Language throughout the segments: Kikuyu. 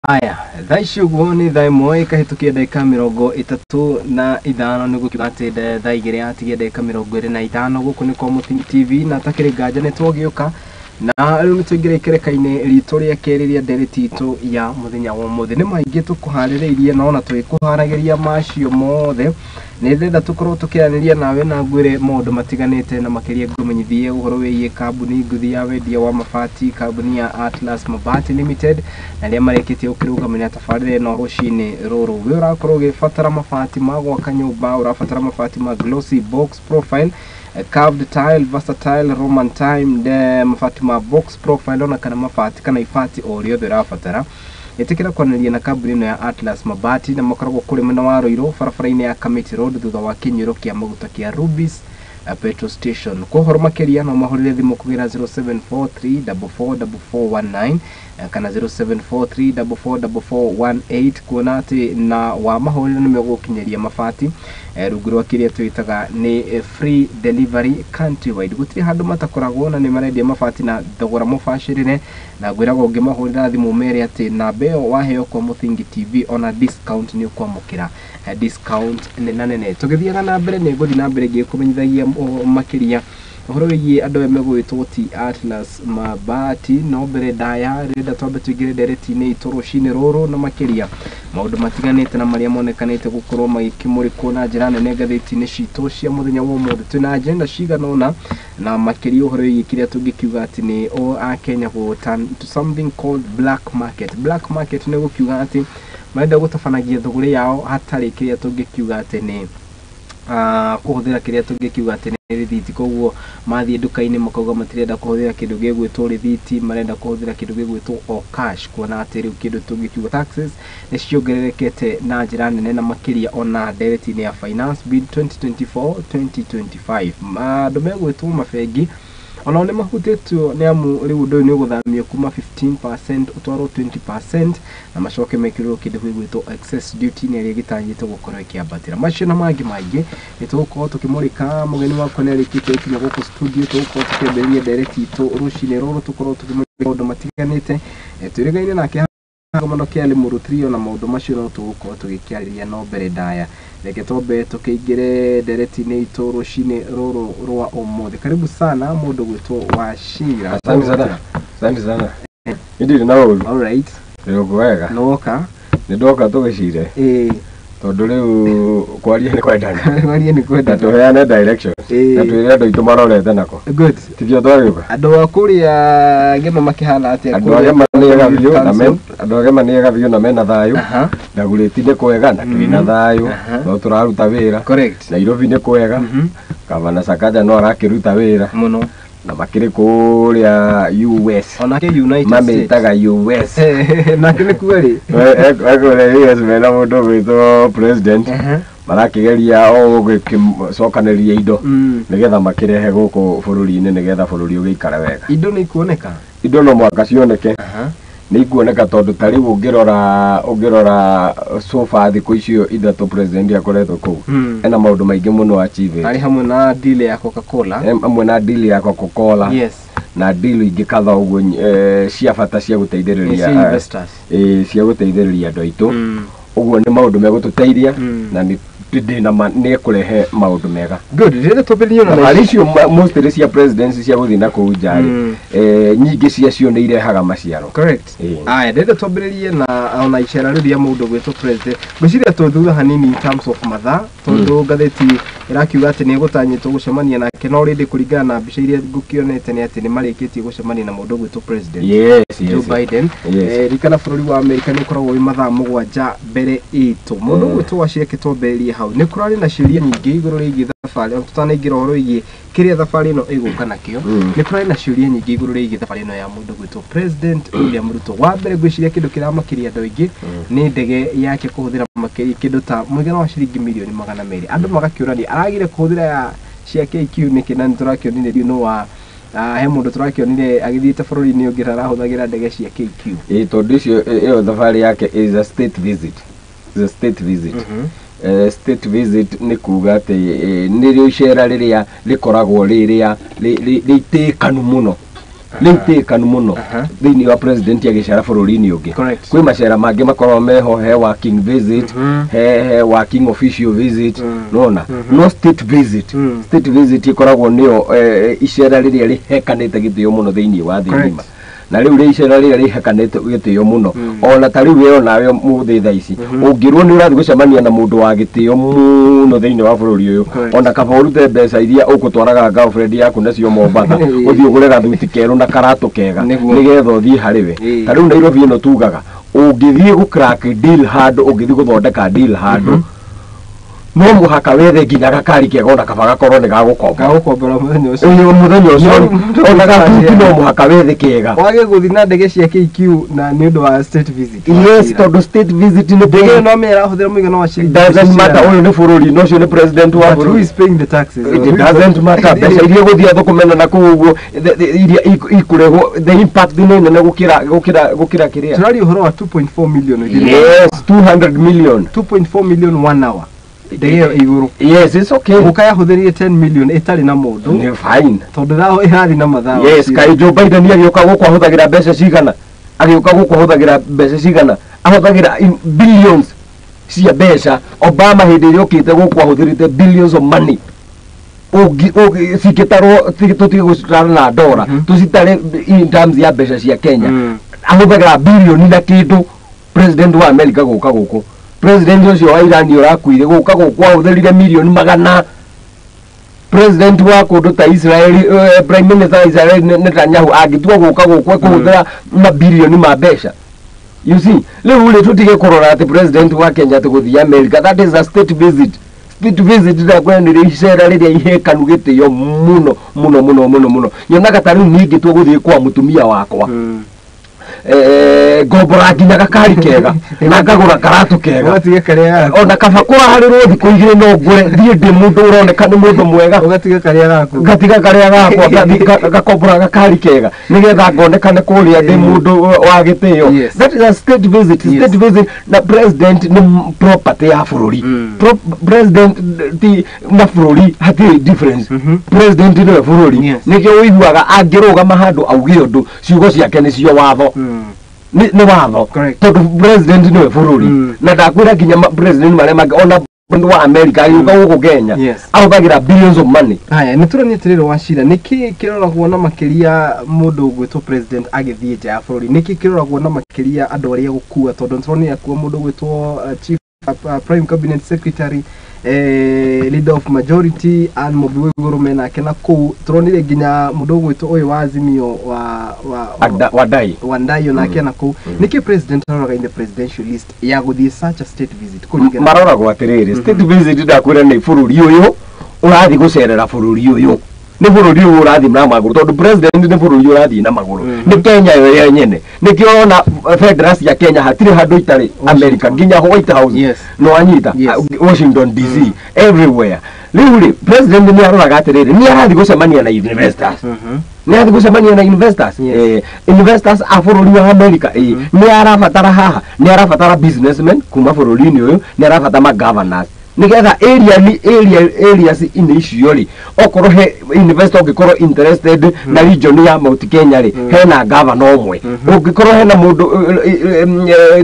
Aya, thaa ici ũguo nĩ thaa 1 ĩkahĩtũkia ndagĩka 35, nĩ gũkiuga atĩ thaa 2 yatigia ndagĩka 25. Gũkũ nĩ kwa Mũthingi TV na takĩrĩ nganja nĩ twagĩũka na rĩu nĩ tũingĩra ikereka-inĩ ritũ rĩa kerĩ rĩa ndereti itũ ya mũthenya wa ũmũthĩ. Nĩ maingĩ tũkũharĩrĩirie, na ona tũgĩkũharagĩria macio mothe nĩ ndĩrenda tũkorwo tũkĩaranĩria nawe na ngwĩre maũndũ matiganĩte, na makĩria ngũmenyithie ũhoro wĩgiĩ kambuni ngũthi ya wendia wa mabati, kambuni ya Atlas Mabati Limited, na arĩa marĩkĩtie gũkĩrũgamĩrĩra tabarĩra ĩno rũcinĩ rũrũ. We ũrakorwo ũgĩbatara mabati ma gwaka nyũmba, ũrabatara mabati ma glossy box profile, curved tile, versatile, Roman time, de mabati ma box profile, ona kana mabati kana ibati o rĩothe ũrabatara, ĩtĩkĩra kwaranĩria na kambuni ĩno ya Atlas Mabati, na makoragwo kũrĩ mwena wa Ruiru, barabara-inĩ ya Kamiti Road, thutha wa kĩnyuĩro kĩa maguta kĩa Rubis petrol station. Kwa ũhoro makĩria no mahũrĩre thimũ kũgĩra 0743444419 kana 0743444418, kuona atĩ na wamahũrĩra nĩ megũgũkinyĩria mabati rungu rwa kĩrĩa twĩtaga nĩ free delivery countrywide. Gũtirĩ handũ matakoragwo, na nĩ marendia mabati na thogora mũbacĩrĩre, na ngwĩraga ũngĩmahũrĩra thimũ mere atĩ namba ĩyo waheo kwa Mũthingi TV, ona discount nĩ ũkwamũkĩra discount nene nene. Tũgĩthiaga na mbere, nĩ ngũthiĩ na mbere ngĩkũmenyithagia makĩria ũhoro wĩgiĩ andũ aya megũgĩtwo ti Atlas Mabati. No mbere ndaya rĩrenda twambe tũingĩre ndereti-inĩ itũ rũcinĩ rũrũ, na makĩria maũndũ matiganĩte na marĩa monekanĩte gũkorwo magĩkĩmũrĩkwo na njĩra nene ngathĩti-inĩ citũ cia mũthenya wa ũmũthĩ. Twĩna agenda cigana ũna, na makĩria ũhoro wĩgiĩ kĩrĩa tũngĩkiuga atĩ nĩ o Akenya gũ turn to something called black market. Black market nĩ gũkiuga atĩ marenda gũtabanagia thũgũrĩ yao hatarĩ kĩrĩa tũngĩkiuga atĩ nĩ kũhũthĩra kĩrĩa tũngĩkiuga atĩ nĩ rĩthiti. Koguo mathiĩ nduka-inĩ makauga matirenda kũhũthĩra kĩndũ gĩgwĩtwo rĩthiti, marenda kũhũthĩra kĩndũ gĩgwĩtwo o cash, kuona atĩ rĩu kĩndũ tũngĩkiuga taxes nĩ ciongererekete na njĩra nene, na makĩria ona ndereti-inĩ ya Finance Bill 2024 2025. Andũ megwĩtwo mabengi onao nĩ mahutĩtio, nĩ amu rĩu ũndũ ũyũ nĩ ũgũthamio kuma 15% ũtwarwo 20%, na macoke mekĩrĩrwo kĩndũ gĩgwĩtwo excess duty, nĩ ĩrĩa ĩgĩtanyĩtwo gũkorwo ĩkĩambatĩra. Macio na mangĩ maingĩ nĩ tũgũkorwo tũkĩmũrĩka. Mũgeni wakwa nĩ arĩkĩtie gũkinya gũkũ studio. Tũgũkorwo tũkĩambĩrĩria ndereti itũ rũcinĩ rũrũ, tũkorwo tũkĩmũrĩka maũndũ matiganĩte. Twĩrĩgaine nake kĩgomano kĩa Limuru Trio, na maũndũ macio no tũgũkorwo tũgĩkĩarĩria. No mbere ndaya reke twambe tũkĩingĩre ndereti-inĩ itũ rũcinĩ rũrũ rwa ũmũthĩ. Karibu sana mũndũ gwĩtwo Wachira. Asante sana. Asante sana. Ndirĩ na ũru. Alright. Ndĩrĩ wega. Nĩwoka? Nĩ ndoka tũgĩcire. Tondũ rĩu kwaria nĩ kwendana. Kwaria nĩ Na kwendana. tũheane directions. Na twĩre andũ aitũ marorete nako. Good. Tikio twagĩũka. Andũ a kũrĩa Gema makĩhana atĩa? Andũ a Gema nĩ ega biũ na me andũ a Gema nĩ ega biũ na mena thayũ. Ndagũrĩti nĩ kwega na twĩna thayũ. No tũraruta wĩra. Nairobi nĩ kwega. Gavana Sakaja no arakĩruta wĩra. Mũno. Na makĩrĩ kũrĩa US. Onake United States. Mamĩtaga US. Nake nĩ kuo rĩ? Ekũrĩa US mena mũndũ ũgwĩtwo president, marakĩgeria o gũgĩcokanĩrĩria indo nĩgetha makĩrehe gũkũ bũrũri-inĩ, nĩgetha bũrũri ũgĩikare wega. Indo nĩ ikuoneka? Indo no mũhaka cioneke. Nĩ ikuoneka, tondũ ta rĩu ũngĩrora so far thikũ icio 3 president akoretwo kũu, ena maũndũ maingĩ mũno achieve. Arĩ hamwe na deal ya Coca-Cola. Hamwe na deal ya Coca-Cola na deal ingĩ kadhaa ũguo cia bata cia gũteithĩrĩria cia investors. Cia gũteithĩrĩria andũ aitũ. Ũguo nĩ maũndũ megũtũteithia, na nĩ ndĩna ma nĩ ekũrehe maũndũ mega. Good. Rĩrĩa twambĩrĩrie na Thabarĩ icio mostly cia presidency cia gũthiĩ na kũu nja rĩ, nyingĩ ciacio nĩ irehaga maciaro. Aya, ndĩrenda twambĩrĩrie na ona icera rĩu rĩa mũndũ gwĩtwo president. Ngwĩciria twĩ thutha hanini in terms of mathaa, tondũ ngathĩti ĩrakiuga atĩ nĩ egũtanyĩtwo gũcemania nake, no rĩndĩ kũringana na mbica iria ngũkĩonete nĩ atĩ nĩ marĩkĩtie gũcemania na mũndũ gwĩtwo president Joe Biden. Ririkana bũrũri wa Amerika nĩ ũkoragwo wĩ mathaa 7 mbere itũ. Mũndũ gwĩtwo Wachira, twambĩrĩrie hau. Nĩ kũrarĩ na ciũria nyingĩ igũrũ rĩgiĩ thabarĩ, ona tũtanaingĩra ũhoro wĩgiĩ kĩrĩa thabarĩ ĩno ĩgũka nakĩo. Nĩ kũrarĩ na ciũria nyingĩ igũrũ rĩgiĩ thabarĩ ĩno ya mũndũ gwĩtwo President William Ruto. Wa mbere, ngwĩciria kĩndũ kĩramakĩria andũ aingĩ nĩ ndege yake kũhũthĩra makĩria kĩndũ ta mũigana wa ciringi mirioni 200. Andũ magakĩũrania aragire kũhũthĩra ya cia KQ nĩkĩ, na nĩ tũrakĩonire rĩu no wa he mũndũ tũrakĩonire agĩthiĩte bũrũri-inĩ ũngĩ arahũthagĩra ndege cia KQ. Ĩ, tondũ icio ĩyo thabarĩ yake is a state visit. Is a state visit. State visit nĩ kuga atĩ nĩrĩo icera rĩrĩa rĩkoragwo rĩrĩa rĩitĩkanu mũno. Nĩ itĩkanu mũno thĩinĩ wa president agĩcera bũrũri-inĩ ũngĩ. Kwĩ macera mangĩ makoragwo meho, he working visit, he working official visit, nona no state visit. State visit ĩkoragwo nĩyo icera rĩrĩa rĩhekanĩte gĩtĩo mũno thĩinĩ wa thĩ ng'ima. Na rĩu rĩ icera rĩrĩa rĩhekanĩte gĩtĩo mũno, ona ta rĩu we onawe mũthĩ thaa ici ũngĩrwo nĩ ũrathiĩ gũcemania na mũndũ wa gĩtĩo mũno thĩinĩ wa bũrũri ũyũ, ona kaba ũrute mbeca iria ũgũtwaraga girlfriend yaku nacio Mombatha, ũthiĩ ũgũre gathuti kerũ na karatũ kega nĩgetha ũthiĩ harĩ we. Ta rĩu Nairobi ĩno tugaga ũngĩthiĩ gũ crack deal handũ, ũngĩthiĩ gũthondeka deal handũ, no mũhaka wethe nginya gakari kega, ona kaba gakorwo nĩ gagũkomba. Gagũkombora mũthenya ũcio. Ũyũ mũthenya ũcio ona gathuti no mũhaka wethe kega. Wage gũthiĩ na ndege cia KQ na nĩ ũndũ wa state visit. Yes, tondũ state visit nĩ ndege ĩyo no ĩrahũthĩra mũigana wa ciringi doesn't matter, ũyũ nĩ bũrũri na ũcio nĩ president wa But who bũrũri. is paying the taxes? It doesn't matter, mbeca iria gũthiĩ athũkũmena na kũu ũguo iria ikũrehwo, the impact nĩ nene gũkĩra kĩrĩa. Tũraria ũhoro wa 2.4 million within Yes, 200 million. 2.4 million 1 hour ndege ĩyo igũrũ. Yes, it's okay. Gũka yahũthĩrire 10 million ĩtarĩ na mũndũ Nĩ fine. tondũ ĩrathiĩ na mathaa. Yes, kaĩ Joe Biden agĩũka gũkũ ahũthagĩra mbeca cigana? Agĩũka gũkũ ahũthagĩra mbeca cigana? Ahũthagĩra billions cia mbeca. Obama hĩndĩ ĩrĩa okĩte gũkũ ahũthĩrĩte billions of money. Cingĩtarwo tũtige gũcitara na ndora, tũcitare in terms ya mbeca cia Kenya. Ahũthagĩra bilioni na kĩndũ president wa America gũka gũkũ. President ũcio wa Iran ũrakuire gũka gũkũ ahũthĩrire milioni 100. President wa kũndũ ta Israel, prime minister wa Israel Netanyahu angĩtua gũka gũkũ ekũhũthĩra mabilioni ma mbeca. You see, rĩu rĩ tũtige kũrora atĩ president wa Kenya atĩ gũthiĩ America, that is a state visit. State visit ndakwĩra nĩ icera rĩrĩa ihekanu gĩtĩo mũno mũno mũno mũno mũno. Nyonaga ta rĩu niĩ ingĩtua gũthiĩ kwa mũtumia wakwa, ngombora nginya gakari kega na ngagũra karatũ kega, Ũgatiga karĩa gaku. ona kaba kũraharĩrwo thikũ igĩrĩ no ngũre thiĩ ndĩ mũndũ ũroneka nĩ mũndũ mwega. Ũgatiga karĩa gaku. Ngatiga karĩa gakwa ngakombora gakari kega nĩgetha ngonekane kũrĩa ndĩ mũndũ wa gĩtĩo. That is a state visit. State visit na president nĩ property ya bũrũri. President ti na bũrũri hatirĩ difference. President nĩwe bũrũri. Nĩkĩo ũiguaga angĩrũgama handũ auge ũndũ, ciugo ciake nĩcio watho. Nĩ watho tondũ president nĩwe bũrũri. Na ndakwĩra nginya president marĩa mangĩ ona wa America agĩũka gũkũ Kenya ahũthagĩra billions of money. Haya, nĩ tũranie atĩrĩrĩ Wachira, nĩkĩ kĩroragwo na makĩria mũndũ ũgwĩtwo president agĩthiĩ nja ya bũrũri? Nĩkĩ kĩroragwo na makĩria andũ arĩa gũkua? Tondũ nĩtũronire akua mũndũ ũgwĩtwo chief prime cabinet secretary, leader of majority Anne Mumbi Waiguru menake na kũu tũronire nginya mũndũ ũgwĩtwo ũyũ wa Azimio wa Wandayi. Wandayi onake na kũu. Nĩkĩ president aroraga in the presidential list ya gũthiĩ such a state visit kũringana? Maroragwo atĩrĩrĩ, state visit ndakwĩra nĩ bũrũri ũyũ ũrathiĩ gũcerera bũrũri ũyũ, nĩ bũrũri ũyũ ũrathiĩ na magũrũ tondũ president nĩ bũrũri ũrathiĩ na magũrũ, nĩ Kenya yo yenyene. Nĩkĩo ũrona bendera cia Kenya hatirĩ handũ itarĩ America, nginya White House no anyita Washington DC, everywhere. Rĩu rĩ president nĩ aroraga atĩrĩrĩ, nĩ arathiĩ gũcemania na investors, nĩ arathiĩ gũcemania na investors, investors a bũrũri wa America. Nĩ arabatara haha, nĩ arabatara businessmen kuma bũrũri-inĩ ũyũ, nĩ arabatara ma governors nĩgetha areas inĩ icio rĩ, okorwo he investor ũngĩkorwo interested na region ya Mount Kenya rĩ, hena governor ũmwe ũngĩkorwo hena mũndũ,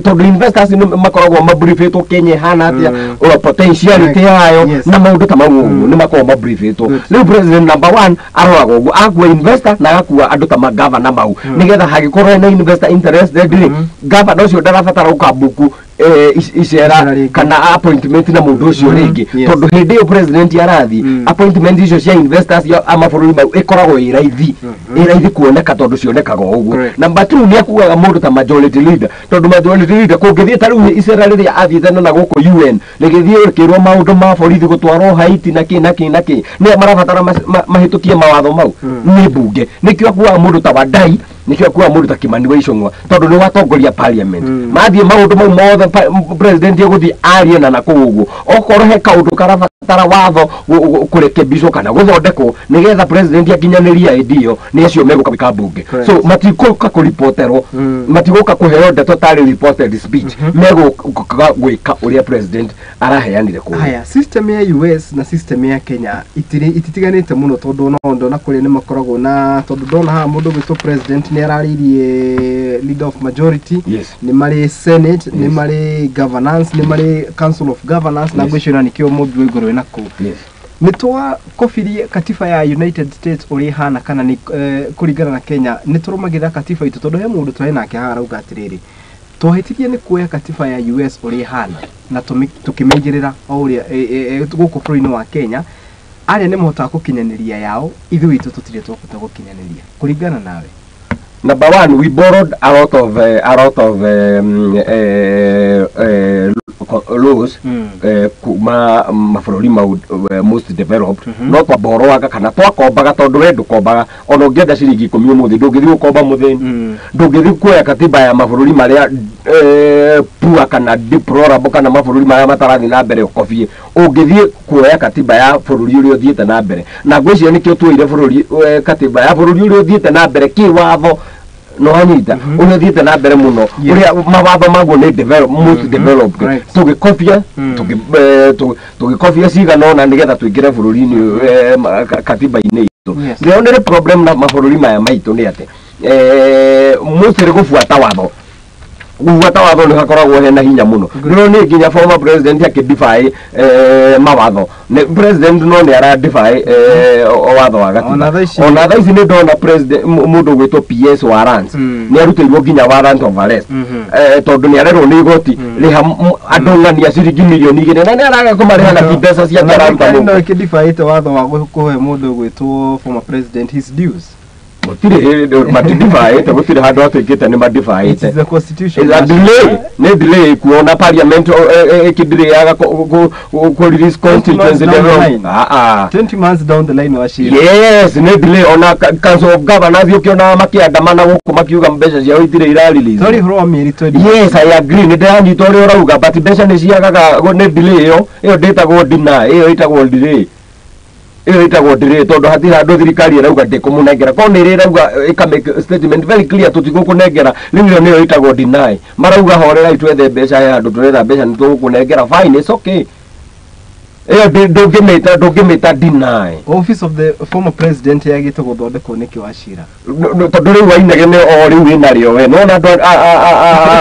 tondũ investors nĩ makoragwo mabriefĩtwo Kenya ĩhana atĩa, potentiality yayo na maũndũ ta mau ũguo nĩ makoragwo mabriefĩtwo. Rĩu president number one aroraga ũguo, agakua investor na agakua andũ ta magavana mau nĩgetha hangĩkorwo hena investor interested rĩ, governor ũcio ndarabatara gũkambuku icera kana appointment na mũndũ ũcio rĩngĩ, tondũ hĩndĩ ĩyo president arathiĩ appointment icio cia investors a mabũrũri mau ĩkoragwo ĩ raithi, ĩ raithi kuoneka tondũ cionekaga o ũguo. Number two nĩ akuaga mũndũ ta majority leader, tondũ majority leader kũngĩthiĩ ta rĩu icera rĩrĩa athiĩte na gũkũ UN rĩgĩthiĩ rĩkĩrwo maũndũ ma borithi gũtwarwo Haiti na kĩ na kĩ na kĩ, nĩ marabatara mahĩtũkie mawatho mau nĩ mbunge, nĩkĩo akuaga mũndũ ta Wandayi. Nĩkĩo akuaga mũndũ ta Kimani wa Ichung'wa, tondũ nĩ watongoria parliament. Mathiĩ maũndũ mau mothe president egũthiĩ arie na nakũu ũguo, okorwo he kaũndũ karabatara watho kũrekebicwo kana gũthondekwo nĩgetha president akinyanĩria idea ĩyo, nĩ acio megũka gwĩka mbunge. So matigũka kũripoterwo, matigũka kũheo ndeto tarĩ reported speech, megũka gwĩka ũrĩa president araheanire kũrĩa. Haya, system ya US na system ya Kenya ititiganĩte mũno, tondũ no ndona kũrĩa nĩ makoragwo na, tondũ ndona haha mũndũ gwĩtwo president nĩ ararĩirie leader of majority, nĩ marĩ senate, nĩ marĩ governance, nĩ marĩ council of governors, na ngwĩciria nĩkĩo mũmbi wa igũrũ wĩna kũu. Nĩ twakobirie katiba ya United States ũrĩa ĩhana, kana nĩ kũringana na Kenya nĩ tũrũmagĩrĩra katiba itũ? Tondũ he mũndũ twarĩ nake haha arauga atĩrĩrĩ, twahĩtirie nĩ kuoya katiba ya US ũrĩa ĩhana na tũkĩmĩigĩrĩra o ũrĩa gũkũ bũrũri-inĩ wa Kenya. Arĩa nĩ mahotaga gũkinyanĩria yao, ithuĩ itũ tũtirĩ twahota gũkinyanĩria. Kũringana nawe? Number one, we borrowed a lot of laws kuma mabũrũri mau most developed. No twaborowaga kana twakombaga, tondũ we ndũkombaga. Ona ũngĩenda ciringi 10 ũmũthĩ, ndũngĩthiĩ gũkomba mũthĩni, ndũngĩthiĩ kuoya katiba ya mabũrũri marĩa poor kana deplorable kana mabũrũri marĩa matarathiĩ na mbere ũkobie. Ũngĩthiĩ kuoya katiba ya bũrũri ũrĩa ũthiĩte na mbere, na ngwĩciria nĩkĩo tuoire bũrũri katiba ya bũrũri ũrĩa ũthiĩte na mbere kĩwatho, no anyita ũrĩa ũthiĩte na mbere mũno, ũrĩa mawatho maguo nĩ develop, most developed. Tũgĩkobia tũgĩkobia cigana ũna nĩgetha tũingĩre bũrũri-inĩ katiba-inĩ itũ. The only problem na mabũrũri maya maitũ nĩ atĩ mostly gũbuata watho nĩ hakoragwo hena hinya mũno. No nĩ nginya former president akĩdefy mawatho. Nĩ president no nĩ ara defy watho wa gatiba. Ona thaa ici. Ona thaa ici nĩ ndona president mũndũ ũgwĩtwo PS wa Lands nĩ arutĩirwo nginya warrant of arrest, tondũ nĩ arerwo nĩ igoti rĩha andũ ng'ania ciringi mirioni 2, na nĩ araga kũmarĩha na ti mbeca ciake araruta no mũhuko. Ĩkĩdifaĩte watho wa kũhe mũndũ ũgwĩtwo former president his dues. Gũtirĩ hĩndĩ matidifaĩte, gũtirĩ handũ hatuĩkĩte nĩ It madifaĩte. is the constitution. Is a delay, nĩ delay kuona parliament ĩkĩdilayaga kũ release constituency Months down the development. line. Ah, ah. 20 months down the line, Wachira. Yes, nĩ delay. Ona council of governors ũkĩona makĩandamana gũkũ makiuga mbeca ciao itirĩ ira release. Sorry, ũhoro wa mĩeri 20. Yes, I agree, nĩ ndĩranyita ũrĩa ũrauga, but mbeca nĩ ciagaga nĩ delay ĩyo. Ĩyo ndĩtagwo deny, ĩyo ĩtagwo delay, ĩyo ĩtagwo delay, tondũ hatirĩ handũ thirikari ĩrauga ndĩkũmũnengera. Korwo nĩ ĩrĩ ĩrauga, ĩka make statement very clear, tũtigũkũnengera rĩu, ĩyo nĩyo ĩtagwo deny. Marauga horerai, twethe mbeca, he handũ tũretha mbeca, nĩ tũgũkũnengera, fine, it's okay. Ĩyo ndũngĩmĩta deny. Office of the former president yagĩte gũthondekwo nĩkĩ, Wachira? Tondũ rĩu wainegene o rĩu wĩnarĩo we nona andũ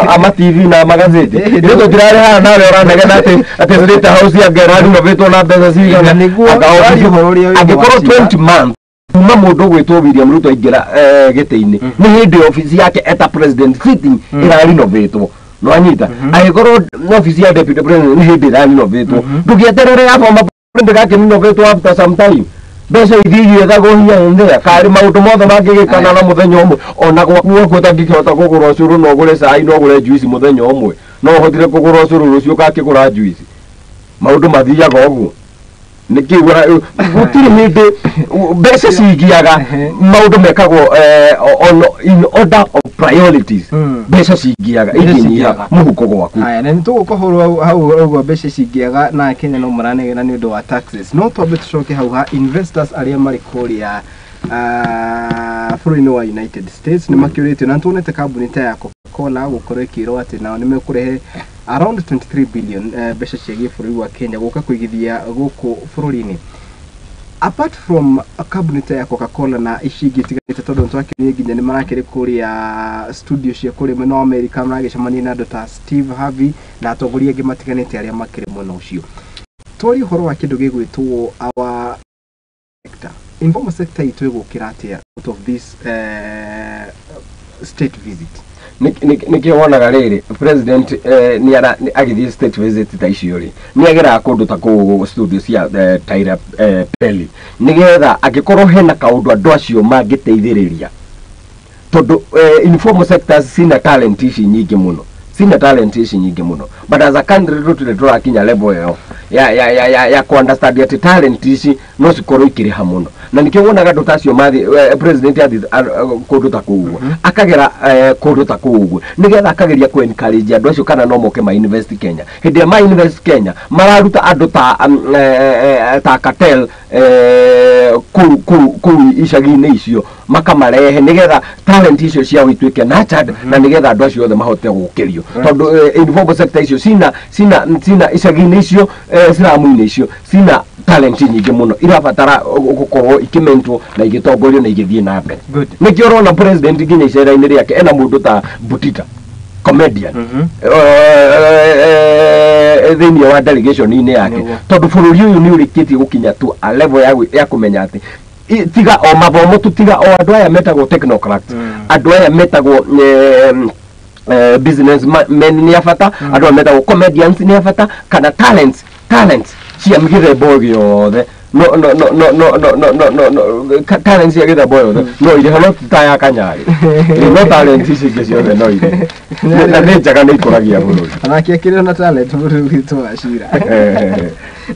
a ma TV na magathĩti, ithuĩ tũtirarĩ haha nawe ũranegena atĩ State House anga ĩrarinovatwo na mbeca cigana. Na nĩguo Anga twarie ũhoro ũrĩa wĩho, angĩkorwo Wachira. 20 months kuma mũndũ ũgwĩtwo William Ruto aingĩra gĩtĩ-inĩ, nĩ hĩndĩ ofici yake eta president sitting ĩrarinovatwo, no anyita. Angĩkorwo ofici ya deputy president nĩ hĩndĩ ĩrarinovatwo, ndũgĩeterere ya former president gakĩrinovatwo after some time. Mbeca ithiĩ igĩethagwo here and there, karĩ maũndũ mothe mangĩgĩkana na mũthenya ũmwe. Ona gwaku gwaku ũtangĩkĩhota kũgũra ũcũrũ, no ũgũre cai, no ũgũre juice mũthenya ũmwe. No ũhotire kũgũra ũcũrũ, rũciũ ũgakĩgũra juice. Maũndũ mathiaga ũguo. Nĩkĩ gũtirĩ hĩndĩ mbeca cingiaga? Maũndũ mekagwo in order of priorities. Mbeca cingiaga Mbeca ingĩnyiha cingiaga. mũhuko gwaku. Haya, na nĩtũgũka ũhoro hau ũguo mbeca cingĩaga na Kenya no maranegena nĩ ũndũ wa taxes. No twambe tũcoke hau ha investors arĩa marĩ kũrĩa bũrũri-inĩ wa United States nĩ makĩũrĩtio, na nĩtuonete kambuni ta ya Coca-Cola gũkorwo ĩkĩrwo atĩ nao nĩ mekũrehe around 23 billion mbeca cia gĩbũrũri wa Kenya gũka kũigithia gũkũ bũrũri-inĩ. Apart from kambuni ta ya Coca-Cola na ici ingĩ itiganĩte, tondũ nĩtwakĩonire nginya nĩ marakĩrĩ kũrĩa studio cia kũrĩa mwena wa America maragĩcemania na andũ ta Steve Harvey na atongoria angĩ matiganĩte arĩa makĩrĩ mwena ũcio. Twarie ũhoro wa kĩndũ gĩgwĩtwo our sector, informal sector itũ ĩgũkĩra atĩa out of this state visit? Nĩkĩo wonaga rĩrĩ president nĩ agĩthiĩ state visit ta icio rĩ, nĩ ageraga kũndũ ta kũu studio cia Tyler Perry, nĩgetha angĩkorwo hena kaũndũ andũ acio mangĩteithĩrĩria, tondũ informal sectors cina talent ici nyingĩ mũno, cina talent ici nyingĩ mũno, but as a country tũtirĩ tũrakinya level ĩyo ya ku understand atĩ talent ici no cikorwo ikĩrĩha mũno. Na nĩkĩo wonaga andũ ta acio mathiĩ, president athiĩ kũndũ ta kũu ũguo, akagera kũndũ ta kũu ũguo nĩgetha akageria kũ encourage andũ acio kana no moke ma invest Kenya. Hĩndĩ ĩrĩa ma invest Kenya, mararuta andũ ta cartel kũu icagi-inĩ icio, makamarehe nĩgetha talent icio ciao ituĩke nurtured, na nĩgetha andũ acio othe mahote gũkĩrio, tondũ informal sector icio cina icagi-inĩ icio, slum-inĩ icio, cina talent nyingĩ mũno irabatara gũkorwo ikĩmentwo na igĩtongorio na igĩthiĩ na mbere. Nĩkĩo ũrona president nginya icera-inĩ rĩake ena mũndũ ta Butita, comedian, thĩinĩ wa delegation-inĩ yake, tondũ bũrũri ũyũ nĩ ũrĩkĩtie gũkinya to a level ya kũmenya atĩ tiga o mathomo tu, tiga o andũ aya metagwo technocrats, andũ aya metagwo business men nĩ a bata, andũ aya metagwo comedians nĩ a bata, kana talents cia mĩthemba o yothe, no no no no no no no no no no talents cia gĩthemba o yothe no irĩho, no ti ta ya Kanyarĩ, no talent ici ingĩ ciothe no irĩho na nĩ njega, nĩ ikũragia bũrũri. Anake akĩrĩ na talent bũrũri witũ wa cira.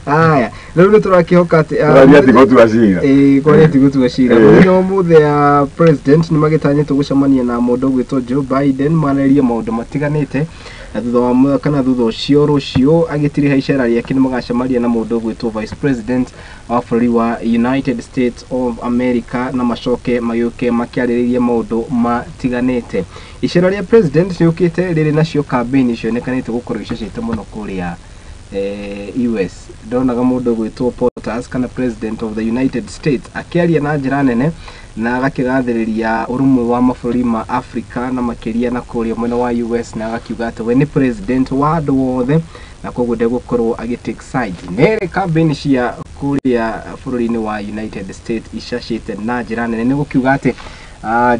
Aya, rĩu nĩ tũrakĩhoka atĩ Tũraria ti gũtua cira. Ĩĩ, kwaria ti gũtua cira. Mũthenya wa ũmũthĩ ya president nĩ magĩtanyĩtwo gũcemania na mũndũ ũgwĩtwo Joe Biden, marĩrĩrie maũndũ matiganĩte, na thutha wa kana thutha ũcio rũciũ agĩtiriha icera rĩake nĩ magacemania na mũndũ ũgwĩtwo vice president wa bũrũri wa United States of America, na macoke magĩũke makĩarĩrĩrie maũndũ matiganĩte. Icera rĩa president rĩũkĩte rĩrĩ nacio campaign cionekanĩte gũkorwo icacĩte mũno kũrĩa US. Ndonaga mũndũ ũgwĩtwo Potters, kana president of the United States, akĩaria na njĩra nene na agakĩgathĩrĩria ũrũmwe wa mabũrũri ma Africa na makĩria na kũrĩa mwena wa US, na agakiuga atĩ we nĩ president wa andũ othe na koguo ndegũkorwo agĩ take sides. Nĩrĩ campaign cia kũrĩa bũrũri-inĩ wa United States icacĩte na njĩra nene, nĩ gũkiuga atĩ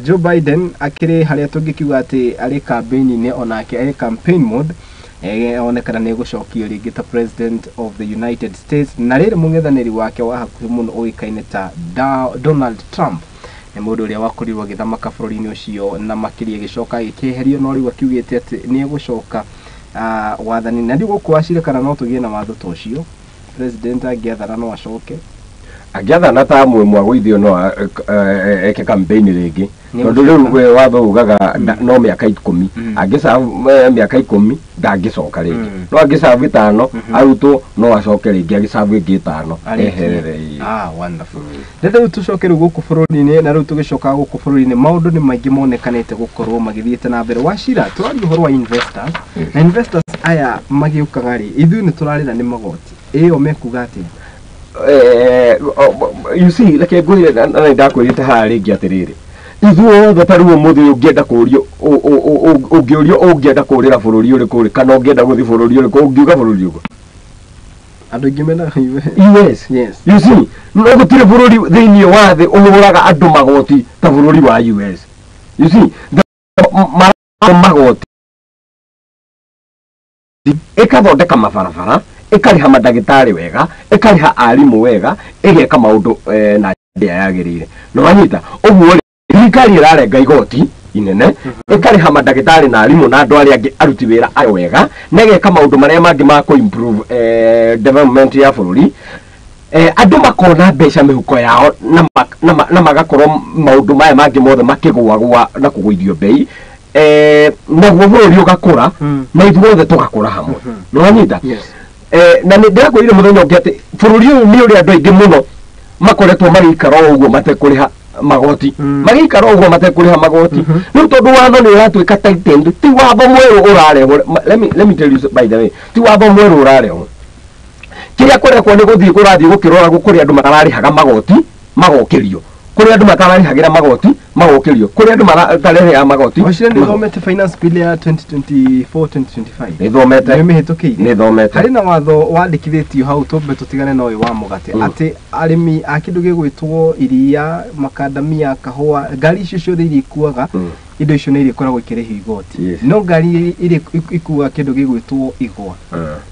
Joe Biden akĩrĩ harĩa tũngĩkiuga atĩ arĩ campaign-inĩ, onake arĩ campaign mode, onekana nĩ gũcokio rĩngĩ ta president of the United States. Na rĩrĩ mũng'ethanĩri wake wa hakuhĩ mũno ũĩkaine ta Donald Trump, nĩ mũndũ ũrĩa wakorirwo agĩthamaka bũrũri-inĩ ũcio na makĩria agĩcoka agĩkĩeherio, no rĩu akiugĩte atĩ nĩ egũcoka wathani. Na rĩu gũkũ wacire kana no tũgĩe na watho ta ũcio, president angĩathana no acoke? Angĩathana ta mwagũithio no eke campaign rĩngĩ, tondũ rĩu watho ugaga no mĩaka 10, angĩcabu mĩaka 10 ndangĩcoka rĩngĩ, no angĩcabu 5 arutwo no acoke rĩngĩ, agĩcabu ĩngĩ 5 eherere. Wonderful. Rĩu tũcoke rĩu gũkũ bũrũri-inĩ, na rĩu tũgĩcoka gũkũ bũrũri-inĩ maũndũ nĩ maingĩ monekanĩte gũkorwo magĩthiĩte na mbere. Wacira, tũraria ũhoro wa investors, na investors aya magĩũkaga rĩ, ithuĩ nĩ tũrarĩra nĩ magoti, ĩyo mekuga atĩa? You see, reke ngwĩre, na nĩ ndakwĩrĩte haha rĩngĩ atĩrĩrĩ, ithuothe ta rĩu ũmũthĩ ũngĩenda kũũrio, ũngĩũrio ũngĩenda kũũrĩra bũrũri ũrĩkũ rĩ, kana ũngĩenda gũthiĩ bũrũri ũrĩkũ, ũngiuga bũrũri ũrĩkũ? Andũ aingĩ mendaga US. Yes. You see, no gũtirĩ bũrũri thĩinĩ wa thĩ ũhũraga andũ magoti ta bũrũri wa US. You see, magoti ĩkathondeka mabarabara, ĩkarĩha mandagĩtarĩ wega, ĩkarĩha arimũ wega, ĩgeka maũndũ na njĩra yagĩrĩire. No wanyita ũguo rĩ, thirikari ĩrarenga igoti inene, ĩkarĩha mandagĩtarĩ na arimũ na andũ arĩa angĩ aruti wĩra ayo wega, na ĩgeka maũndũ marĩa mangĩ ma kũ improve development ya bũrũri. Andũ makona mbeca mĩhuko yao na magakorwo maũndũ maya mangĩ mothe makĩgũagũa na kũgũithio bei, naguo bũrũri ũgakũra na ithuothe tũgakũra hamwe. Nĩ wanyita? Na nĩ ndĩrakwĩrire mũthenya ũngĩ atĩ bũrũri ũyũ nĩ ũrĩ andũ aingĩ mũno makoretwo magĩikara o ũguo matekũrĩha magoti, magĩikara ũguo matekũrĩha magoti. Rĩu tondũ watho nĩ ũratuĩka tightened, ti watho mwerũ ũrarehwo. Let me tell you, by the way, ti watho mwerũ ũrarehwo. Kĩrĩa kũrekwo nĩ gũthiĩ kũrathiĩ gũkĩroragwo kũrĩa andũ matararĩhaga magoti magokĩrio, kũrĩa andũ matararĩhagĩra magoti magokĩrio, kũrĩa andũ matarĩhaga magoti. Wacira, nĩ thomete finance bill ya 2024 2025? Nĩ thomete. Nĩ mĩhĩtũkĩire? Nĩ thomete. Harĩ na watho wandĩkithĩtio hau, tũmbe tũtigane na ũyũ wa mũgate, atĩ arĩmi a kĩndũ gĩgwĩtwo iria, makandamia, kahũa, ngari icio ciothe iria ikuaga indo icio nĩ irĩkoragwo ikĩrĩhio igoti, no ngari iria ikuaga kĩndũ gĩgwĩtwo igwa,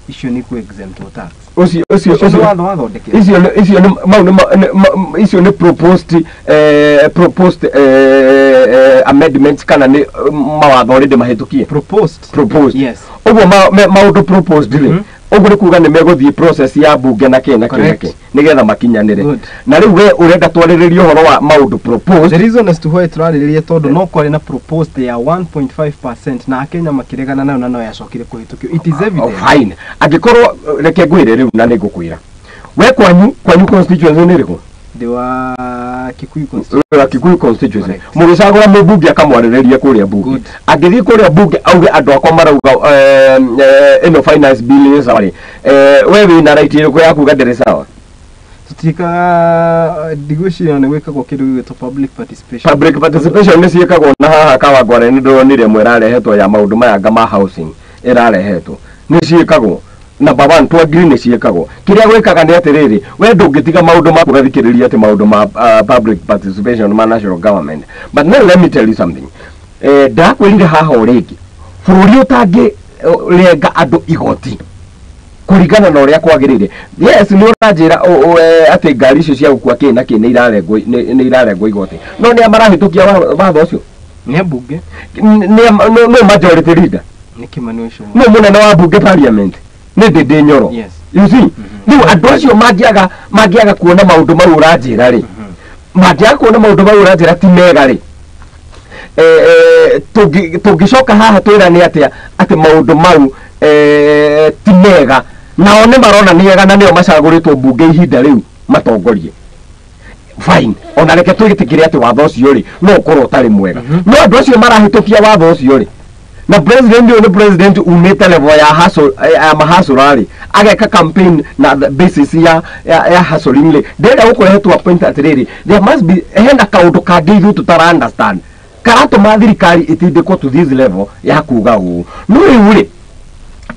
icio nĩ kũ exemptwo tax. Ũcio Ũcio watho wathondeketwo. Icio nĩ mau nĩ icio nĩ proposed amendments, kana nĩ mawatho already mahĩtũkie? Proposed. Proposed. Yes. Ũguo maũndũ proposed rĩ, Ũguo nĩ kuga nĩ megũthiĩ process ya bunge na kĩ na kĩ na kĩ nĩgetha makinyanĩre. Na rĩu we ũrenda twarĩrĩrie ũhoro wa maũndũ proposed. The reason as to why tũrarĩrĩria tondũ no kwarĩ na proposed ya 1.5% na Kenya makĩregana nayo na no yacokire kũhĩtũkio. It is evident. Oh, fine. Angĩkorwo reke ngwĩre rĩu na nĩngũkwĩra. We kwanyu constituency nĩ ĩrĩkũ? Ndĩ wa Kikuyu constituency. Wa Kikuyu constituency. Mũgĩcagũra mũmbunge akamwarĩrĩria kũrĩa bunge. Angĩthiĩ kũrĩa bunge auge andũ akwa marauga ĩno finance bill nĩ sawa rĩ. We wĩna right ĩrĩkũ ya kuga ndĩrĩ sawa? Tũtiĩkaga ndigwĩciria nĩ gwĩkagwo kĩndũ gĩgwĩtwo public participation. Public participation nĩ ciĩkagwo na haha Kawangware nĩ ndĩronire ĩmwe ĩrarehetwo ya maũndũ maya nga ma housing ĩrarehetwo. Nĩ ciĩkagwo. Number 1 twagiri nĩ ciĩkagwo. Kĩrĩa gwĩkaga nĩ atĩrĩrĩ, we ndũngĩtiga maũndũ ma kũgathikĩrĩria atĩ maũndũ ma public participation ma national government. But now let me tell you something. Ndakwĩrire haha o rĩngĩ, bũrũri ũtangĩrenga andũ igoti kũringana na ũrĩa kwagĩrĩire. Yes, nĩ ũranjĩra atĩ ngari icio cia gũkua kĩ na kĩ nĩ irarengwo igoti. No nĩa marahĩtũkia watho ũcio? Nĩ ambunge. No majority leader. Nĩ Kimani Ichung'wa. No mũnene wa bunge parliament. Nĩ Ndĩndĩ Nyoro. Yes. You see? Rĩu andũ acio mangĩaga kuona maũndũ mau ũranjĩra rĩ, mangĩaga kuona maũndũ mau ũranjĩra ti mega rĩ, tũngĩcoka haha twĩrane atĩa atĩ maũndũ mau ti mega, nao nĩ marona nĩ ega na nĩo macagũrĩtwo mbunge ihinda rĩu matongorie. Fine. Ona reke twĩtĩkĩre atĩ watho ũcio rĩ no ũkorwo ũtarĩ mwega. No andũ acio marahĩtũkia watho ũcio rĩ, na president ũyũ nĩ president umĩte level ya hustle ya mahasũra rĩ, ageka campaign na the basis ya hustling rĩ, ndĩrenda gũkũrehe to a point atĩrĩrĩ, there must be hena kaũndũ kangĩ ithuĩ tũtara understand karatũma thirikari ĩtindĩkwo to this level ya kuga ũũ. No rĩu rĩ,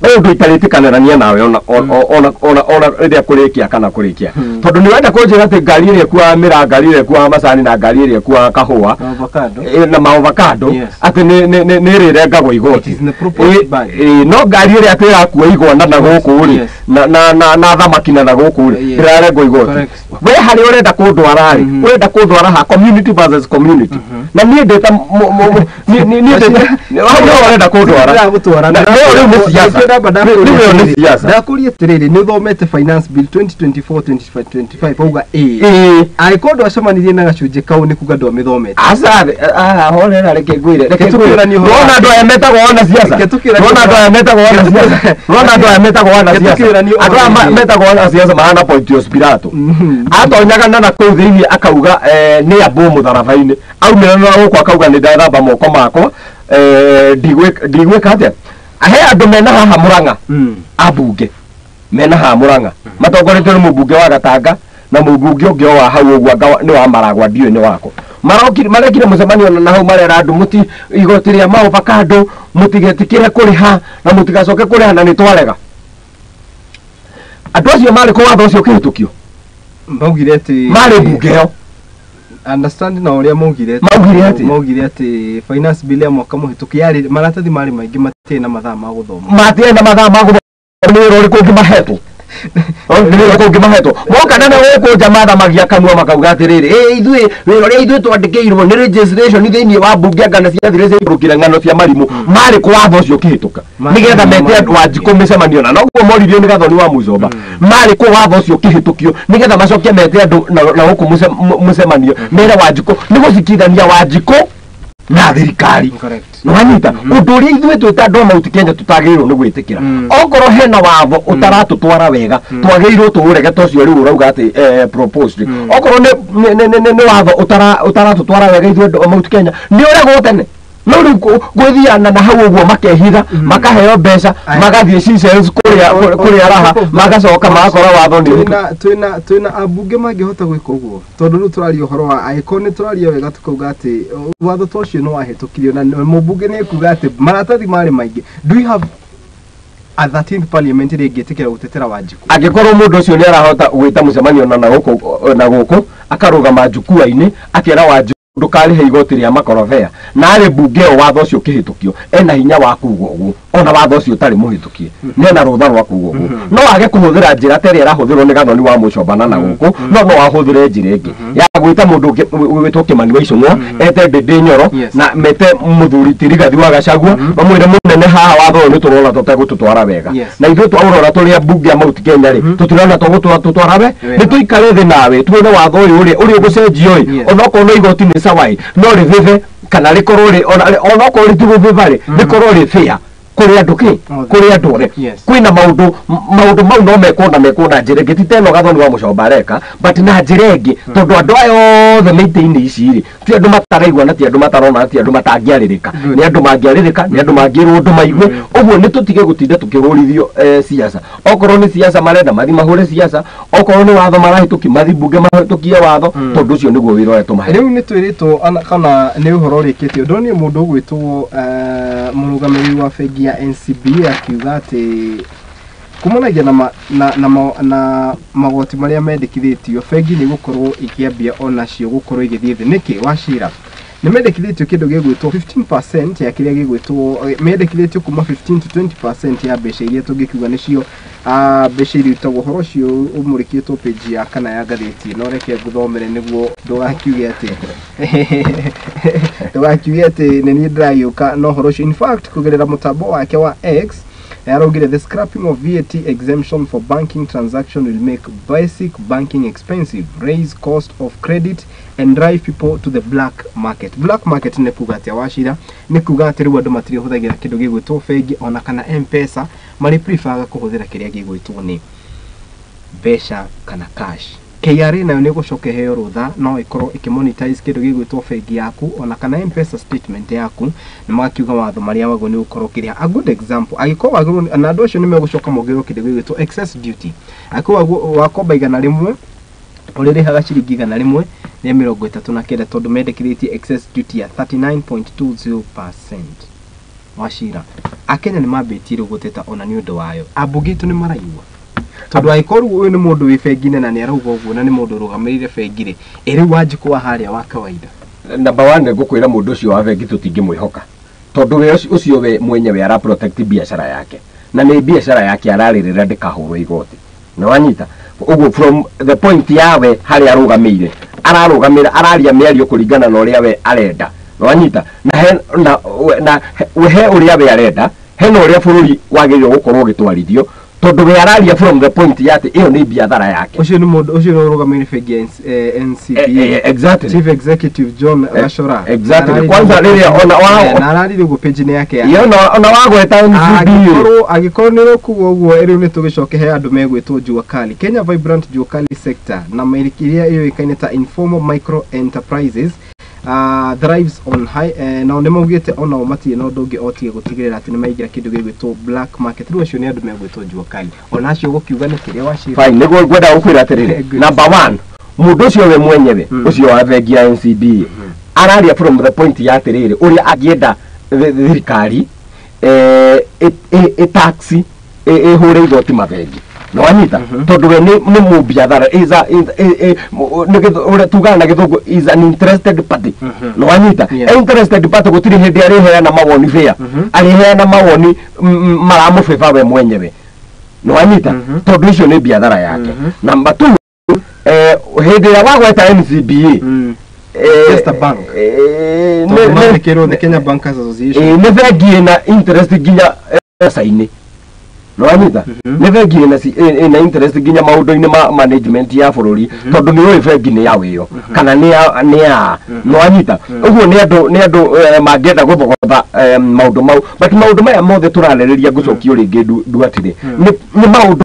ũndũ itarĩtĩkanĩrania nawe ona rĩrĩa kũrĩkia kana kũrĩkia, tondũ nĩ wenda kũnjĩra atĩ ngari ĩrĩa ĩkuaga mĩraa, ngari ĩrĩa ĩkuaga macani na ngari ĩrĩa ĩkuaga kahũa na maovacado atĩ nĩ ĩrĩrengagwo igoti, no ngari ĩrĩa atĩ ĩrakua igwa na gũkũ rĩ na thamaki na gũkũ rĩ ĩrarengwo igoti. We harĩa ũrenda kũndwara rĩ, ũrenda kũndwara ha community versus community. Na niĩ ndĩta hau ũrenda kũndwara na rĩu nĩ siasa. Ndakũria atĩrĩrĩ, nĩ ũthomete finance bill 2024-2025 auga ĩĩ, angĩkorwo ndwacemanirie na gacunjĩ kau nĩ kuga ndwamĩthomete. Aca, horera reke ngwĩre, reke ngwĩre. Wona andũ aya metagwo wana siasa, wona andũ aya metagwo wana siasa, wona andũ aya metagwo wana siasa, andũ aya metagwo wana siasa mahana Pontius Pilato. Atonyaga na kũu thĩinĩ akauga nĩ ambũ mũtharaba-inĩ, aumĩra na gũkũ akauga nĩ ndathamba moko makwa, ndigwĩka atĩa. He andũ mena haha Murang'a ambunge mena haha Murang'a matongoretio nĩ mũmbunge wa Gatanga na mũmbunge ũngĩ o wa hau ũguo anga nĩ wa Maragwa ndiũĩ nĩ wako. Marekire mũcemanio na hau marera andũ mũti igoti rĩa maovacado mũtigetĩkĩre kũrĩha na mũtigacoke kũrĩha na nĩ twarega. Andũ acio marĩ kũ watho ũcio ũkĩhĩtũkio? Maugire atĩ marĩ mbunge ĩyo. Understand na ũrĩa maugire atĩ finance bill ya mwaka mũhĩtũku yarĩ maratathi marĩ maingĩ matiarĩ na mathaa ma gũthoma, matiarĩ na mathaa ma gũthoma. Nĩ wĩra ũrĩkũ ũngĩ mahetwo? Nĩ wĩra ũrĩkũ ũngĩ mahetwo? Moka na gũkũ nja mathamagia kanua makauga atĩrĩrĩ, ĩ ithuĩ wĩra ũrĩa ithuĩ twandĩkĩirwo nĩ registration thĩinĩ wa mbunge anga na ciathire ciaikũrũkire ng'ano cia marimũ. Marĩ kũ watho ũcio ũkĩhĩtũka nĩgetha mete andũ Wanjikũ mĩcemanio na noguo moririo nĩ Gathoni wa Mucomba. Marĩ kũ watho ũcio ũkĩhĩtũkio nĩgetha macoke mete andũ na gũkũ mũcemanio mere Wanjikũ nĩ gũcikithania Wanjikũ na thirikari. Nĩwanyita ũndũ ũrĩa ithuĩ twĩta andũ a Mount Kenya tũtagĩrĩirwo nĩ gwĩtĩkĩra. Okorwo hena watho ũtaratũtwara wega twagĩrĩirwo tũũrege ta ũcio rĩu ũrauga atĩ proposed. Okorwo nĩ watho ũtaratũtwara wega ithuĩ andũ a Mount Kenya nĩ ũregwo tene. No rĩu gwĩthiana na hau ũguo makehitha, makaheo mbeca, magathiĩ Seychelles kũrĩa raha, magacoka magakora watho nĩ twĩna ambunge mangĩhota gwĩka ũguo, tondũ rĩu tũraria ũhoro wa angĩkorwo nĩ tũraria wega tũkauga atĩ watho ta ũcio nĩ wahĩtũkirio na mũmbunge nĩ ekuga atĩ maratathi marĩ maingĩ. Do we have a 13th parliament ĩrĩa ĩngĩtĩkĩra gũtetera Wanjikũ? Angĩkorwo mũndũ ũcio nĩ arahota gwĩta mũcemanio na gũkũ akarũgama njukua-inĩ akera Wanjikũ ndũkarĩhe igoti rĩa makorobea na arĩ mbunge ĩyo watho ũcio ũkĩhĩtũkio ena hinya wa kuga ũguo, ona watho ũcio ũtarĩ mũhĩtũkie nĩ ena rũtha rwa kuga ũguo. No age kũhũthĩra njĩra ta ĩrĩa ĩrahũthĩrwo nĩ Gathoni wa Mucomba na gũkũ, no ahũthĩre njĩra ĩngĩ ya Gwĩta mũndũ ũgwĩtwo Kĩmani wa Icũng'wa, ete Ndĩndĩ Nyoro na mete mũthuri ti Rigathi wa Gachagua, mamwĩre, "Mũnene, haha watho ũyũ nĩ tũrona tũtegũtũtwara wega, na ithuĩ twaũrora tũrĩ ambunge a Mount Kenya rĩ, tũtirona tũgũtũtwara we. Nĩ tũikare thĩ nawe tuone watho ũyũ ũrĩa ũrĩa ũgũcenjio ĩ, onokorwo no igoti nĩ sawa ĩ, no rĩthĩthe kana rĩkorwo rĩ onokorwo rĩtigũthĩtha rĩ, rĩkorwo rĩ fair kũrĩ andũ kĩ kũrĩ andũ othe." Kwĩna maũndũ mau no mekwo na mekwo na njĩra ĩngĩ, ti ta ĩno Gathoni wa Mũcomba areka, but na njĩra ĩngĩ, tondũ andũ aya othe mĩtĩ-inĩ ici rĩ, ti andũ mataraigua na ti andũ matarona na ti andũ matangĩarĩrĩka. Nĩ andũ mangĩarĩrĩka, nĩ andũ mangĩrwo ũndũ maigue. Ũguo nĩ tũtige gũtinda tũkĩhũrithio siasa. Okorwo nĩ siasa marenda mathi mahũre siasa, okorwo nĩ watho marahĩtũki, mathi mbunge mahĩtũkie watho, tondũ ũcio nĩguo wĩra ũrĩa tũmahe. Rĩu nĩ twĩrĩtwo kana nĩ ũhoro ũrĩkĩtio. Ndonire mũndũ ũgwĩtwo mũrũgamĩrĩri wa bengi ya NCBA akiuga atĩ kumanagia na magoti marĩa mendekithĩtio, bengi nĩ gũkorwo ikĩambia onacio gũkorwo igĩthiĩ thĩ. Nĩkĩ, Wachira? Nĩ mendekithĩtio kĩndũ gĩgwĩtwo 15% ya kĩrĩa gĩgwĩtwo, mendekithĩtio kuma 15 to 20% ya mbeca iria tũngĩkiuga nĩcio mbeca iria irutagwo. Ũhoro ũcio ũmũrĩkĩtwo page ya kana ya ngathĩti ĩno. Reke ngũthomere nĩguo ndũgakiuge atĩ nĩ niĩ ndĩragĩũka na ũhoro ũcio. In fact, kũgerera mũtambo wake wa X araugire, "The scrapping of VAT exemption for banking transaction will make basic banking expensive, raise cost of credit and drive people to the black market." Black market nĩ kuga atĩa, Wachira? Nĩ kuga atĩ rĩu andũ matirĩhũthagĩra kĩndũ gĩgwĩtwo bengi ona kana M-Pesa, marĩ preferaga kũhũthĩra kĩrĩa gĩgwĩtwo nĩ mbeca kana cash. KRA nayo nĩ ĩgũcoka ĩheo rũtha no ĩkorwo ĩkĩmonetize kĩndũ gĩgwĩtwo bengi yaku ona kana M-Pesa statement yaku, na magakiuga watho marĩa wagwo nĩ gũkorwo ũkĩrĩha. A good example, angĩkorwo wagĩrĩirwo na andũ acio nĩ megũcoka mongererwo kĩndũ gĩgwĩtwo excess duty. Angĩkorwo wakomba 100, ũrĩrĩhaga ciringi 139, tondũ mendekithĩtie excess duty ya 39.20%. Wachira, Akenya nĩ mambĩtie rĩu gũteta ona nĩ ũndũ wayo. Ambunge aitũ nĩ maraigua? Tondũ angĩkorwo ũyũ nĩ mũndũ wĩ bengi-inĩ na nĩ arauga ũguo na nĩ mũndũ ũrũgamĩrĩire bengi rĩ, ĩ rĩu Wanjikũ wa harĩa wa kawaida? Number one, ngũkwĩra mũndũ ũcio wa bengi tũtingĩmwĩhoka, tondũ we ũcio we mwenyewe ara protect biacara yake, na nĩ biacara yake ararĩrĩra ndĩkahũrwo igoti. Na wanyita ũguo, from the point yawe harĩa arũgamĩire, ararũgamĩra, araria mĩario kũringana na ũrĩa we arenda. Na wanyita na he na na he he ũrĩa we arenda, hena ũrĩa bũrũri wagĩrĩirwo gũkorwo ũgĩtwarithio, tondũ we araria from the point ya atĩ ĩyo nĩ biathara yake. Ũcio nĩ mũndũ ũcio nĩ ũrũgamĩrĩire bengi ya NCBA. Exactly. Chief Executive John Gachora. Exactly. Kwanza rĩrĩa ona na araririe ũguo page-inĩ yake ya Iyo ona wagweta NCBA. Angĩkorwo nĩ ũkuga ũguo, rĩu nĩ tũgĩcoke he andũ megwĩtwo Jua Kali Kenya, vibrant Jua Kali sector na ĩrĩa ĩũĩkaine ta informal micro enterprises thrives on high, nao nĩ maugĩte onao matirĩ na ũndũ ũngĩ otige gũtigĩrĩra atĩ nĩ maingĩra kĩndũ gĩgwĩtwo black market. Rĩu acio nĩ andũ megwĩtwo Jua Kali, ona acio gũkiuga nĩ kĩrĩa, Wachira? Fine, nĩguo ngwenda gũkwĩra atĩrĩrĩ, Good. number one, mũndũ ũcio we mwenyewe, ũcio wa bengi ya NCBA, araria from the point ya atĩrĩrĩ, ũrĩa angĩenda thirikari ĩ tax ĩhũre igoti mabengi. Na wanyita, tondũ we nĩ mũbiathara, is a nĩ ũrĩa tugaga na Gĩthũngũ is an interested party. Na wanyita, interested party gũtirĩ hĩndĩ arĩheana mawoni fair, arĩheana mawoni maramũbĩba we mwenyewe. Na wanyita, tondũ icio nĩ biathara yake. Number two, hĩndĩ ĩrĩa wagweta NCBA, Just a bank. Tondũ mandĩkĩrwo the Kenya Bankers Association. Nĩ bengi ĩna interest nginya mbeca-inĩ. Nĩwanyita, nĩ bengi ĩna interest nginya maũndũ-inĩ ma management ya bũrũri, tondũ nĩ ũĩ bengi nĩ ya wĩyo kana nĩ ya nĩwanyita ũguo, nĩ andũ mangĩenda gũthogotha maũndũ mau. But maũndũ maya mothe tũrarĩrĩria, ngũcokio rĩngĩ nduatire, nĩ maũndũ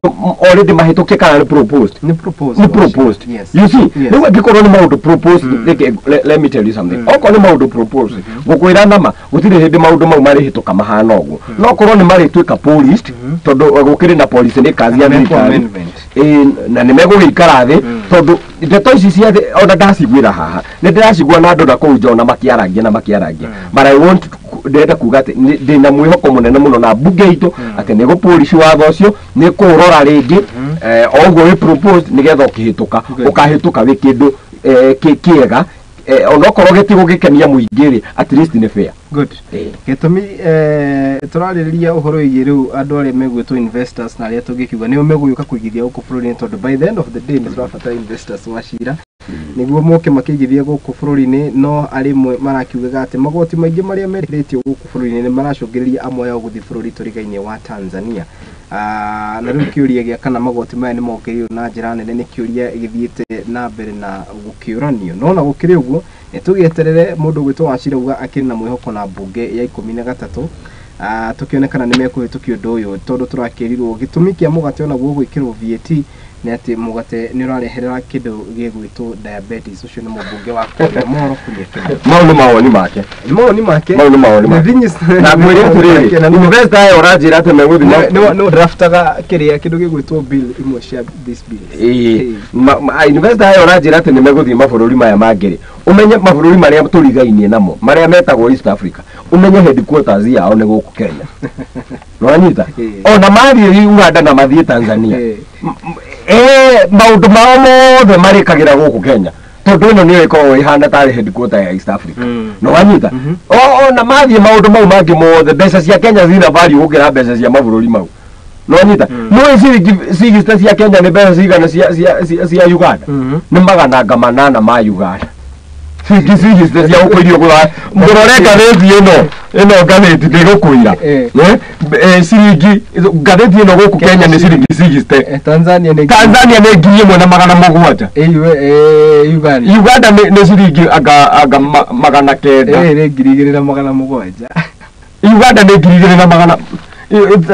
already mahĩtũkie kana nĩ proposed? Nĩ proposed. Nĩ proposed. You see, rĩu angĩkorwo nĩ maũndũ proposed, let me tell you something, okorwo nĩ maũndũ proposed, ngũkwĩra nama gũtirĩ hĩndĩ maũndũ mau marĩhĩtũka mahana ũguo, no korwo nĩ marĩtuĩka policed, tondũ gũkĩrĩ na policy nĩ kazi ya Mekwo thirikari. amendment. Ĩĩ, na nĩ megũgĩikara thĩ, tondũ ndeto ici cia thĩ ona ndaciguĩra haha, nĩ ndĩracigua na andũ na kũu nja ona makĩarangia na makĩarangia, but I want ndĩrenda kuga atĩ ndĩna mwĩhoko mũnene mũno na mbunge itũ atĩ nĩ gũpolici watho ũcio, nĩ kũũrora rĩngĩ o ũguo wĩ proposed, nĩgetha ũkĩhĩtũka ũkahĩtũka wĩ kĩndũ kĩega, onokorwo gĩtigũgĩkenia mũingĩ rĩ, at least nĩ fair. Good. Gĩtũmi tũrarĩrĩria ũhoro wĩgiĩ rĩu andũ arĩa megwĩtwo investors na arĩa tũngĩkiuga nĩo megũgĩũka kũigithia gũkũ bũrũri-inĩ, tondũ by the end of the day nĩ tũrabatara investors, Wachira. Nĩguo moke makĩigithie gũkũ bũrũri-inĩ, no arĩmwe marakiugaga atĩ magoti maingĩ marĩa mekĩrĩtio gũkũ bũrũri-inĩ nĩ maracũngĩrĩria amwe ao gũthiĩ bũrũri tũrigainie wa Tanzania. Na rĩu kĩũria gĩa kana magoti maya nĩ mongereirwo na njĩra nene nĩ kĩũria gĩthiĩte na mbere na gũkĩũranio. No na gũkĩrĩ ũguo, nĩ tũgĩeterere mũndũ ũgwĩtwo Wachira auga akĩrĩ na mwĩhoko na mbunge ya 13, tũkĩone kana nĩ mekũhĩtũkia ũndũ ũyũ, tondũ tũrakĩrirwo gĩtũmi kĩa mũgate onaguo gwĩkĩrwo VAT nĩ atĩ mũgate nĩ ũrareherera kĩndũ gĩgwĩtwo diabetes. Ũcio nĩ mũmbunge wa Kuria Mohoro Kuria Kĩmani. Mau nĩ mawoni make. Nĩ mawoni make. Mau nĩ mawoni The make. thing is, Na ngwĩre atĩrĩrĩ, investor aya ũranjĩra atĩ megũthiĩ nĩ draftaga kĩrĩa kĩndũ gĩgwĩtwo bill imwe cia these bills. Ĩĩ. Investor aya ũranjĩra atĩ nĩ megũthiĩ mabũrũri maya mangĩ rĩ, ũmenye mabũrũri marĩa tũrigainie namo, marĩa metagwo East Africa, ũmenye headquarters yao nĩ gũkũ Kenya. Nĩwanyita? Ona mathiĩ Uganda na mathiĩ Tanzania, maũndũ mao mothe marĩkagĩra gũkũ Kenya, tondũ ĩno nĩyo ĩkoragwo ĩhana tarĩ headquarter ya East Africa. Nĩwanyita? Ona mathiĩ maũndũ mau mangĩ mothe, mbeca cia Kenya cina value gũkĩra mbeca cia mabũrũri mau. Nĩwanyita? Nĩũĩ ciringi 60 cia Kenya nĩ mbeca cigana cia Uganda? Nĩ 800 ma Uganda. Ciringi 60 cia gũkũ iria ũgũraga. Mũrore ngathĩti ĩno ngathĩti ndĩgũkwĩra. Ciringi ngathĩti ĩno gũkũ Kenya nĩ ciringi 60. Tanzania nĩ Tanzania nĩ 1700. Uganda. Uganda nĩ ciringi anga 900. Nĩ 2700. Uganda nĩ 2200.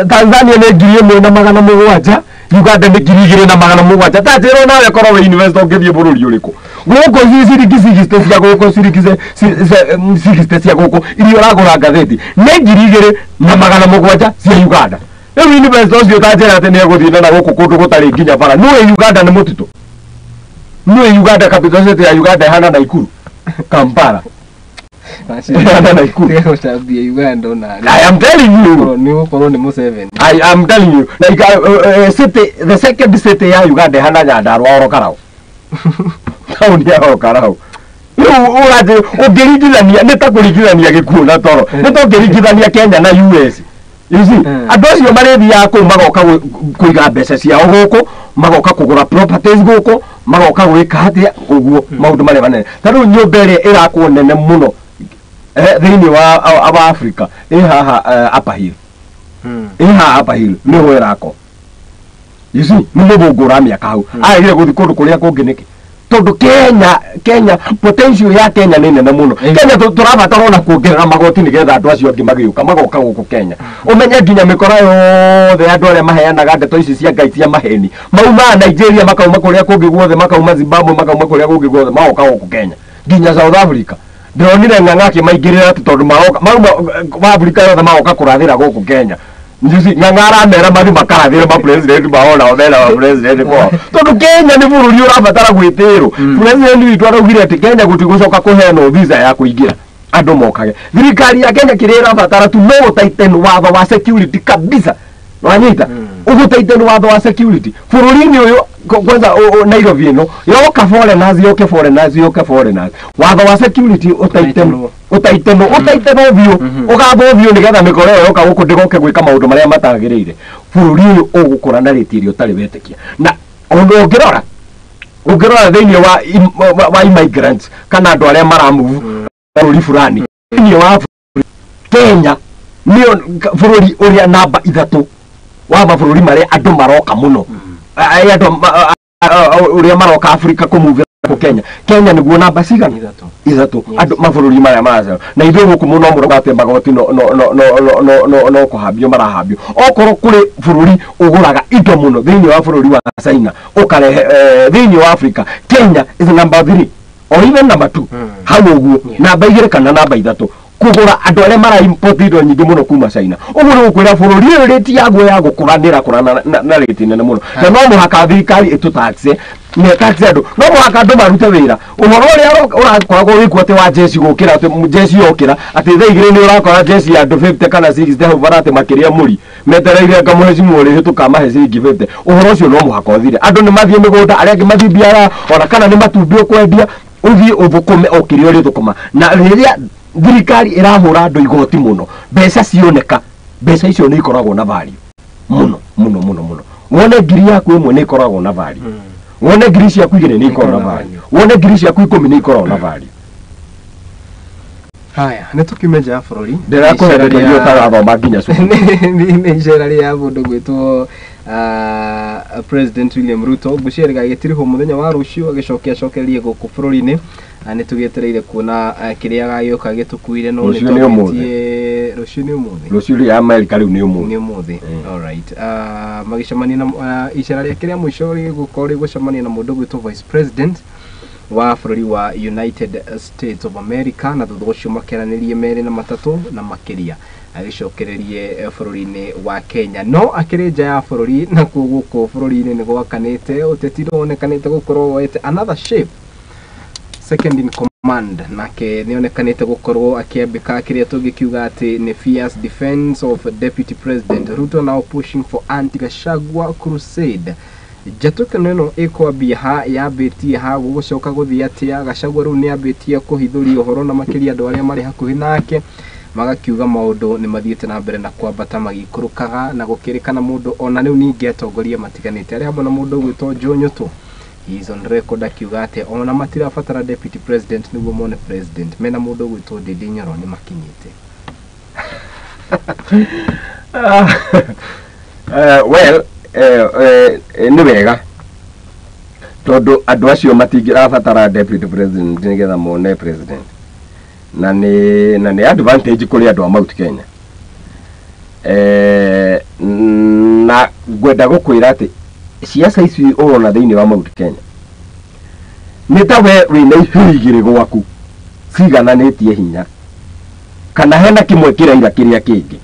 Tanzania nĩ 1700. Uganda nĩ 2700. Ta njĩra nawe korwo wĩ investor ũngĩthiĩ bũrũri ũrĩkũ? Gũkũ ciringi 60 cia gũkũ, ciringi 60 cia gũkũ iria ũragũra ngathĩti nĩ 2700 cia Uganda. Rĩu investor ũcio ta njĩra atĩ nĩ egũthiĩ na gũkũ kũndũ gũtarĩ nginya bara. Nĩũĩ Uganda nĩ mũtitũ? Nĩũĩ Uganda capital city ya Uganda ĩhana Naikuru, Kampala. Ĩhana Naikuru. Tiga gũcambia Uganda ona. I am telling you. Nĩ gũkorwo nĩ Museveni. I am telling you, like city, the second city ya Uganda ĩhana Nyandarua oro Karau. Taũni ya oro Karau. Rĩu ũrathiĩ ũngĩringithania, nĩ ta kũringithania gĩkuũ na toro. Nĩ ta ũngĩringithania Kenya na US. You see, andũ acio marĩthiaga kũu magoka kũiga mbeca ciao gũkũ, magoka kũgũra properties gũkũ, magoka gwĩka atĩa ũguo maũndũ marĩa manene. Ta rĩu nyũmba ĩrĩa ĩrakwo nene mũno thĩinĩ wa Africa ĩ haha Upper Hill. Ĩ haha Upper Hill nĩho ĩrakwo. You see, nĩ mũthũngũ ũramĩaka hau. Agĩrĩire gũthiĩ kũndũ kũrĩa kũngĩ nĩkĩ? Tondũ Kenya potential ya Kenya nĩ nene mũno. Kenya tũrabatara ona kuongerera magoti nĩgetha andũ acio angĩ magĩũka magoka gũkũ Kenya. Ũmenye nginya mĩkora yothe andũ arĩa maheanaga ndeto ici cia Ngai cia maheni maumaga Nigeria, makauma kũrĩa kũngĩ guothe, makauma Zimbabwe, makauma kũrĩa kũngĩ guothe, magoka gũkũ Kenya nginya South Africa. Ndĩronire Ng'ang'a akĩmaingĩrĩra atĩ tondũ maroka mauma wa Africa yothe magoka kũrathĩra gũkũ Kenya. You see, Ng'ang'a aramera mathiĩ makarathĩre ma president mao nao mena ma president kwao. Tondũ Kenya nĩ bũrũri ũrabatara gwĩtĩĩrwo. President witũ araugire atĩ Kenya gũtigũcoka kũheanwo visa ya kũingĩra andũ mokage. Thirikari ya Kenya kĩrĩa ĩrabatara tu no gũtighten watho wa security kabisa. Wanyita? Ũgũtighten watho wa security. Bũrũri-inĩ ũyũ kwanza Nairobi ĩno yoka foreigners, yoke foreigners, yoke foreigners. Watho wa security ũtightenwo, ũtightenwo, ũtightenwo biũ, ũgathwo biũ nĩgetha mĩkora ĩyo yoka gũkũ ndĩgoke gwĩka maũndũ marĩa matagĩrĩire. Bũrũri ũyũ ũgũkũra na rĩti ĩrĩa ũtarĩ wetĩkia. Na ũndũ ũngĩrora thĩinĩ wa immigrants kana andũ arĩa maramove bũrũri fulani thĩinĩ wa Kenya nĩyo bũrũri ũrĩa namba 3 wa mabũrũri marĩa andũ maroka mũno. Andũ ũrĩa maroka Africa kũmove gũkũ Kenya. Kenya nĩguo namba cigana? 3. Andũ mabũrũri marĩa maracerera. Na ithuĩ gũkũ mũno mũroga atĩ magoti no kũhambio marahambio. Okorwo kũrĩ bũrũri ũgũraga indo mũno thĩinĩ wa bũrũri wa China, ũkarehe thĩinĩ wa Africa, Kenya is number 3 or even number 2. Hau ũguo namba 2 kana namba 3 kũgũra andũ arĩa mara import indo nyingĩ mũno kuma China. Ũguo nĩ gũkwĩra bũrũri ũyũ rĩti yaguo ya gũkũra nĩ ĩrakũra na rĩti nene mũno. Na no mũhaka thirikari ĩtũtaxe, nĩ taxe andũ, no mũhaka andũ marute wĩra. Ũhoro ũrĩa ũrakoragwo wĩkuo atĩ wa jeshi gũkĩra, atĩ jeshi yokĩra, atĩ thaa 2 nĩ ũrakora jeshi ya andũ 50 kana 60 hau bara atĩ makĩria mũri metereire anga mũhecimiwa ũrĩhĩtũka amahe ciringi 50. Ũhoro ũcio no mũhaka ũthire. Andũ nĩ mathiĩ mĩgũnda, arĩa angĩ mathiĩ biara, ona kana nĩ matumbĩ ũkwendia, ũthiĩ ũthũkũme o kĩrĩa ũrĩthũkũma. Na rĩrĩa thirikari ĩrahũra andũ igoti mũno, mbeca cioneka, mbeca icio nĩ ikoragwo na value mũno mũno mũno mũno. Wone ngiri yaku ĩmwe nĩ ĩkoragwo na value. Wone ngiri ciaku 2 nĩ ikoragwo na value. Wone ngiri ciaku 10 nĩ ikoragwo na value. Haya, nĩ tũkiume nja ya bũrũri. Ndĩrakũherekeria ũtarathoma nginya cukuru. Nĩ icera rĩa mũndũ gwĩtwo President William Ruto ngwĩciria rĩgagĩtirihwo mũthenya wa rũciũ agĩcokia acokererie gũkũ bũrũri-inĩ. Nĩ tũgĩetereire kuona kĩrĩa agagĩũka gĩtũkuire no nĩ tũgĩtie rũciũ nĩ ũmũthĩ. Rũciũ rĩa Amerika rĩu nĩ ũmũthĩ. Nĩ ũmũthĩ. All right. Magĩcemania na icera rĩake rĩa mũico rĩgũkorwo rĩgũcemania na mũndũ gwĩtwo Vice President wa bũrũri wa United States of America na thutha ũcio makeranĩrie merĩ na matatũ na makĩria agĩcokererie bũrũri-inĩ wa Kenya. No akĩrĩ nja ya bũrũri nakuo gũkũ bũrũri-inĩ nĩ gwakanĩte ũteti nĩwonekanĩte gũkorwo woete another shape. Second in command nake nĩonekanĩte gũkorwo akĩambĩka kĩrĩa tũngĩkiuga atĩ nĩ fierce defense of Deputy President Ruto now pushing for anti-Gachagua crusade. Njatũkano ĩno ĩkwambia ha yambĩtie ha gũgũcoka gũthiĩ atĩa? Gachagua rĩu nĩambĩtie kũhithũria ũhoro na makĩria andũ arĩa marĩ hakuhĩ nake magakiuga maũndũ nĩ mathiĩte na mbere na kwambata magĩikũrũkaga na gũkĩrĩkana mũndũ ona rĩu ningĩ atongoria matiganĩte arĩ hamwe na mũndũ ũgwĩtwo Joe Nyutu. He is on record akiuga atĩ ona matirabatara deputy president nĩguo mone president mena mũndũ ũgwĩtwo Ndindi Nyoro nĩ makinyĩte. Well, nĩ wega tondũ andũ acio matingĩrabatara deputy president nĩgetha mone president na nĩ advantage kũrĩ andũ a Mount Kenya. Na ngwenda gũkwĩra atĩ ciaca ici ũrona thĩinĩ wa Mount Kenya nĩ ta we wĩna ihĩĩ igĩrĩ gwaku cigananĩtie hinya kana hena kĩmwe kĩraira kĩrĩa kĩngĩ.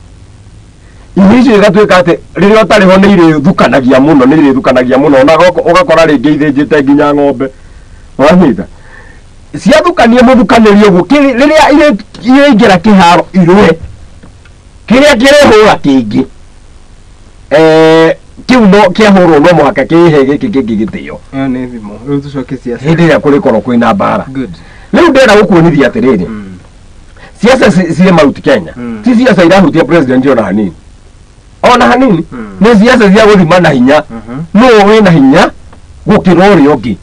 Ihĩĩ icio igatuĩka atĩ rĩrĩa ũtarĩ ho nĩ irĩthukanagia mũno, nĩ irĩthukanagia mũno na ũgakora rĩngĩ ithĩnjĩte nginya ng'ombe. Wanyita? Ciathukania mũthukanĩrie ũguo rĩrĩa iraingĩra kĩharo irũe kĩrĩa kĩrĩhũra kĩngĩ kĩu no kĩahũrwo no mũhaka kĩhe gĩkĩ kĩngĩ gĩtĩo. Ĩyo nĩ thimo. Rĩu tũcoke ciaca. Hĩndĩ ĩrĩa kũrĩkorwo kwĩna mbara. Good. Rĩu ndĩrenda gũkuonithia atĩrĩrĩ, ciaca ciĩ Mount Kenya ti ciaca irahutia president ona hanini. Ona hanini nĩ ciaca cia gũthima na hinya nũũ wĩna hinya gũkĩra ũrĩa ũngĩ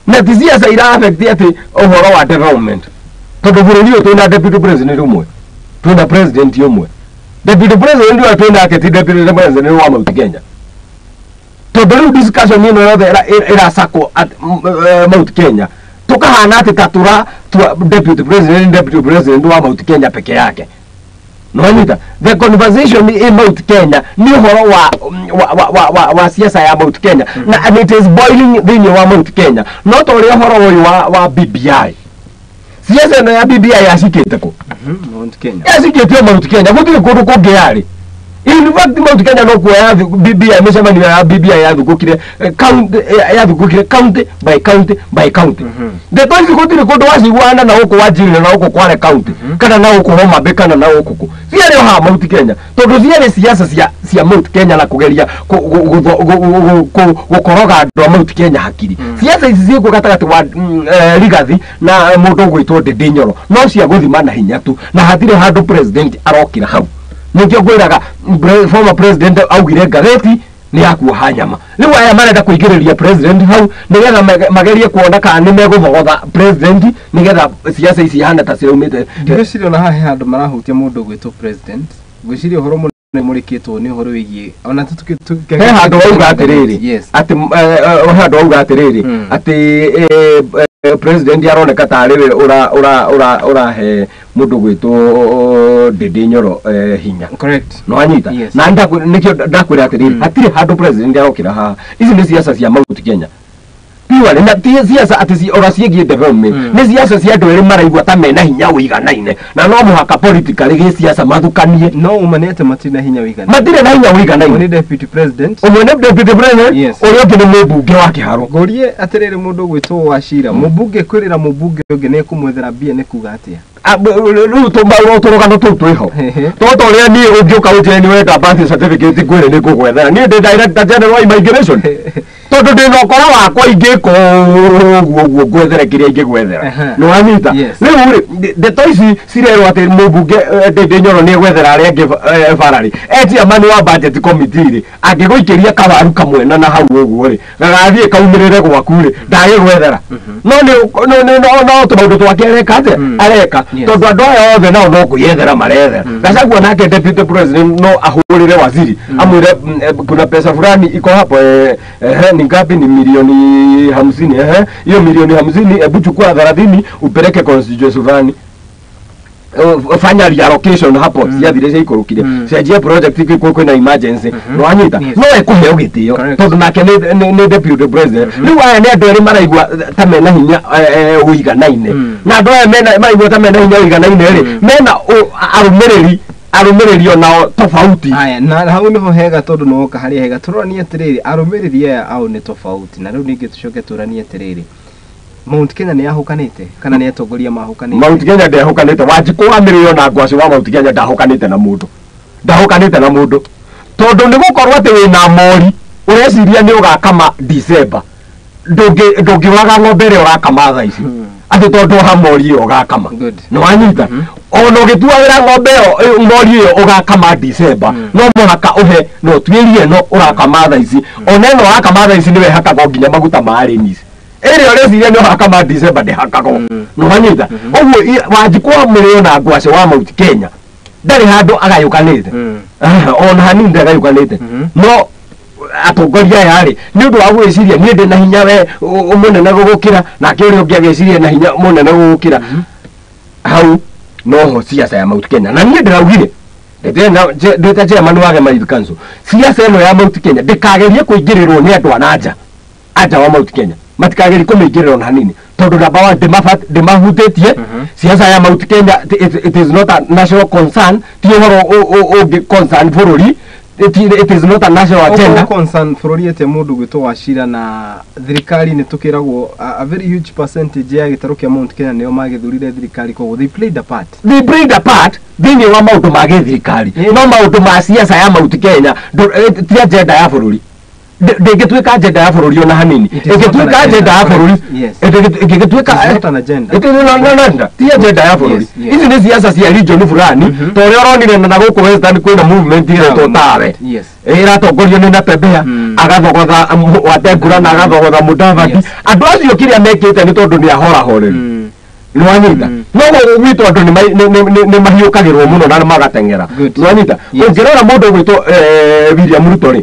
na ti ciaca ira affect atĩ ũhoro wa development tondũ bũrũri ũyũ twĩna deputy president ũmwe, twĩna president ũmwe. Deputy president ũrĩa twĩnake ti deputy president wa Mount Kenya tondũ rĩu discussion ĩno yothe ĩracakwo Mount Kenya tũkahana atĩ ta tũra deputy president wa Mount Kenya peke yake. No, the conversation in Mount Kenya ni ũhoro wa siasa ya Mount Kenya na and it is boiling thĩinĩ wa Mount Kenya no ta ũrĩa ũhoro ũyũ wa BBI. Siasa ĩno ya BBI yacikĩte kũ? Mount Kenya. Yacikĩte Mount Kenya gũtirĩ kũndũ kũngĩ yarĩ. In fact Mount Kenya no kuoya BBI mĩcemanio ya BBI yathũkũkire county yathũkũkire county by county by county. Ndeto ici gũtirĩ kũndũ waciguana na gũkũ Wajir na gũkũ Kwale county kana na gũkũ Homa Bay kana na gũkũ kũ. Ciarĩ o haha Mount Kenya tondũ ciarĩ siasa cia Mount Kenya na kũgeria gũkoroga andũ a Mount Kenya hakiri. Siasa ici ciĩkuo gatagatĩ wa Rigathi na mũndũ ũgwĩtwo Ndindi Nyoro no cia gũthima na hinya tu na hatirĩ handũ president arokĩra hau. Nĩkĩo ngwĩraga former president augire ngathĩti nĩ ya kuoha nyama. Rĩu aya marenda kũingĩrĩria president hau nĩgetha magerie kuona kana nĩ megũthogotha president nĩgetha siasa ici ihane ta ciraumĩte. Ndigwĩciria ona haha he handũ marahutia mũndũ ũgwĩtwo president. Ngwĩciria ũhoro mũnene mũrĩkĩtwo nĩ ũhoro wĩgiĩ ona he handũ wauga atĩrĩrĩ atĩ he handũ wauga atĩrĩrĩ atĩ president aroneka tarĩ we ũrahe mũndũ gwĩtwo Ndindi Nyoro hinya. Correct. No anyita. Na nĩkĩo ndakwĩra atĩrĩrĩ hatirĩ handũ president arokĩra haha. Ici nĩ siasa cia Mount Kenya. Purely na ti siasa atĩ ora ciĩgiĩ development nĩ siasa cia andũ erĩ maraigua ta mena hinya ũiganaine na no mũhaka politically gĩ siasa mathukanie. No uma nĩ atĩ matirĩ na hinya ũiganaine. Matirĩ na hinya ũiganaine. Ũmwe nĩ deputy president. Ũmwe nĩ deputy president. Ũrĩa ũngĩ nĩ mũmbunge wa kĩharo. Ngũrie atĩrĩrĩ mũndũ ũgwĩtwo Wachira mũmbunge kwĩrĩra mũmbunge ũngĩ nĩ ekũmwethera mbia nĩ kuga atĩa? Rĩu tũrũgano tũu twĩho to ta ũrĩa niĩ ũngĩũka ũnjĩre nĩ ũrenda birth certificate ngwĩre nĩ ngũgwethera niĩ ndĩ director general wa immigration. Tondu ndina ukora wakwa ingĩka ũguo ũguo ngwethere kĩrĩa ingĩgwethera. Nĩ wanyita? Rĩu rĩ ndeto ici cirerwo atĩ mũmbunge Ndindi Nyoro nĩ egwethera arĩa angĩ bararĩ. E chairman wa budget committee rĩ, angĩgũikĩria kawaru kamwe na hau ũguo rĩ, gagathiĩ kaumĩrĩre gwaku rĩ, ndagĩgwethera. No nĩ no tũmaũndũ twake areka atĩa? Areka. Tondũ andũ aya othe nao no kwĩyethera marethera. Gachagua nake deputy president no ahũrĩre waziri amwĩre kuna pesa fulani iko hapo, ni ngapi? Ni milioni 50. Hiyo milioni 50 hebu chukua 30 upeleke constituency fulani. Fanya reallocation hapo ciathire ciaikũrũkire cenjia project kwĩna emergency. Nĩwanyita? No ekũheo gĩtĩo tondũ nake nĩ deputy president. Rĩu aya nĩ andũ erĩ maraigua ta mena hinya ũiganaine, na andũ aya maraigua ta mena hinya ũiganaine rĩ, mena arũmĩrĩri onao tofauti. Aya, na hau nĩho hega tondũ nĩwoka harĩa hega. Tũroranie atĩrĩrĩ, arũmĩrĩri aya ao nĩ tofauti. Na rĩu ningĩ tũcoke tũranie atĩrĩrĩ, Mount Kenya nĩ yahũkanĩte kana nĩ atongoria mahũkanĩte? Mount Kenya ndĩahũkanĩte. Wanjikũ wa Mĩrĩo na Ngwacĩ wa Mount Kenya ndahũkanĩte na mũndũ. Ndahũkanĩte na mũndũ. Tondũ nĩ gũkorwo atĩ wĩna mori ũreciria nĩ ũgakama December. Ndũngĩũraga ng'ombe ĩrĩa ũrakama thaa ici. Atĩ tondũ ha mori ĩyo ũgakama. Nĩ wanyita? Ona ũgĩtuagĩra ng'ombe ĩyo mori ĩyo ũgakama December, no mũhaka ũhe no tuĩrie ĩno ũrakama thaa ici. Ona ĩno ũrakama thaa ici nĩwe ĩhakagwo nginya maguta ma arĩmi. Ĩrĩa ũreciria nĩ ũrakama December ndĩhakagwo. Nĩ wanyita? Ũguo Wanjikũ wa Mĩrĩo na Ngwacĩ wa Mount Kenya ndarĩ handũ agayũkanĩte. Ona hanini ndagayũkanĩte. No atongoria aya rĩ, nĩ ũndũ wa gwĩciria niĩ ndĩ na hinya we mũnene gũgũkĩra, nake ũrĩa ũngĩ ageciria na hinya mũnene gũgũkĩra. Hau noho siasa ya Mount Kenya. Na niĩ ndĩraugire ndĩta chairman wa Gema Youth Council, siasa ĩno ya Mount Kenya ndĩkagerie kũingĩrĩrwo nĩ andũ a nanja anja wa Mount Kenya. Matikagerie kũmĩingĩrĩra ona hanini tondũ number one ndĩmahutĩtie. Siasa ya Mount Kenya it is not a national concern, ti ũhoro ũngĩ concern bũrũri. It is not a national agenda. Concern bũrũri atĩa mũndũ gwĩtwo Wachira na thirikari nĩ tũkĩragwo a very huge percentage ya gĩtarũ kĩa Mount Kenya nĩo magĩthurire thirikari, koguo they played a part. They played a part thĩinĩ wa maũndũ ma gĩthirikari, no maũndũ ma siasa ya Mount Kenya ti agenda ya bũrũri. Ndĩngĩtuĩka agenda ya bũrũri ona hanini. Ĩngĩtuĩka agenda ya bũrũri, ĩngĩtuĩka ti agenda ya bũrũri. Ici nĩ siasa cia region fulani, ta ũrĩa ũronire na gũkũ Western kwĩna movement ĩretwo Tawe ĩratongorio nĩ Natembeya, agathogotha Wetangula na agathogotha Mudavadi. Andũ acio kĩrĩa mekĩte nĩ tondũ nĩ ahorahoreri. Nĩ wanyita? No gũkũ gwitũ andũ nĩ mahiũkagĩrwo mũno na magateng'era. Nĩ wanyita? Ũngĩrora mũndũ ũgwĩtwo William Ruto rĩ,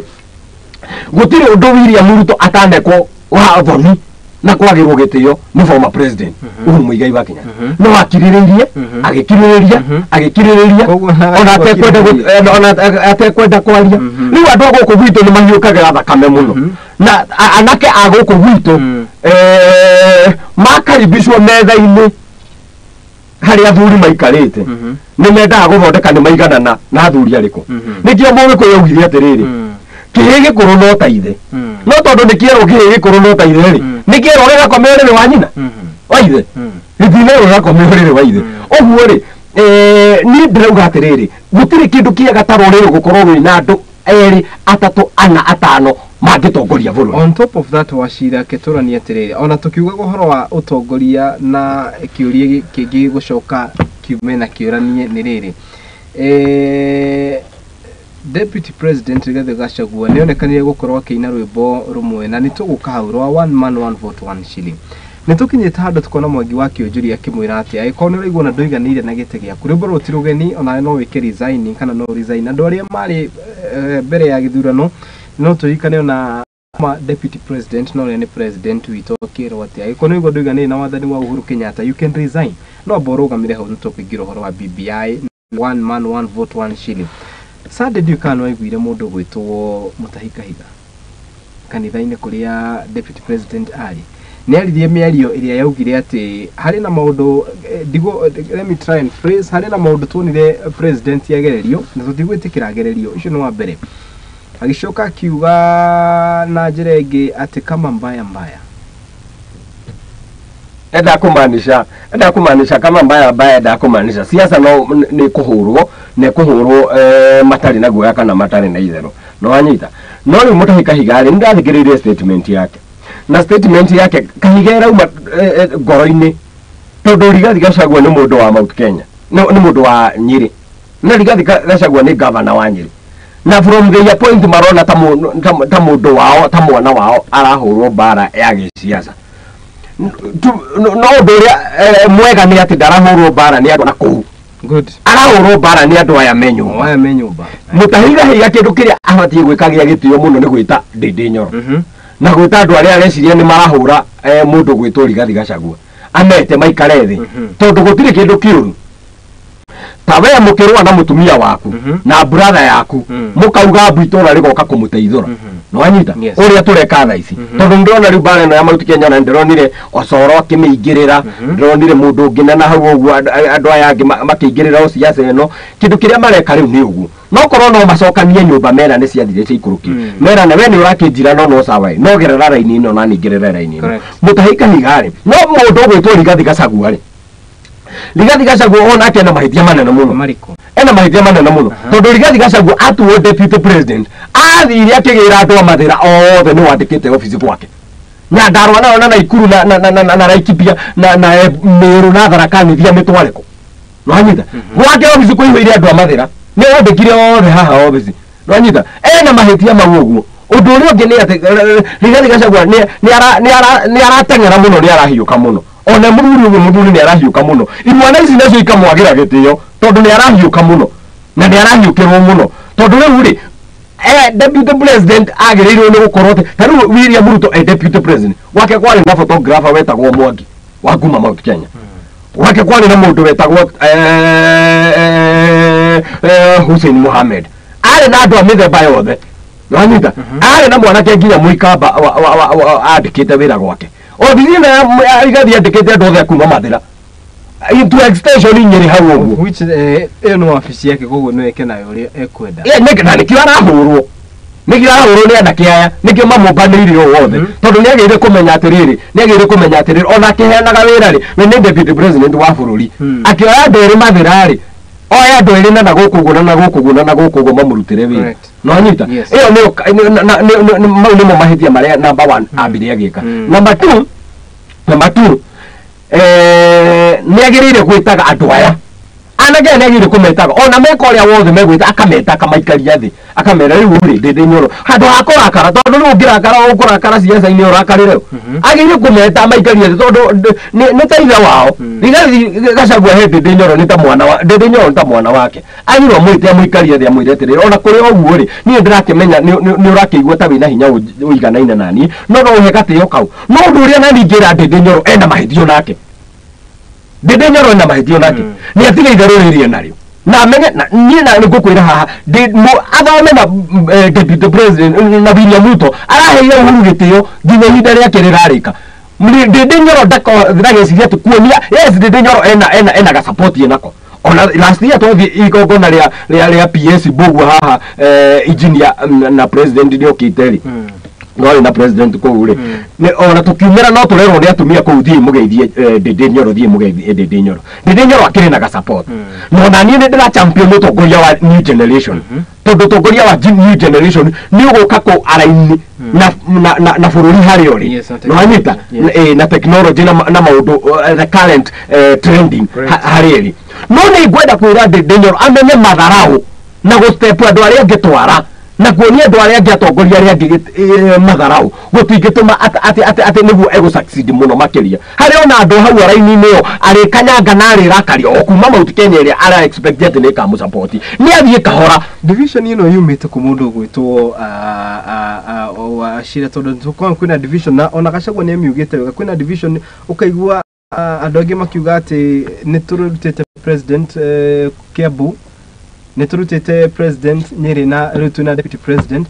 gũtirĩ ũndũ William Ruto atanekwo wa thoni na kwagĩrwo gĩtĩo nĩ former president Uhuru Muigai wa Kenyatta. No akirĩrĩirie, agĩkirĩrĩria, agĩkirĩrĩria ona atekwenda kwaria. Rĩu andũ a gũkũ gwitũ nĩ mahiũkagĩra thakame mũno, na anake a gũkũ gwitũ makaribicwo metha-inĩ harĩa athuri maikarĩte, nĩ mendaga gũthondeka nĩ maiganana na athuri arĩkũ. Nĩkĩo Mũgĩkũyũ augire atĩrĩrĩ, kĩhĩ gĩkũrũ no ta ithe. No tondũ nĩ kĩerwo kĩhĩ gĩkũrũ no ta ithe rĩ, nĩ kĩerwo gĩgakome ũrĩrĩ wa nyina wa ithe, gĩtinerwo gĩgakome ũrĩrĩ wa ithe. Ũguo rĩ, niĩ ndĩrauga atĩrĩrĩ, gũtirĩ kĩndũ kĩega ta rũrĩrĩ gũkorwo rwĩna andũ erĩ, atatũ, ana, atano mangĩtongoria bũrũri. On top of that, Wachira, ketũranie atĩrĩrĩ, ona tũkiugaga ũhoro wa ũtongoria na kĩũria kĩngĩ gũcoka kiume na kĩũranie nĩ rĩrĩ, Deputy President Rigathi Gachagua nĩonekanire gũkorwo akĩina rwĩmbo rũmwe na nĩtũgũka hau rwa one man one vote one shilling. Nĩtũkinyĩte handũ tukona Mwangi wa Kĩũnjũri akĩmwĩra atĩ angĩkorwo nĩũraigua na ndũiganĩire na gĩtĩ gĩaku, rwĩmbo rũrũ ti rũgeni, onawe no wĩke resign kana no resign. Andũ arĩa marĩ mbere ya gĩthurano no tũririkane ona Deputy President no ũrĩa nĩ president witũ akĩrwo atĩ angĩkorwo nĩũraigua ndũiganĩire na wathani wa Uhuru Kenyatta, you can resign. No amba ũrũgamĩre hau nĩtũkũingĩra ũhoro wa BBI, one man one vote one shilling. Sunday ndiũĩ kana nĩwaiguire mũndũ ũgwĩtwo Mutahi Kahiga kanitha-inĩ kũrĩa Deputy President arĩ. Nĩaririe mĩario ĩrĩa yaugire atĩ harĩ na maũndũ let me try and phrase, harĩ na maũndũ tuonire president agererio na tũtigwĩtĩkĩra agererio. Ũcio nĩ wa mbere. Agĩcoka akiuga na njĩra ĩngĩ atĩ kama mbaya mbaya. Enda kumaanisha kama mbaya mbaya, enda kumaanisha siasa no nĩ kũhũrwo, nĩ kũhũrwo matarĩ na guoya kana matarĩ na itherũ. No wanyita? No rĩu Mutahi Kahiga rĩ, nĩndathikĩrĩirie statement yake, na statement yake Kahiga ĩrauma ngoro-inĩ, tondũ Rigathi Gachagua nĩ mũndũ wa Mount Kenya, nĩ mũndũ wa Nyĩrĩ, na Rigathi Gachagua nĩ governor wa Nyĩrĩ, na from the point marona ta mũndũ wao, ta mwana wao arahũrwo mbara ya gĩciaca. No ũndũ ũrĩa mwega nĩ atĩ ndarahũrwo mbara nĩ andũ na kũu. Good. Arahũrwo mbara nĩ andũ aya me nyũmba. Aya me nyũmba. Mutahi Kahiga kĩndũ kĩrĩa abatiĩ gwĩka gĩa gĩtĩo mũno nĩ gwĩta Ndĩndĩ Nyoro. Na gwĩta andũ arĩa areciria nĩ marahũra mũndũ gwĩtwo Rigathi Gachagua. Amete maikare thĩ. Tondũ gũtirĩ kĩndũ kĩũru ta we mũkĩrũa na mũtumia waku na brother yaku, mũkauga mbu itũra rĩgoka kũmũteithũra. Nĩwanyita? Ũrĩa tũreka thaa ici. Tondũ nĩndĩrona rĩu mbara ĩno ya Mount Kenya, na nĩndĩronire Osoro akĩmĩingĩrĩra, ndĩronire mũndũ ũngĩ na hau ũguo andũ aya angĩ makĩingĩrĩra o siasa ĩno. Kĩndũ kĩrĩa mareka rĩu nĩ ũguo. No korwo no macokanie nyũmba merane ciathire ciaikũrũkire. Merane we nĩ ũrakĩnjira no no sawa, no gerera raini ĩno na niĩ ngerere raini ĩno. Mutahi Kahiga rĩ, no mũndũ ũgwĩtwo Rigathi Gachagua rĩ, Rigathi Gachagua onake ena mahĩtia manene mũno. Ena mahĩtia manene mũno. Tondũ Rigathi Gachagua atuo deputy president, athire akĩgĩra andũ a Mathĩra othe nĩ wandĩkĩte obici gwake. Nyandarua nao na Naikuru na Laikipia na Meru na Tharaka Nithi mĩtware kũ. Nĩwanyita? Gwake obici kũihũire andũ a Mathĩra, nĩ wandĩkire othe haha obici. Nĩwanyita? Ena mahĩtia mau ũguo. Ũndũ ũrĩa ũngĩ nĩ atĩ Rigathi Gachagua nĩ arateng'era mũno, nĩ arahiũka mũno. Ona mũthuri ũguo mũthuri nĩ arahiũka mũno. Imwana ici nacio ikamwagĩra gĩtĩo tondũ nĩ arahiũka mũno na nĩ arahiũkĩrwo mũno. Tondũ rĩu rĩ, deputy president agĩrĩirwo nĩ gũkorwo atĩ ta rĩu William Ruto deputy president gwake kwarĩ na photographer wetagwo Mwangi wa kuma Mount Kenya. Gwake kwarĩ na mũndũ wetagwo Hussein Mohamed. Arĩ na andũ a mĩthemba yothe. Nĩwanyita? Arĩ na mwanake nginya Mũikamba andĩkĩte wĩra gwake. Obici na Rigathi andĩkĩte andũ othe a kuma Mathĩra. Into extension Nyĩrĩ hau ũguo. Which ĩyo nĩ wabici yake, koguo no eke nayo ũrĩa ekwenda. Na nĩkĩo arahũrwo. Nĩkĩo arahũrwo nĩ anake aya, nĩkĩo mamũmbanĩire ũũ wothe. Tondũ nĩagĩrĩire kũmenya atĩrĩrĩ, nĩagĩrĩire kũmenya atĩrĩrĩ, ona akĩheanaga wĩra rĩ, we nĩ deputy president wa bũrũri. Akĩoya andũ erĩ Mathĩra rĩ, oya andũ erĩ na gũkũ ũguo na gũkũ ũguo na gũkũ ũguo mamũrutĩre wĩra. Nĩwanyita? Ĩyo nĩyo mau nĩmo mahĩtia marĩa number 1 ambire agĩka. Number 2, nĩagĩrĩire gwĩtaga andũ aya. Anake aya nĩagĩrĩire kũmetaga ona meka ũrĩa wothe megwĩta, akameta akamaikaria thĩ, akamera rĩu rĩ Ndĩndĩ Nyoro handũ ha kũrakara, tondũ rĩu ũngĩrakara ũkũrakara ciaca-inĩ ũrakarĩre ũ. Agĩrĩire kũmeta amaikarie thĩ tondũ nĩ ta ithe wao. Rigathi Gachagua he Ndĩndĩ Nyoro nĩ ta mwana wa Ndĩndĩ Nyoro nĩ ta mwana wake. Agĩrĩirwo amwĩte amũikarie thĩ amwĩre atĩrĩrĩ, ona kũrĩ ũguo rĩ, niĩ ndĩrakĩmenya nĩ ũrakĩigua ta wĩna hinya ũiganaine naniĩ, no no ũhe gatĩo kau. No ũndũ ũrĩa nani ingĩra Ndĩndĩ Nyoro ena mahĩtio nake. Ndĩndĩ Nyoro ena mahĩtio nake. Nĩ atige itherũ rĩrĩ enarĩo. Na amenye na niĩ na nĩngũkwĩra haha, athome na deputy president na William Ruto araheire Uhuru gĩtĩo nginya ihinda rĩake rĩrarĩka. Ndĩndĩ Nyoro ndageciria atĩ kuonia, yes, Ndĩndĩ Nyoro ena ga support enako. Ona last year twathiĩ igongona rĩa PS Mbugua haha, engineer na president nĩokĩte rĩ. No na president kũu rĩ. Ona tũkiumĩra no tũrerwo nĩ atumia kũu, thiĩ mũgeithie Ndĩndĩ Nyoro, thiĩ mũgeithie Ndĩndĩ Nyoro. Ndĩndĩ Nyoro akĩrĩ na ga support. No na niĩ nĩ ndĩra champion mũtongoria wa new generation. Tondũ ũtongoria wa new generation nĩ ũgũka kũ araini na bũrũri harĩa ũrĩ. Nĩwanyita? Na technology na maũndũ the current trending harĩa ĩrĩ. No nĩ ngwenda kwĩra Ndĩndĩ Nyoro amenye matharau na gũstep andũ arĩa angĩ twara na kuonia andũ arĩa angĩ atongoria arĩa angĩ matharau gũtingĩtũma atĩ nĩguo egũ succeed mũno makĩria. Harĩ ona andũ hau araini-inĩ ĩyo arĩkanyanga na arĩrakaria o kuma Mount Kenya ĩrĩa ara expect atĩ nĩ ĩkamũsupport. Nĩ athiĩ kahora. Division ĩno yumĩte kũ mũndũ ũgwĩtwo Wachira, tondũ kwĩna division na ona Gachagua nĩ amiugĩte wega, kwĩna division ũkaigua andũ angĩ makiuga atĩ nĩ tũrutĩte president Kiambu, nĩ tũrutĩte president Nyĩrĩ na rĩu twĩna deputy president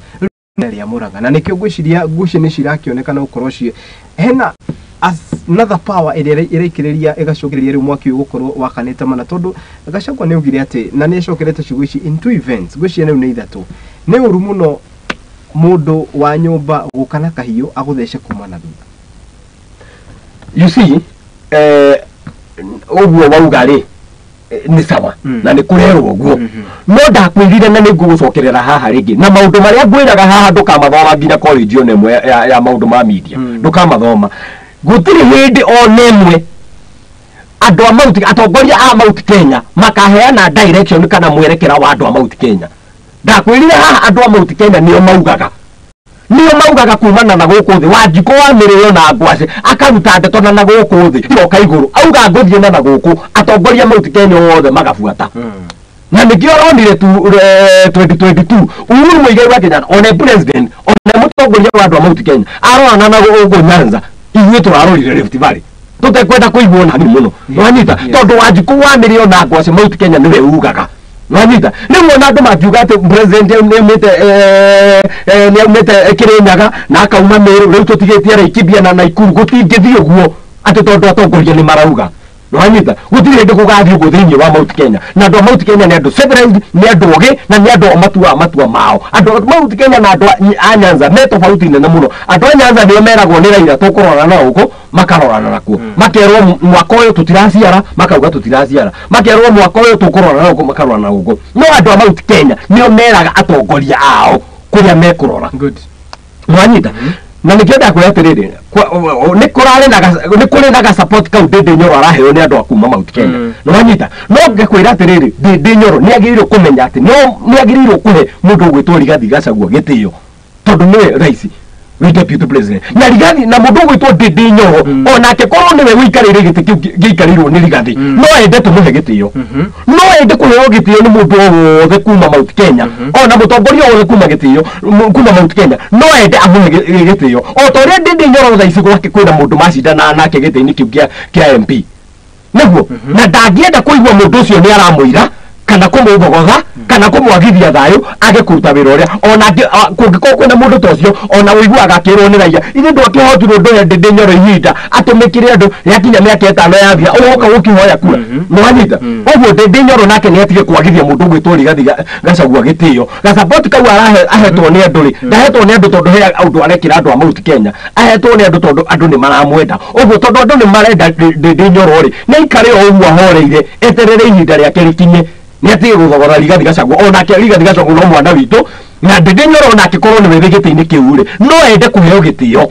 rĩa Murang'a, na nĩkĩo ngwĩciria nguci nĩ cirakĩonekana gũkorwo ciĩ hena another power ĩrĩa ĩraikĩrĩria ĩgacũngĩrĩria rĩu mwaki ũyũ gũkorwo wakanĩte mana, tondũ Gachagua nĩ augire atĩ na nĩ acokerete ciugo ici in 2 events, ngwĩciria rĩu nĩ 3. Nĩ ũru mũno mũndũ wa nyũmba gũka na kahiũ agũthece kuma na thutha. You see, ũguo wauga rĩ, Nĩ sawa na nĩ kũrerwo ũguo no ndakwĩrire na nĩ ngũgũcokerera haha rĩngĩ na maũndũ marĩa ngwĩraga haha ndũkamathoma nginya college ona ĩmwe ya maũndũ ma media ndũkamathoma. Gũtirĩ hĩndĩ ona ĩmwe andũ a Mount, atongoria a Mount Kenya makaheana direction kana mwerekera wa andũ a Mount Kenya. Ndakwĩrire haha andũ a Mount Kenya nĩo maugaga, nĩo maugaga kumana na gũkũ thĩ. Wanjikũ wa mĩrĩo na ngwacĩ akaruta ndeto na gũkũ thĩ iroka igũrũ auga ngũthiĩ na gũkũ, atongoria Mount Kenya othe magabuata. Na nĩkĩo ũronire 2022 Uhuru Muigai wa Kenyatta one president one mũtongoria wa andũ a Mount Kenya arorana na gũkũ Nyanza, ithuĩ tũrarorire Rift Valley tũtekwenda kũiguo nani mũno. Nĩwanyita? Tondũ Wanjikũ wa mĩrĩo na ngwacĩ Mount Kenya nĩwe ugaga. Nĩwanyita? Rĩu ona andũ mangiuga atĩ president nĩaumĩte Kĩrĩnyaga na akauma Meru, rĩu tũtigĩtie Laikipia na Naikuru, gũtingĩthiĩ ũguo atĩ tondũ atongoria nĩ marauga. Nĩwanyita? Gũtirĩ hĩndĩ gũgathiĩ ũguo thĩinĩ wa Mount Kenya. Na andũ a Mount Kenya nĩ andũ civilized, nĩ andũ ogĩ na nĩ andũ matuaga matua mao. Andũ a Mount Kenya na andũ a Nyanza me tofauti nene mũno. Andũ a Nyanza nĩo meragwo nĩ Raila tũkũrorana na gũkũ, makarorana nakuo. Makerwo mwaka ũyũ tũtiraciara, makauga tũtiraciara. Makerwo mwaka ũyũ tũkũrorana na gũkũ, makarorana na gũkũ. No andũ a Mount Kenya nĩo meraga atongoria ao kũrĩa mekũrora. Nĩwanyita? Na nĩkĩo ndakwĩra atĩrĩrĩ, nĩ kũrĩ na ga support kau Ndindi Nyoro araheo nĩ andũ a kuma Mount Kenya. Nĩwanyita? No ngakwĩra atĩrĩrĩ, Ndindi Nyoro nĩ agĩrĩirwo kũmenya atĩ nĩ agĩrĩirwo kũhe mũndũ ũgwĩtwo Rigathi Gachagua gĩtĩo tondũ nĩwe rais wĩ deputy president. Na Rigathi na mũndũ ũgwĩtwo Ndindi Nyoro onake korwo nĩwe ũikarĩire gĩtĩ kĩu gĩikarĩirwo nĩ Rigathi, no ende tũmũhe gĩtĩo. No ende kũheo gĩtĩo nĩ mũndũ o wothe kuma Mount Kenya, ona mũtongoria wothe kuma gĩtĩo kuma Mount Kenya, no ende amũhe gĩtĩo. O ta ũrĩa Ndindi Nyoro thaa ici gwake kwĩna mũndũ macindanaga nake gĩtĩ-inĩ kĩu kĩa MP. Nĩguo na ndangĩenda kũigua mũndũ ũcio nĩ aramũira kana kũmũthogotha kana kũmwagithia thayũ age kũruta wĩra ũrĩa ona kũngĩkorwo kwĩna mũndũ ta ũcio ona ũiguaga akĩrwo nĩ raia ithe ndwakĩhotirwo ndũhe Ndindi Nyoro ihinda atũmĩkire andũ yakinya mĩaka 5 yathira ũgoka ũkĩhoya kura. Nĩwanyita? Ũguo Ndindi Nyoro nake nĩatige kwagithia mũndũ ũgwĩtwo Rigathi Gachagua gĩtĩo. Gacapoti kau ahetwo nĩ andũ rĩ, ndahetwo nĩ andũ tondũ he ũndũ arekĩra andũ a Mount Kenya, ahetwo nĩ andũ tondũ andũ nĩ maramwenda. Ũguo tondũ andũ nĩ marenda Ndindi Nyoro rĩ, nĩ aikare o ũguo ahoreire eterere ihinda rĩake rĩkinye nĩ atige gũthogora Rigathi Gachagua. Onake Rigathi Gachagua no mwana witũ na Ndindi Nyoro onake korwo nĩwe wĩ gĩtĩ-inĩ kĩu rĩ, no ende kũheo gĩtĩo.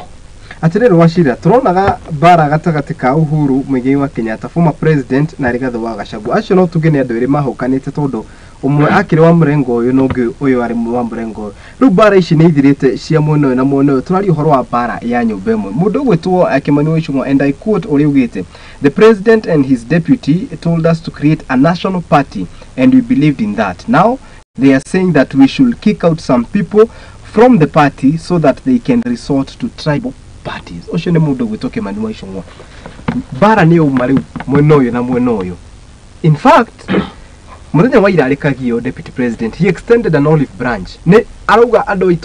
Atĩrĩrĩ Wachira, tũronaga mbara gatagatĩ ka Uhuru Muigai wa Kenyatta former president na Rigathi wa Gachagua. Acio no tuge nĩ andũ erĩ mahũkanĩte tondũ ũmwe akĩrĩ wa mũrengo ũyũ na ũngĩ ũyũ arĩ wa mũrengo ũyũ. Rĩu mbara ici nĩ ithirĩte cia mwena ũyũ na mwena ũyũ. Tũraria ũhoro wa mbara ya nyũmba ĩmwe. Mũndũ ũgwĩtwo Kimani wa Ichung'wa, and I quote ũrĩa augĩte, "The president and his deputy told us to create a national party and we believed in that. Now they are saying that we should kick out some people from the party so that they can resort to tribal parties." Ũcio nĩ mũndũ ũgwĩtwo Kimani wa Ichung'wa. Mbara nĩ yauma rĩu mwena ũyũ na mwena ũyũ. In fact, mũthenya wa ira arĩ Kagio deputy president, he extended an olive branch. Nĩ arauga andũ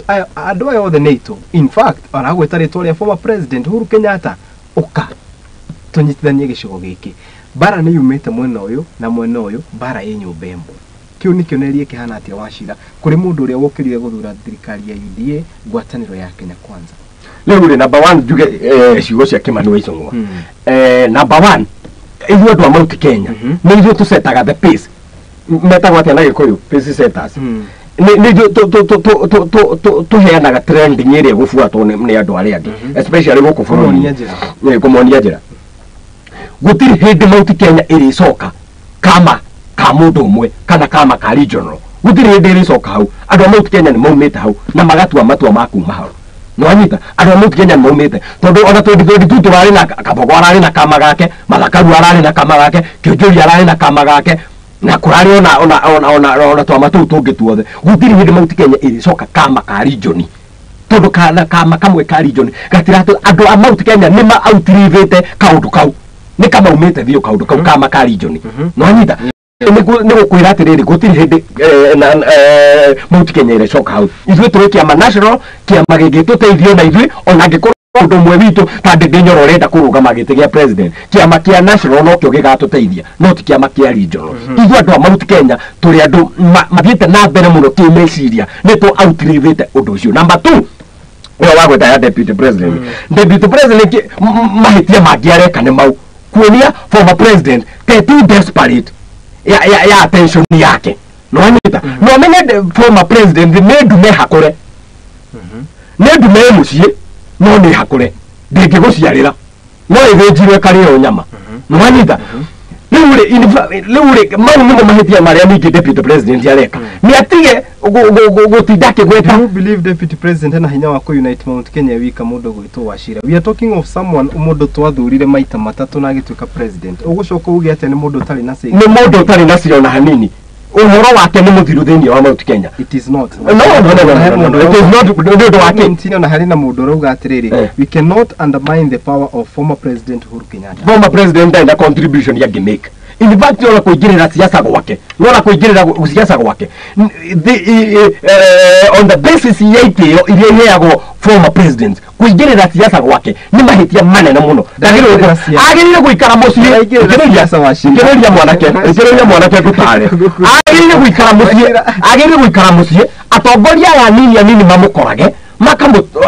aya othe nĩ aitũ. In fact, aragweta rĩtwa rĩa former president Uhuru Kenyatta, ũka tũnyitithanie gĩcigo gĩkĩ. Mbara nĩ yumĩte mwena ũyũ na mwena ũyũ, mbara ĩ nyũmba ĩmwe. Kĩu nĩ kĩonereria kĩhana atĩa Wachira kũrĩ mũndũ ũrĩa wokĩrire gũthura thirikari ya UDA, ngwatanĩro ya Kenya Kwanza? Rĩu rĩ, number 1 njuge ciugo cia Kimani wa Ichung'wa. Number 1, ithuĩ andũ a Mount Kenya nĩ ithuĩ tũsetaga the pace. Metagwo atĩa na Gĩkũyũ? Pace setters. Nĩ ithuĩ tũheanaga trending ĩrĩa ĩgũbuatwo nĩ andũ arĩa angĩ, especially gũkũ bũrũri-inĩ. Kũmonia njĩra. Gũtirĩ hĩndĩ Mount Kenya ĩrĩcoka kama ka mũndũ ũmwe kana kama ka regional. Gũtirĩ hĩndĩ ĩrĩcoka hau. Andũ a Mount Kenya nĩ maumĩte hau na magatua matua ma kuma hau. Nĩwanyita? Andũ a Mount Kenya nĩ maumĩte tondũ ona 2022 tũrarĩ na Kabogo ararĩ na kama gake, Mathakaru ararĩ na kama gake, Kĩonjũri ararĩ na kama gake, na kũrarĩ ona twama tũu tũngĩ tuothe. Gũtirĩ hĩndĩ Mount Kenya ĩrĩcoka kama ka region tondũ kana kama kamwe ka region gatiratũ. Andũ a Mount Kenya nĩ ma outlivĩte kaũndũ kau, nĩ kamaumĩte biũ kaũndũ kau kama ka region. Nĩwanyita? Nĩ gũkwĩra atĩrĩrĩ, gũtirĩ hĩndĩ Mount Kenya ĩrĩcoka hau. Ithuĩ tũrĩ kĩama national, kĩama gĩngĩtũteithio na ithuĩ ona angĩkorwo mũndũ ũmwe witũ ta Ndindi Nyoro ũrenda kũrũgama gĩtĩ gĩa president, kĩama kĩa national nokĩo gĩgatũteithia, no ti kĩama kĩa regional. Ithuĩ andũ a Mount Kenya tũrĩ andũ mathiĩte na mbere mũno kĩmeciria, nĩ tũ outlivĩte ũndũ ũcio. Number 2, ũyũ wa gwĩta ya deputy president. Deputy president mahĩtia mangĩ areka nĩ mau kuonia former president ke too desperate ya attention yake. No anyita no menye former president nĩ ndume hakũre. Nĩ ndume mũciĩ no nĩ hakũre ndĩngĩgũciarĩra no ĩthĩnjirwo ĩkarĩo nyama. No anyita rĩu rĩ mau nĩmo mahĩtia marĩa ningĩ deputy president areka nĩ atige gũtinda akĩgweta. Do you believe deputy president ena hinya wa kũ unite Mount Kenya wika mũndũ gwĩtwo Wachira? We are talking of someone mũndũ twathurire maita matatũ na agĩtuĩka president. Ũgũcoka uge atĩa nĩ mũndũ ũtarĩ na say? Nĩ mũndũ ũtarĩ na say ona hanini. Ũhoro wake nĩ mũthiru thĩinĩ wa Mount Kenya. It is not. No, it is not. Nĩ ũndũ wake. Na harĩ na mũndũ ũrauga atĩrĩrĩ, we cannot undermine the power of former president Uhuru Kenyatta. Former president ndarĩ na contribution yangĩ make. In fact, ona kũingĩrĩra siasa gwake, ona kũingĩrĩra siasa gwake on the basis ya itĩo iria iheagwo former president, kũingĩrĩra siasa gwake nĩ mahĩtia manene mũno. Agĩrĩire gũikara mũciĩ. Ĩkĩrĩria mwanake, ĩkĩrĩria mwanake ngũtare. Agĩrĩire gũikara mũciĩ, agĩrĩire gũikara mũciĩ. Atongoria aya anini anini mamũkorage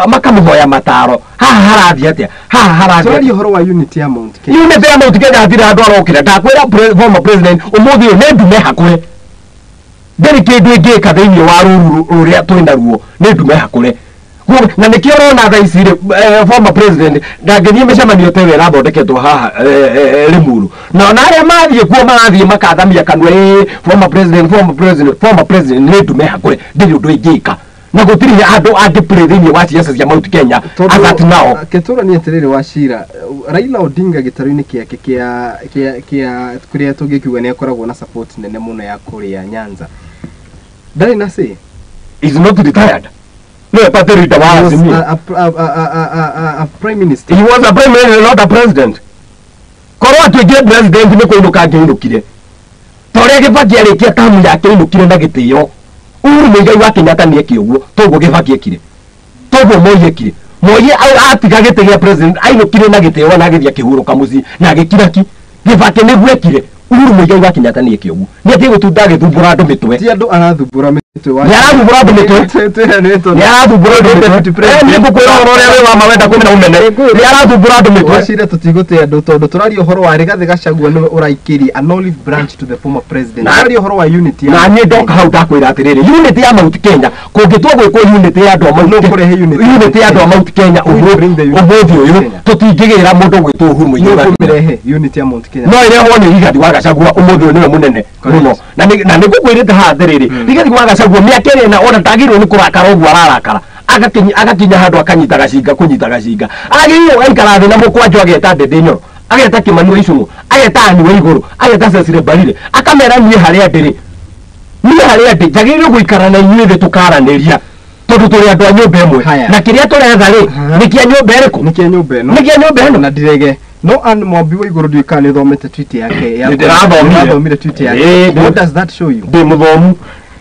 makamuhoya mataro. Haha harathiĩ atĩa? Haha harathiĩ atĩa? Ũhoro wa unity ya Mount Kenya. Unity ya Mount Kenya hatirĩ handũ arokĩra. Ndakwĩra former president ũmũthĩ ũyũ nĩ ndume hakũre. Ndarĩ kĩndũ ĩngĩka thĩinĩ wa rũru rũrĩa twĩ naruo, nĩ ndume hakũre. Na nĩkĩo ũrona thaa ici rĩ former president ndangĩthiĩ mĩcemanio ta ĩyo ĩrathondeketwo haha Limuru. Na ona arĩa mathiĩ kuo marathiĩ makathamia kanua, former president, former president, former president nĩ ndume hakũre, ndĩrĩ ũndũ ĩngĩka. Na gũtirĩ andũ angĩ play thĩinĩ wa siasa cia Mount Kenya as at now. Ketũranie atĩrĩrĩ Wachira, Raila Odinga gĩtarũ-inĩ kĩake kĩa kũrĩa tũngĩkiuga nĩ akoragwo na support nene mũno ya kũrĩa Nyanza. Ndarĩ na say. Is not retired. No, party leader wa Azimio. A prime minister. He was a prime minister, not a president. Korwo atuĩkire president nĩ kũinũka angĩinũkire. Ta ũrĩa Kibaki arĩkia tamu yake ainũkire na gĩtĩo. Uhuru Muigai wa Kenyatta nĩ eke ũguo, toguo Kibaki ekire. Toguo Moi ekire. Moi atiga gĩtĩ gĩa president ainũkire na gĩtĩo na agĩthiĩ akĩhurũka mũciĩ na agĩkira ki. Kibaki nĩguo ekire. Uhuru Muigai wa Kenyatta nĩ eke ũguo. Nĩ atige gũtunda agĩthumbũra andũ mĩtwe. Ti andũ arathumbũra mĩtwe wa. Nĩ arathumbũra andũ mĩtwe. Nĩ arathumbũra andũ mĩtwe. Nĩ ngũkwĩra ũhoro ũrĩa wĩ wa ma wenda kũmenya ũmene. Nĩ arathumbũra andũ mĩtwe. Wachira tũtigũte andũ tondũ tũraria ũhoro wa Rigathĩ Gachagua nĩwe ũraikĩria an olive branch to the former president. Tũraria ũhoro wa unity. Na niĩ ndoka hau ndakwĩra atĩrĩrĩ, unity ya Mount Kenya kũngĩtua gwĩkwo unity ya andũ a Mount Kenya, unity ya andũ a Mount Kenya ũmũthĩ ũyũ tũtingĩgĩra mũndũ ũgwĩtwo Uhuru Muigai wa Kenyatta. Unity ya Mount Kenya no ĩrehwo nĩ Rigathĩ wa Gachagua ũmũthĩ ũyũ nĩwe mũnene mũno. Na nĩ ngũkwĩrĩte haha atĩrĩrĩ, Rigathĩ wa Gachagua mĩaka ĩrĩa ĩna ona ndagĩrĩirwo nĩ kũrakara ũguo ararakara. Agakinya handũ akanyita gacinga kũnyita gacinga. Agĩrĩirwo agaikara thĩ na mũkwanjũ ageta Ndĩndĩ Nyoro, ageta Kĩmani wa Icũng'ũ, ageta Anne wa Igũrũ, ageta Cecily Mbarire, akamera niĩ harĩa ndĩrĩ. Niĩ harĩa ndĩ njagĩrĩirwo gũikara na inyuĩ thĩ tũkaranĩria tondũ tũrĩ andũ a nyũmba ĩmwe. Na kĩrĩa tũretha rĩ nĩ kĩa nyũmba ĩrĩkũ? Nĩ kĩa nyũmba ĩno. Nĩ kĩa nyũmba ĩno. Na ndirege. No Anne Mwambi wa Igũrũ ndiũĩ kana nĩ ũthomete tweet yake. Nĩndĩrathomire tweet yake. What does that show you? Ndĩ mũthomu.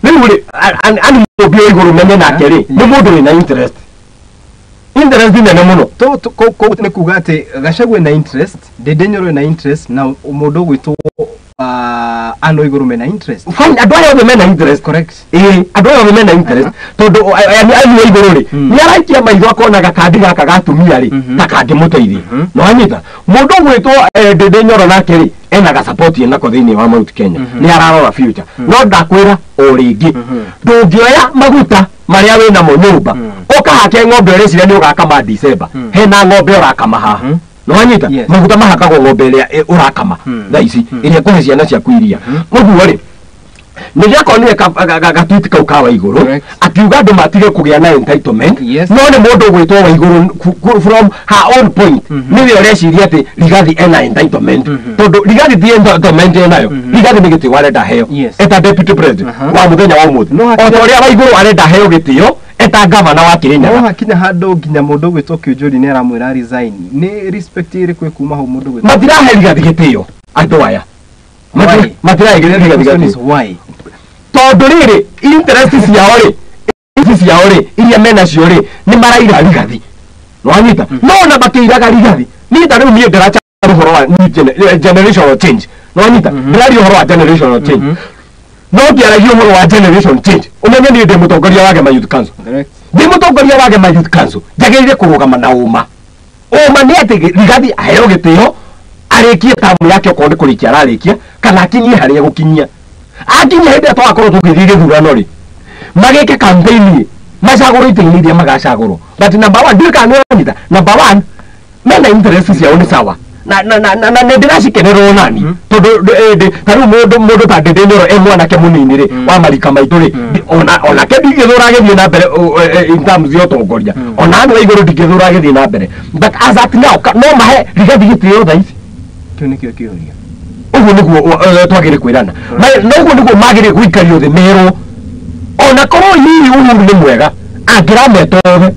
Rĩu rĩ Anne Mwambi wa Igũrũ menye nake rĩ nĩ mũndũ wĩna interest. Interest nene mũno. Kũu nĩ kuga atĩ Gachagua ena interest, Ndĩndĩ Nyoro ena interest na mũndũ ũgwĩtwo Anne wa Igũrũ mena interest. Fine, andũ arĩa othe mena interest. Correct. Andũ arĩa othe mena interest tondũ Anne wa Igũrũ rĩ nĩ araikia maitho akona gakandi gaka ga atumia rĩ ta kangĩmũteithia. No anyita mũndũ ũgwĩtwo Ndĩndĩ Nyoro nake rĩ ena ga support enako thĩinĩ wa Mount Kenya. Nĩ ararora future. No ndakwĩra o rĩngĩ ndũngĩoya maguta marĩa wĩnamo nyũmba ũkahake ng'ombe ũreciria nĩ ũgakama December. Hena ng'ombe ũrakama haha. No anyita maguta mahakagwo ng'ombe ĩrĩa ũrakama thaa ici ĩrĩa ĩkũhe ciana ciaku iria. Ũguo rĩ nĩndĩrakonire gatwiti kau ka Waigũrũ akiuga andũ matige kũgĩa na entitlement. No nĩ mũndũ ũgwĩtwo Waigũrũ from her own point nĩwe ũreciria atĩ Rigathĩ ena entitlement tondũ Rigathĩ ti entitlement enayo. Rigathĩ nĩ gĩtĩo arenda heo eta deputy president wa mũthenya wa ũmũthĩ, o ta ũrĩa Waigũrũ arenda heo gĩtĩo eta gavana wa Kirinyaga. No hakinya handũ nginya mũndũ ũgwĩtwo Kĩũnjũri nĩ aramwĩra resign. Nĩ respect ĩrĩkũ ĩkuma hau mũndũ ũgwĩtwo? Matirahe Rigathĩ gĩtĩo andũ aya. Matirahe Rigathĩ gĩtĩo tondũ rĩrĩ interest ciao rĩ, interest ciao rĩ iria menacio rĩ nĩ maraira Rigathĩ. No anyita no ona makĩiraga Rigathĩ niĩ ta rĩu niĩ ndĩracha ũhoro wa generational change. No anyita ndĩraria ũhoro wa generational change. No ngĩaragia ũhoro wa generation change ũmenye niĩ ndĩ mũtongoria wa Gema Youth Council. Ndĩ mũtongoria wa Gema Youth Council njagĩrĩire kũrũgama na ũma. Ũma nĩ atĩ Rigathĩ aheo gĩtĩo arĩkie tamu yake okorwo nĩ kũrĩkia ararĩkia kana akinyie harĩa gũkinyia akinyia hĩndĩ ĩrĩa tũgakorwo tũgĩthiĩ gĩthurano rĩ magĩke campaign macagũrwo itĩ-inĩ iria magacagũrwo but number one ndiũĩ kana nĩũranyita number one mena interest ciao nĩ sawa na na na na nĩ ndĩracikenerwo nani tondũ ta rĩu mũndũ ta Ndĩndĩ Nyoro e mwanake mũnini rĩ wa marika maitũ rĩ onake ndingĩthũra agĩthiĩ na mbere in terms ya ũtongoria ona andũ a igũrũ ndingĩthũra agĩthiĩ na mbere but as at now no mahe Rigathi gĩtĩo thaa ici kĩu nĩkĩo kĩũria ũguo nĩguo twagĩrĩire kwĩrana na ũguo nĩguo magĩrĩire gũikario thĩ merwo ona korwo hihi Uhuru nĩ mwega angĩrameta othe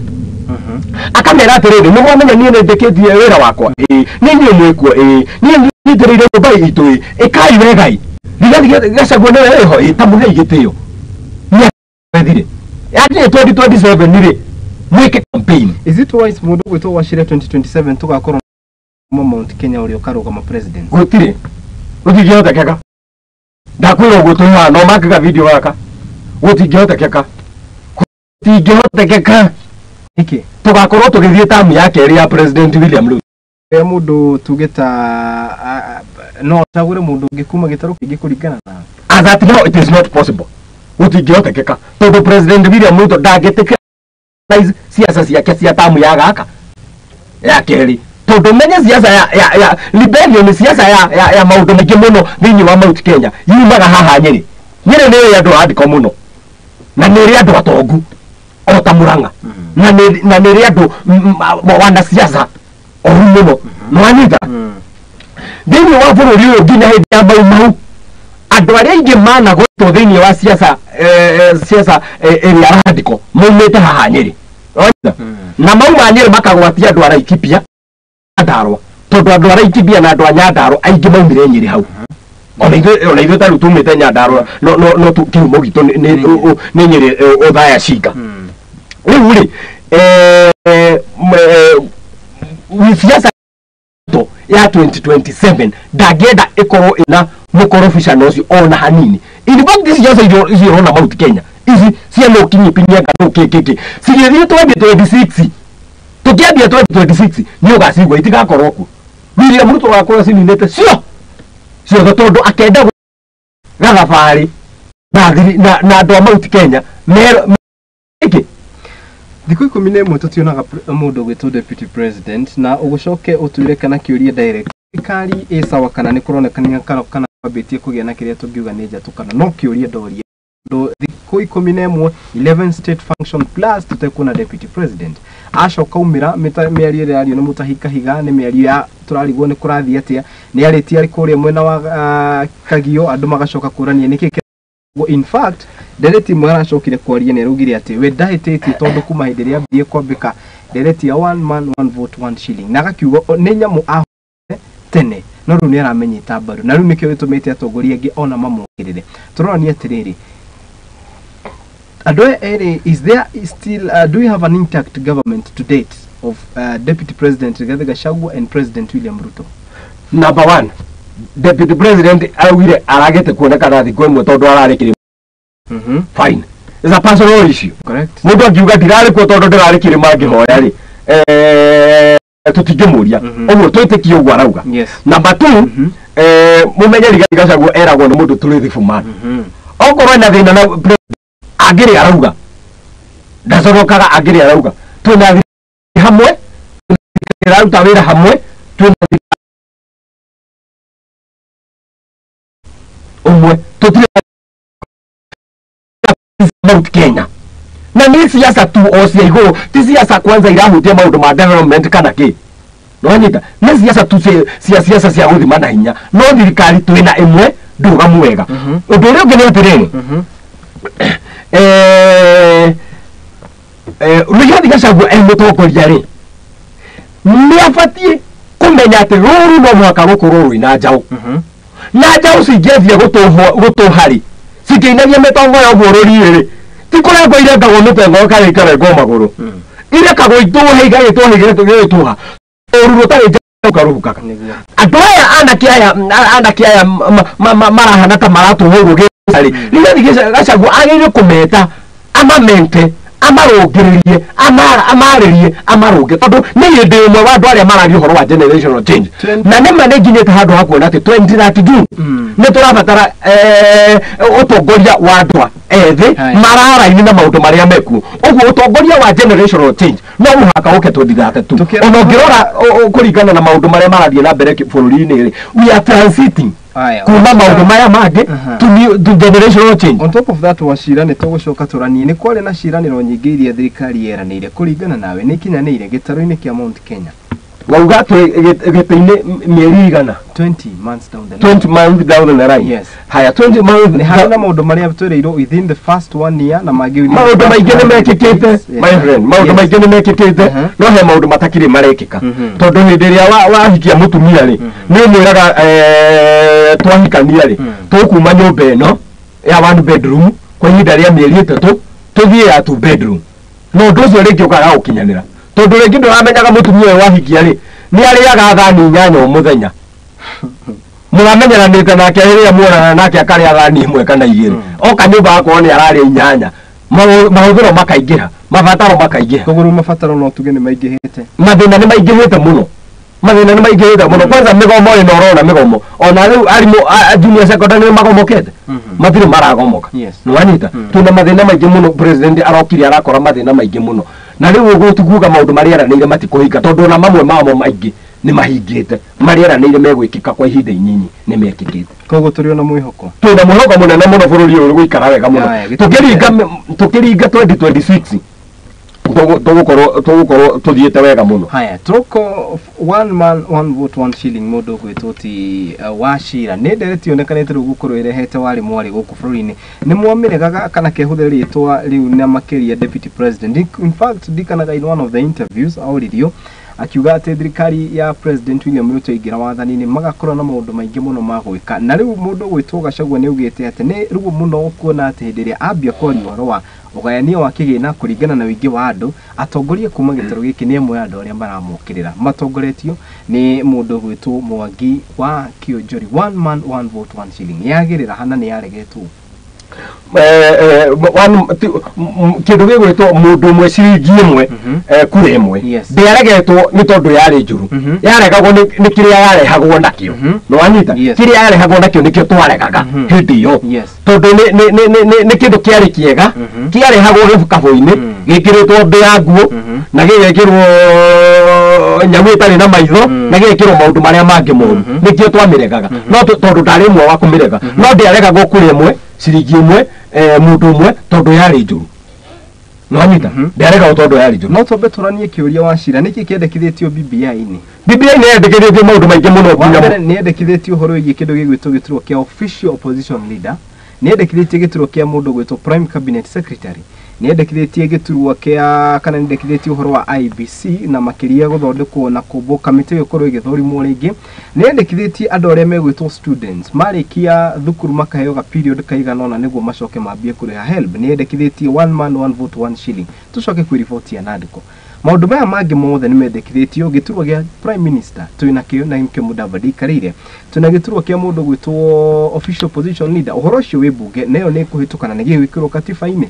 akamera atĩrĩrĩ nĩ mwamenya niĩ nĩ njĩkĩtie wĩra wakwa ĩĩ nĩ inyuĩ mwĩkuo ĩĩ niĩ nyitĩrĩire nyũmba itũ ĩĩ ĩkai wegai Rigathi Gachagua nĩwe wĩho ĩĩ ta mũhei gĩtĩo nĩethire yakinya 2027 rĩ mwĩke campaign. Is it wise mũndũ gwĩtwo Wachira 2027 tũgakorwo Mount Kenya ũrĩa ũkarũgama president? Gũtirĩ gũtingĩhotekeka ndakwĩra ũguo twĩ haha no makĩga video gaka gũtingĩhotekeka gũtingĩhotekeka nĩkĩ tũgakorwo tũgĩthiĩ tamu ya kerĩ ya President William Ruto ya mũndũ tuge ta no acagũre mũndũ ũngĩ kuma gĩtarũ kĩngĩ kũringana na as at now it is not possible gũtingĩhotekeka tondũ President William Ruto ndangĩtĩkĩra siasa ciake cia tamu ya gaka ya kerĩ tondũ menye siasa ya rebellion siasa ya maũndũ maingĩ mũno thĩinĩ wa Mount Kenya yumaga haha Nyĩrĩ. Nyĩrĩ nĩ ĩrĩ andũ andĩko mũno na nĩ ĩrĩ andũ atongu o ta Murang'a na nĩ ĩrĩ andũ wanasiasa oru mũno nĩwanyita thĩinĩ wa bũrũri ũyũ nginya hĩndĩ ya Mau Mau andũ arĩa aingĩ managwetwo thĩinĩ wa siasa siasa ĩrĩa randĩko maumĩte haha Nyĩrĩ na mauma Nyĩrĩ makagwatia andũ a Laikipia Nyandarua tondũ andũ a Laikipia na andũ a Nyandarua aingĩ maumire Nyĩrĩ hau ona ithuĩ ta rĩu tumĩte Nyandarua no kĩhumo gitũ nĩ Nyĩrĩ Othaya Cinga rĩu rĩ siasa ya 2027 ndangĩenda ĩkorwo ĩna mũkorobicano ũcio ona hanini. In fact siasa icio ũrona Mount Kenya ici cia no kinyipinyenga no kĩkĩkĩ cigĩthiĩ 2026 tũkĩambia 2026 nĩ ũgacigua itigakorwo kuo William Ruto agakorwo cininĩte cio ciothe tondũ akenda gathabarĩ na andũ a Mount Kenya mero thikũ 11 tũtionaga mũndũ ũgwĩtwo deputy president na ũgũcoke ũtwĩre kana kĩũria direct thirikari ĩ sawa kana nĩ kũronekania kana kwambĩtie kũgĩa na kĩrĩa tũngiuga nĩ njatũkano no kĩũria ndoria tondũ thikũ 11 11 state function plus tũtekuona deputy president acoka umĩra mĩario ĩrĩa yario nĩ Mutahi Kahiga nĩ mĩario ya tũrarigwo nĩ kũrathiĩ atĩa nĩ arĩtie arĩ kũrĩa mwena wa Kagio andũ magacoka kũrania nĩkĩ. In fact ndereti ĩmwe aracokire kwaria nĩ araugire atĩ we ndahĩtĩtie tondũ kuma hĩndĩ ĩrĩa ambĩrĩirie kwambĩka ndereti ya one man one vote one shilling na agakiuga nĩ nyamũ ahũrire tene no rĩu nĩ aramenyita mbaru na rĩu nĩkĩo gĩtũmĩte atongoria angĩ ona mamũkĩrĩre. Tũrorania atĩrĩrĩ andũ aya erĩ is there still do we have an intact government to date of Deputy President Rigathi Gachagua and President William Ruto? Number one, Deputy President araugire aragĩte kuonekana thikũ ĩmwe tondũ ararĩ kĩrĩma. Fine. It's a personal issue. Correct. Mũndũ angiuga ndirarĩ kuo tondũ ndĩrarĩ kĩrĩma ngĩhoya rĩ tũtingĩmũria ũguo twĩtĩkie ũguo arauga. Yes. Number two, mũmenye Rigathi Gachagua eragwo nĩ mũndũ truthful man. Okorwo ena thĩna na angĩrĩ arauga ndaconokaga angĩrĩ arauga twĩna hamwe tũraruta wĩra hamwe twĩna ũmwe tũtirĩ Mount Kenya na nĩ siasa tu o cia igũrũ ti siasa kwanza irahutia maũndũ ma development kana kĩ nĩwanyita nĩ siasa tu cia siasa cia gũthima na hinya no thirikari twĩna ĩmwe ndũgamu wega. Ũndũ ũrĩa ũngĩ nĩ atĩrĩrĩ Rigathi Gachagua e mũtongoria rĩ nĩ abatiĩ kũmenya atĩ rũru no mũhaka rũkorwo rwĩna njaũ na njaũ cingĩathiĩ gũtũha rĩ cingĩinagia mĩtongo ya ũguo rũriĩ rĩ ti kũrengwo irengagwo mĩtengo kana ikarengwo magũrũ irekagwo itũhe igagĩtũha igagĩtũha rũru rũtarĩ njaũ karũhukaga. Andũ aya anake aya marahana ta maratũhũrwo gĩcarĩ Rigathi Gachagua agĩrĩire kũmeta amamente Amarũngĩrĩrie, amarĩrie, amarũnge, tondũ nĩ hĩndĩ ĩmwe wa andũ arĩa mararia ũhoro wa generational change. Na nĩma nĩ nginyĩte handũ ha kuona atĩ 2032 nĩ tũrabatara ũtongoria wa andũ ethĩ mararaini na maũndũ marĩa mekuo. Ũguo ũtongoria wa generational change no mũhaka ũke 2032. Ona ũngĩrora kũringana na maũndũ marĩa marathiĩ na mbere bũrũri-inĩ rĩ, we are transiting kuma maũndũ maya mangĩ to generational change. On top of that, Wachira, nĩ tũgũcoka tũranie nĩ kwarĩ na ciĩranĩro nyingĩ iria thirikari yeranĩire kũringana nawe nĩ ikinyanĩire gĩtarũ-inĩ kĩa Mount Kenya. Wauga gĩtĩ-inĩ mĩeri igana 20 months down the line. 20 months down the line. Yes. Haya, 20 months nĩ harĩ na maũndũ marĩa twĩrĩirwo within the first 1 year na mangĩ maũndũ maingĩ nĩ mekĩkĩte, my friend, maũndũ maingĩ nĩ mekĩkĩte, no he maũndũ matakĩrĩ marekĩka. Tondũ hĩndĩ ĩrĩa wahikia mũtumia rĩ, nĩ ũmwĩraga twahikania rĩ, tũkuma nyũmba ĩno ya 1 bedroom kwa ihinda rĩa mĩeri 3 tũthiĩ ya 2 bedroom. No ũndũ ũcio rĩngĩ ũkaga gũkinyanĩra. Tondũ rĩngĩ ndũramenyaga mũtumia ũyũ wahikia rĩ, nĩ arĩaga thani 8 o mũthenya. Mũramenyeranĩte nake rĩrĩa muonana nake akarĩa thani 1 kana 2. Oka nyũmba akorwo nĩ ararĩa 8. Mahũthĩro makaingĩha, mabataro makaingĩha. Koguo rĩu mabataro no tuge nĩ maingĩhĩte. Mathĩna nĩ maingĩhĩte mũno. Mathĩna nĩ maingĩhĩte mũno. Kwanza mĩgomo ĩno ũrona mĩgomo. Ona rĩu arimũ a junior secondary nĩ magomokete. Matirĩ maragomoka. Nĩwanyita? Twĩna mathĩna maingĩ mũno. President arokire arakora mathĩna maingĩ mũno. Na rĩu ũguo tikuga maũndũ marĩa eranĩire matikũhinga, tondũ ona mamwe mamo maingĩ nĩ mahingĩte. Marĩa eranĩire megwĩkĩka kwa ihinda inyinyi nĩ mekĩkĩte. Koguo tũrĩ ona mwĩhoko. Twĩna mwĩhoko mũnene mũno bũrũri ũyũ ũgũikara wega mũno. Tũkĩringa 2026 tũgũkorwo tũthiĩte wega mũno. Haya, troko 1 man 1 vote 1 shilling mũndũ ũgwĩtwo ti Wachira nĩ ndereti yonekanĩte rĩu gũkorwo ĩrehete warĩ mwarĩ gũkũ bũrũri-inĩ. Nĩ mwamĩregaga kana kehũthĩra rĩtwa rĩu na makĩria deputy president. In fact, ndikanaga in one of the interviews aũririo akiuga atĩ thirikari ya President William Ruto ĩingĩra wathani-inĩ magakorwo na maũndũ maingĩ mũno ma gwĩka. Na rĩu mũndũ ũgwĩtwo Gachagua nĩ augĩte atĩ nĩ ruo mũno kuona atĩ hĩndĩ ĩrĩa ambia kwaria ũhoro wa ũgayania wa kĩgĩna kũringana na ũingĩ wa andũ, atongoria kuma gĩtarũ gĩkĩ nĩ amwe a andũ arĩa maramokĩrĩra matongoretio nĩ mũndũ ũgwĩtwo Mwangi wa Kĩonjori. 1 man 1 vote 1 shilling yagĩrĩra hana nĩ yaregetwo. Kĩndũ gĩgwĩtwo mũndũ ũmwe ciringi ĩmwe kura ĩmwe ndĩaregetwo nĩ tondũ yarĩ njũru, yaregagwo nĩ kĩrĩa yarehagwo nakĩo. Nĩwanyita? Kĩrĩa yarehagwo nakĩo nĩkĩo twaregaga hĩndĩ ĩyo, tondũ nĩ kĩndũ kĩarĩ kĩega kĩarehagwo gĩbukabũ-inĩ gĩkĩrĩtwo mbĩa nguo na gĩgekĩrwo nyamũ ĩtarĩ na maitho na gĩgekĩrwo maũndũ marĩa mangĩ moru, nĩkĩo twamĩregaga. No tondũ ndarĩ ũmwe wa kũmĩrega, no ndĩaregagwo kura ĩmwe ciringi ĩmwe mũndũ ũmwe tondũ yarĩ njũru. Nĩwanyita? Ndĩaregagwo tondũ yarĩ njũru. No twambe tũranie kĩũria Wachira, nĩkĩ kĩendekithĩtio BBI-inĩ? BBI nĩ yendekithĩtio maũndũ maingĩ mũno. Wa mbere nĩ yendekithĩtio ũhoro wĩgiĩ kĩndũ gĩgwĩtwo gĩturwa kĩa official opposition leader, nĩ yendekithĩtie gĩturwa kĩa mũndũ ũgwĩtwo prime cabinet secretary, nĩ yendekithĩtie gĩturwa kĩa kana nĩ yendekithĩtie ũhoro wa IBC na makĩria gũthondekwo na kũmbwo kamĩtĩ ĩyo ĩkorwo ĩgĩthũrimwo rĩngĩ, nĩ yendekithĩtie andũ arĩa megwĩtwo students marĩkia thukuru makaheo ga period kaigana ũna nĩguo macoke mambie kũrĩha HELB, nĩ yendekithĩtie 1 man 1 vote 1 shilling. Tũcoke kwĩ riboti ya NADCO. Maũndũ maya mangĩ mothe nĩ mendekithĩtio. Gĩturwa gĩa prime minister twĩna kĩo na nĩkĩo Mudavadi aikarĩire, twĩna gĩturwa kĩa mũndũ ũgwĩtwo official opposition leader, ũhoro ũcio wĩ mbunge nayo nĩ ĩkũhĩtũkana nĩ gĩgwĩkĩrwo katiba-inĩ.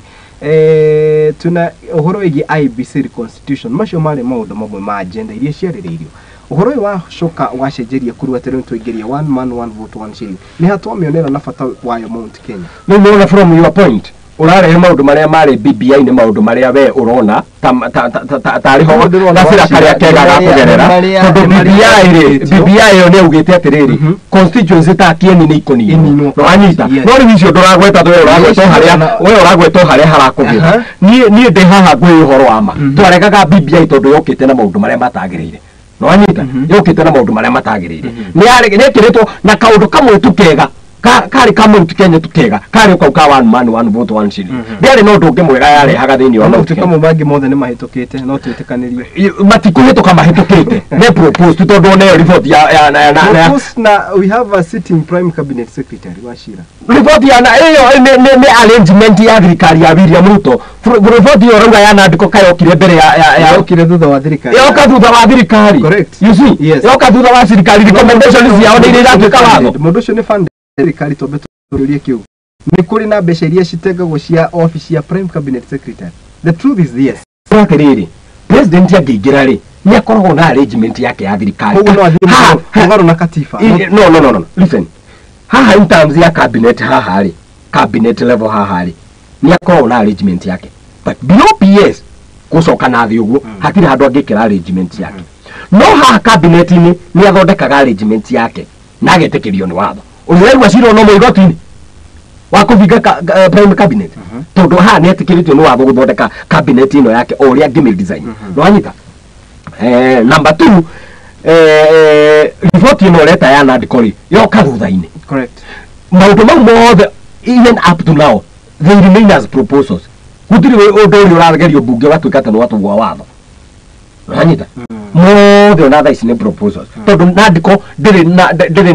Twĩna ũhoro wĩgiĩ IBC reconstitution. Macio marĩ maũndũ mamwe ma agenda iria ciarĩrĩirio. Ũhoro ũyũ wacoka wacenjeria kũrua atĩ rĩu twaingĩria 1 man 1 vote 1 shilling, nĩ ha twamĩonera na bata wayo Mount Kenya? Rĩu nĩwona from your point ũrarehe maũndũ marĩa marĩ BBI nĩ maũndũ marĩa we ũrona tarĩ ho gacĩra karĩa kega ga kũgerera, tondũ BBI rĩ, BBI ĩyo nĩ yaugĩte atĩrĩrĩ, constituency ta Kieni nĩ ikũninwo. Nĩwanyita? No rĩu icio ndũragweta, we ũragweta harĩa harakũgĩra. Niĩ ndĩ haha ngwĩ ũhoro wa ma, twaregaga BBI tondũ yokĩte na maũndũ marĩa matagĩrĩire. Nĩwanyita? Yokĩte na maũndũ marĩa matagĩrĩire. Nĩ ĩkĩrĩtwo na kaũndũ kamwe tu kega karĩ ka Mount Kenya tu kega karĩ kau ka 1 man 1 vote 1 shilling. Ndĩarĩ na ũndũ ũngĩ mwega yarehaga thĩinĩ wa Mount Kenya. Kamwe mangĩ mothe nĩ mahĩtũkĩte, no twĩtĩkanĩrie matikũhĩtũka, mahĩtũkĩte nĩ proposed tondũ onayo report ya na we have a sitting prime cabinet secretary Wachira. Report ya na ĩyo nĩ arrangement ya thirikari ya William Ruto. Report ĩyo rauga ya NADCO kayokire mbere ya yokire thutha wa thirikari, yoka thutha wa thirikari. Correct. You see, yoka thutha wa thirikari, recommendations ciao nĩ iria iratuĩka watho. Mũndũ ũcio nĩ funded thirikari. Twambe tũrũrie kĩu, nĩ kũrĩ na mbeca iria citengagwo cia office ya prime cabinet secretary. The truth is yes. Atĩrĩrĩ, president angĩingĩra rĩ, nĩ akoragwo na arrangement yake ya thirikari. Koguo no athiĩ mũgarũ na katiba. No, listen, haha in terms ya cabinet, haha rĩ, cabinet level haha rĩ, nĩ akoragwo na arrangement yake, but below PS gũcoka na thĩ ũguo hatirĩ handũ angĩkĩra arrangement yake. No haha cabinet-inĩ nĩ athondekaga arrangement yake na agetĩkĩrio nĩ watho. Ũrĩa cira no igoti-inĩ wa kũbinga prime cabinet, tondũ haha nĩ etĩkĩrĩtio nĩ watho gũthondeka cabinet ĩno yake o ũrĩa angĩmĩ design. Nĩ wanyita? Number 2, riboti ĩno ũreta ya NADCO rĩ, yoka thutha-inĩ. Correct. Maũndũ mau mothe even up to now they remain as proposals. Gũtirĩ ũndũ ũrĩa ũragerio mbunge ũgatuĩka atĩ nĩ watũgwa watho. Nĩwanyita? Mothe ona thaa ici nĩ proposals, tondũ NADCO ndĩrĩ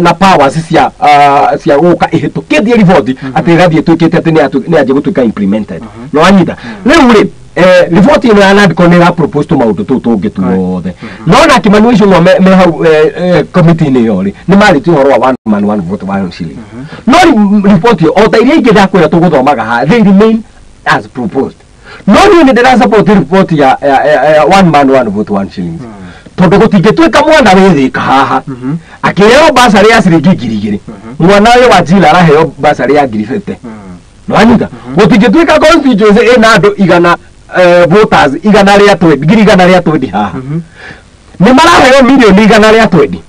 na powers cia gũka ĩhĩtũkĩtie riboti atĩ ĩgathiĩ ĩtuĩkĩte atĩ nĩ yanjia gũtuĩka implemented. Nĩwanyita? Rĩu rĩ, riboti ĩno ya NADCO nĩ ĩra propose tũmaũndũ tũu tũngĩ tuothe. No na Kimani Ichung'wa me hau committee-inĩ ĩyo rĩ, nĩ marĩtie ũhoro wa one man one vote one shilling. No riboti ĩyo o ta iria ingĩ ndakwĩra tũgũthomaga haha, they remain as proposed. No niĩ nĩ ndĩra support riboti ya one man one vote one shilling, tondũ gũtingĩtuĩka mwana wĩ Thĩka haha akĩheo basarĩ ya ciringi 2,000, mwana ũyũ wa Njira araheo basarĩ ya 50,000. Nĩwanyita? Gũtingĩtuĩka constituency ĩna andũ igana, voters 120, 120,000 haha nĩ maraheo 120 million,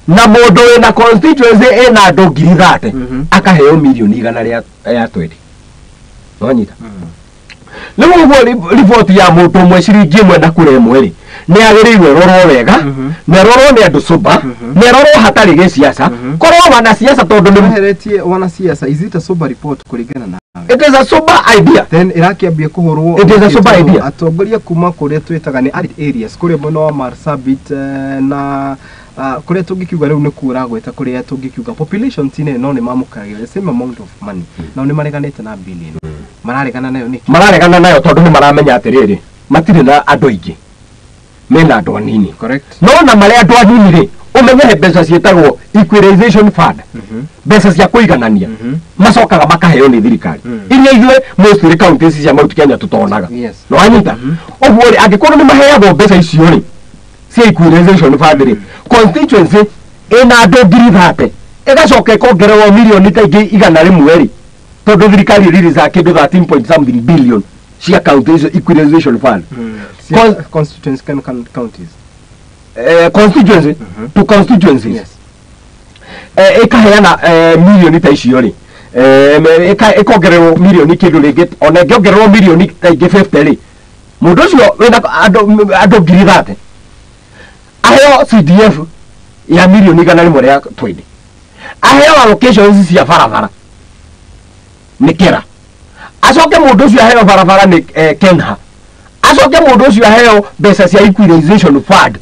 na mũndũ wĩna constituency ĩna andũ 30,000 akaheo 120 million. Nĩwanyita? Rĩu ũguo riboti ya mũndũ ũmwe ciringi ĩmwe na kura ĩmwe rĩ, nĩ agĩrĩirwo ĩrorwo wega, na ĩrorwo nĩ andũ sober, na ĩrorwo hatarĩ gĩciaca, korwo wanasiasa tondũ nĩ Weheretie wanasiasa, is it a sober report kũringana nawe? It is a sober idea. Then ĩrakĩambia kũhũrwo. It is a sober idea. Atongoria kuma kũrĩa twĩtaga nĩ arid areas, kũrĩa mwena wa Marsabit, na kũrĩa tũngĩkiuga rĩu nĩ kũragweta, kũrĩa tũngĩkiuga population ti nene, no nĩ mamũkagĩra the same amount of money, nao nĩ mareganĩte na billion. Mararegana nayo nĩkĩ? Mararegana nayo tondũ nĩ maramenya atĩrĩrĩ, matirĩ na andũ aingĩ, mena andũ anini. Correct. No na marĩa andũ anini rĩ, ũmenye he mbeca ciĩtagwo equalization fund, mbeca cia kũiganania, macokaga makaheo nĩ thirikari, iria ithuĩ mostly counties cia Mount Kenya tũtonaga. Nĩwanyita? Ũguo rĩ, angĩkorwo nĩ maheagwo mbeca icio rĩ cia equalization fund rĩ, constituency ĩna andũ 30,000 ĩgacoka ĩkongererwo mirioni ta ingĩ 100 rĩ, tondũ thirikari ĩriricaga kĩndũ 13 point something billion cia county icio equalization fund. Constituency counties. Constituency to constituencies. Ĩkaheana mirioni ta icio rĩ, ĩkongererwo mirioni kĩndũ rĩngĩ, ona ĩngĩongererwo mirioni ta ingĩ 50 rĩ, mũndũ ũcio wĩna andũ 30,000 aheo CDF ya 120 million, aheo allocations cia barabara nĩ KERA, acoke mũndũ ũcio aheo barabara nĩ KENHA, acoke mũndũ ũcio aheo mbeca cia equalization fund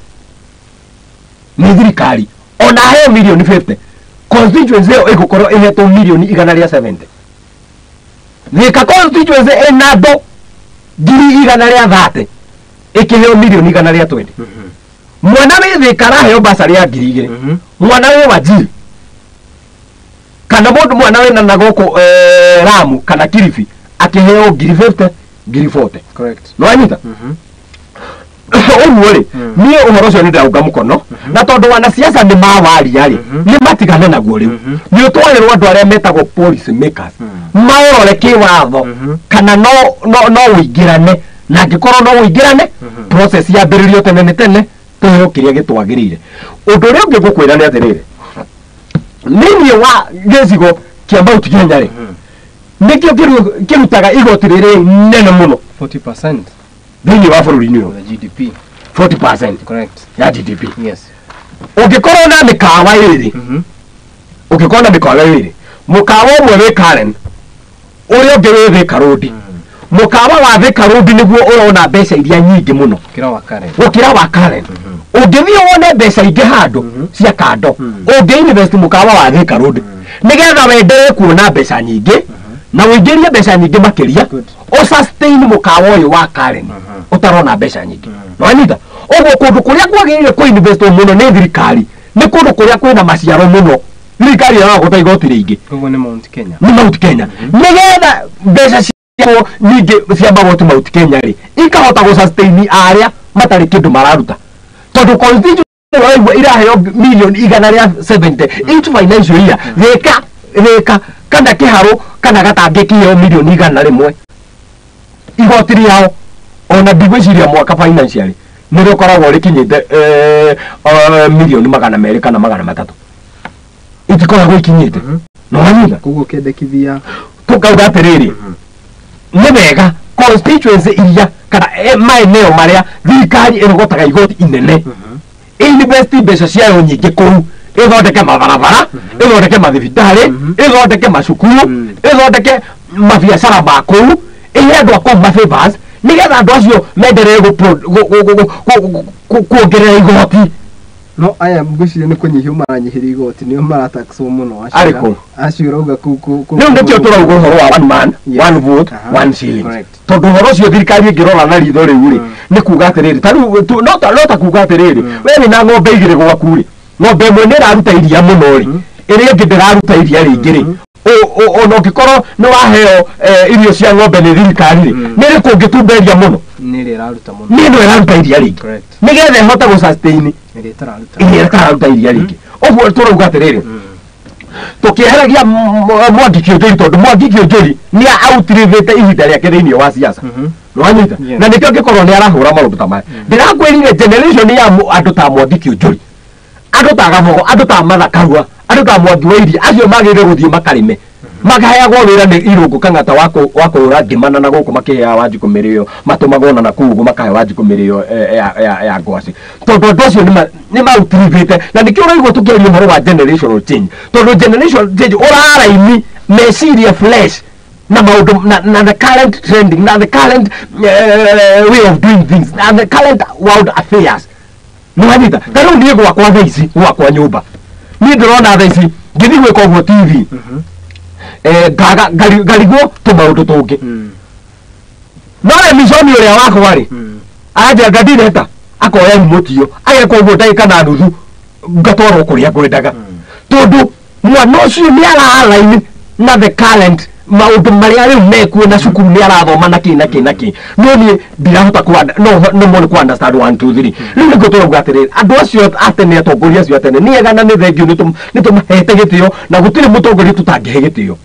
nĩ thirikari, ona aheo 50 million, constituency ĩyo ĩgũkorwo ĩhetwo 170 million. Thika constituency ĩna andũ 130,000 ĩkĩheo 120 million. Mwana wĩ Thika araheo basarĩ ya 2,000. Mwana wĩ Wajir kana mũndũ mwana wĩna na gũkũ Lamu kana Kilifi akĩheo 50,000, 40,000. Correct. Nĩwanyita? Ũguo rĩ, niĩ ũhoro ũcio nĩ ndĩraunga mũkono, na tondũ wanasiasa nĩ mawaria rĩ, nĩ matigane naguo. Rĩu nĩ ũtwarĩrwo andũ arĩa metagwo policy makers, maũrore kĩwatho kana no ũingĩrane, na angĩkorwo no ũingĩrane, process yambĩrĩrio tene nĩ tene, tũheo kĩrĩa gĩtwagĩrĩire. Ũndũ ũrĩa ũngĩ ngũkwĩra nĩ atĩrĩrĩ, thĩinĩ wa gĩcigo kĩa Mount Kenya rĩ, nĩkĩo kĩrutaga igoti rĩrĩ nene mũno 40% thĩinĩ wa bũrũri-inĩ ũyũ. Of the GDP. 40% Correct. ya GDP. Yes. Ũngĩkorwo na mĩkawa ĩrĩ, ũngĩkorwo na mĩkawa ĩrĩ, mũkawa ũmwe wĩ Karen, ũrĩa ũngĩ wĩ Thika Road, mũkawa wa Thika Road nĩguo ũrona mbeca iria nyingĩ mũno Kira wa Karen. Gũkĩra wa Karen. Ũngĩthiĩ wone mbeca ingĩ handũ cia kando, ũngĩ invest mũkawa wa Thika Road nĩgetha wenderee kuona mbeca nyingĩ na ũingĩrie mbeca nyingĩ makĩria, Good. ũsustain mũkawa ũyũ wa Karen ũtarona mbeca nyingĩ. Nĩwanyita? Ũguo kũndũ kũrĩa kwagĩrĩire kũ-invest mũno nĩ thirikari nĩ kũndũ kũrĩa kwĩna maciaro mũno, thirikari ĩragota igoti rĩingĩ. Koguo nĩ Mount Kenya. Nĩ Mount Kenya, nĩgetha mbeca. Nyingĩ cia magoti Mount Kenya rĩ, ikahota gũ sustain arĩa matarĩ kĩndũ mararuta, tondũ constituency ũraigua iraheo milioni 170 each financial year. Thika, Thika kana Kiharu kana Gatangĩ kĩheo milioni 100, igoti rĩao ona ndigwĩciria mwaka financially nĩ rĩkoragwo rĩkinyĩte milioni 200 kana 300, itikoragwo ikinyĩte. No wanyita? Koguo ũkĩendekithia? Tukauga atĩrĩrĩ, nĩ wega constituency iria kana maeneo marĩa thirikari ĩrogotaga igoti inene invest mbeca ciayo nyingĩ kũu, ĩthondeke mabarabara, ĩthondeke mathibitarĩ, ĩthondeke macukuru, ĩthondeke mabiacara ma kũu, ĩhe andũ a kũu mafavors, nĩgetha andũ acio menderee kuongerera igoti. No aya ngwĩciria nĩ kũnyihio maranyihĩrio igoti, nĩo marataxwo mũno acio. Arĩkũ? Acio ũrauga kũu. Rĩu nĩkĩo tũrauga ũhoro wa one man, one vote, one shilling. Tondũ ũhoro ũcio thirikari ĩngĩrora na ritho rĩu rĩ, nĩ kuga atĩrĩrĩ, ta rĩu no ta kuga atĩrĩrĩ, we wĩna ng'ombe igĩrĩ gwaku rĩ, ng'ombe ĩmwe nĩ ĩraruta iria mũno rĩ, ĩrĩa ĩngĩ ndĩraruta iria rĩingĩ rĩ, ona ũngĩkorwo nĩ waheo irio cia ng'ombe nĩ thirikari rĩ, nĩ ĩrĩkũ ũngĩtumberia mũno? Nĩ ĩrĩa ĩraruta mũno. Nĩ ĩno ĩraruta iria rĩingĩ, nĩgetha ĩhote gũ sustain ĩrĩa ĩtararuta. Ĩrĩa ĩtararuta iria rĩingĩ. Ũguo tũrauga atĩrĩrĩ, tũkĩeheragia Mwangi Kĩũnjũri, tondũ Mwangi Kĩũnjũri nĩ outlivĩte ihinda rĩake thĩinĩ wa siasa. Nĩwanyita? Na nĩkĩo angĩkorwo nĩ arahũra maũndũ ta maya, ndĩrakwĩrire generation ya andũ ta Mwangi Kĩũnjũri, andũ ta Gabogo, andũ ta Martha Karua, andũ ta Mwangi wa Iria, acio magĩrĩire gũthiĩ makarĩme, makaheagwo wĩra nĩ Irũngũ Kang'ata wa kũhũra ngima na gũkũ makĩheaga Wanjikũ mĩrĩo, matũmagwo na nakũu ũguo makahe Wanjikũ mĩrĩo ya ngwacĩ, tondũ andũ acio nĩ mautirivĩte. Na nĩkĩo ũraigua tũkĩaria ũhoro wa generational change, tondũ generational change ũraraini meciria fresh na maũndũ na the current trending, na the current way of doing things, na the current world affairs. Nĩwanyita? Ta rĩu niĩ gwakwa thaa ici, gwakwa nyũmba, niĩ ndĩrona thaa ici ngĩthiĩ gwĩka ũguo TV, ngaga ngarigwo tũmaũndũ tũngĩ, no remiconi ũrĩa wakwa rĩ, anjanga ndireta akoya remote ĩyo, ageka ũguo ndagĩka na nuthu, ngatwarwo kũrĩa ngwendaga, tondũ mwana ũcio nĩ araraini na the current maũndũ marĩa rĩu mekuo na cukuru nĩ arathoma na kĩ na kĩ na kĩ, no niĩ ndirahota no no mo ku understand 1 2 3. Rĩu nĩguo tũrauga atĩrĩrĩ, andũ acio a tene, atongoria acio a tene nĩ ega na nĩ thengio, nĩ tũmahete gĩtĩo, na gũtirĩ mũtongoria tũtangĩhe gĩtĩo,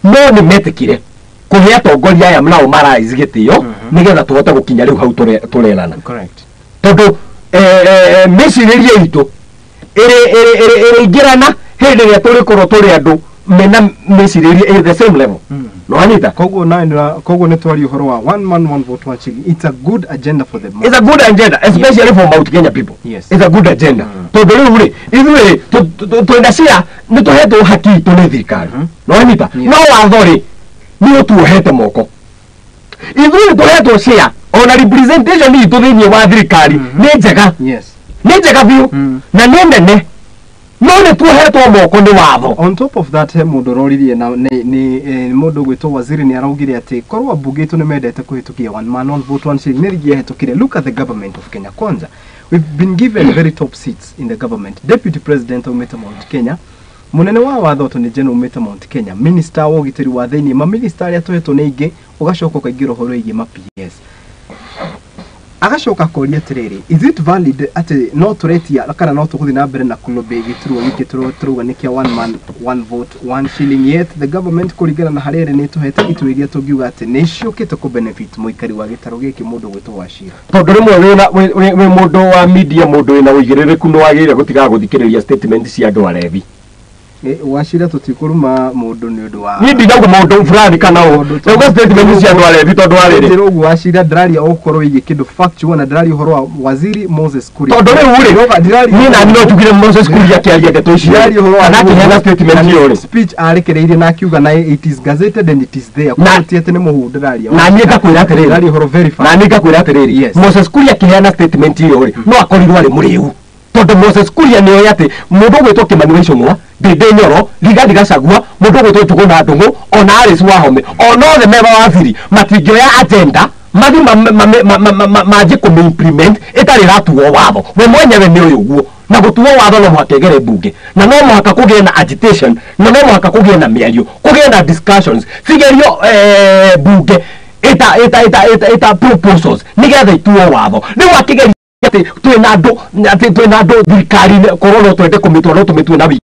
no nĩ metĩkire kũhe atongoria aya nao marais gĩtĩo, nĩgetha tũhote gũkinya rĩu hau tũrerana. Tondũ mĩcirĩrie itũ ĩrĩ ĩrĩ ĩrĩ ĩrĩingĩrana hĩndĩ ĩrĩa tũrĩkorwo tũrĩ andũ mena mĩcirĩrie ĩrĩ the same level. Nĩwanyita? Koguo nawe koguo nĩ twaria ũhoro wa one man, one vote, one shilling, it's a good agenda for the It's a good agenda, especially for Mount Kenya people. It's a good agenda, tondũ rĩu rĩ, ithuĩ twĩna cia nĩ tũhetwo haki itũ nĩ thirikari. Nĩwanyita? No watho rĩ, nĩ ũtuohete moko. Ithuĩ tũhetwo share, ona representation itũ thĩinĩ wa thirikari nĩ njega, nĩ njega biũ, na nĩ nene, no nĩ tuohetwo moko nĩ watho. On top of that, he mũndũ ũroririe na nĩ mũndũ ũgwĩtwo Waziri, nĩ araugire atĩ korwo ambunge itũ nĩ mendete kũhĩtũkia one man, one vote, one shilling, nĩ rĩngĩahĩtũkire. Look at the government of Kenya Kwanza. We've been given very top seats in the government: deputy president aumĩte Mount Kenya, mũnene wa watho Attorney General aumĩte Mount Kenya, minister wa ũgitĩri wa thĩinĩ, maminista arĩa tũhetwo nĩ aingĩ, ũgacoka ũkaingĩra ũhoro wĩgiĩ ma PS. Agacoka akoria atĩrĩrĩ, is it valid atĩ no tũretia kana no tũgũthiĩ na mbere na kũlobby gĩturwa gĩkĩ tũrauga nĩ kĩa one man, one vote, one shilling, yet the government kũringana na harĩa ĩrĩ nĩ ĩtũhete iturwa iria tũngiuga atĩ nĩ ciũkĩte kũ benefit mũikari wa gĩtarũ gĩkĩ, mũndũ ũgwĩtwo Wachira? Tondũ rĩmwe wĩna wĩ mũndũ wa media, mũndũ wĩna ũigĩrĩrĩku, nĩ wagĩrĩire gũtigaga gũthikĩrĩria statement cia andũ arebi. Wachira, tũtikũruma mũndũ nĩ ũndũ wa Niĩ ndinauga mũndũ fulani kana ũ, ndauga statement cia andũ arebi, tondũ wa rĩrĩ Njĩra ũguo, Wachira, ndĩraria ũkorwo wĩgiĩ kĩndũ factual, na ndĩraria ũhoro wa Waziri Moses Kuria. Tondũ rĩu rĩ, Ndĩraria niĩ nani no njugire Moses Kuria akĩaria ndeto icio Ndĩraria ũhoro wa kana akĩheana statement ĩyo rĩ, speech arekereirie na akiuga na it is gazetted and it is there. Koguo ti atĩ nĩ mũhu ndĩraria. Na niĩ ngakwĩra atĩrĩrĩ, Ndĩraria ũhoro verified. Na niĩ ngakwĩra atĩrĩrĩ, Moses Kuria akĩheana statement ĩyo rĩ, no akorirwo arĩ mũrĩu, tondũ Moses Kuria nĩ oĩ atĩ mũndũ ũgwĩtwo Kĩmani wa Ichung'wa, Ndĩndĩ Nyoro, Rigathi Gachagua, mũndũ ũgwĩtwo Njũgũna Ndung'u, ona Alice Wahome, ona othe me mawaziri matingĩoya agenda mathi manjie kũmĩ-implement ĩtarĩ ĩratuo watho. We mwenyewe nĩ ũyũ ũguo, na gũtuo watho no mũhaka ĩgere mbunge, na no mũhaka kũgĩe na agitation, na no mũhaka kũgĩe na mĩario, kũgĩe na discussions, cigerio mbunge. ita proposals nigetha ituo watho riu akigeria ati twina andu ati twina andu thirikari-inĩ korwo no twende kũmĩtua no tũmĩtue na wiki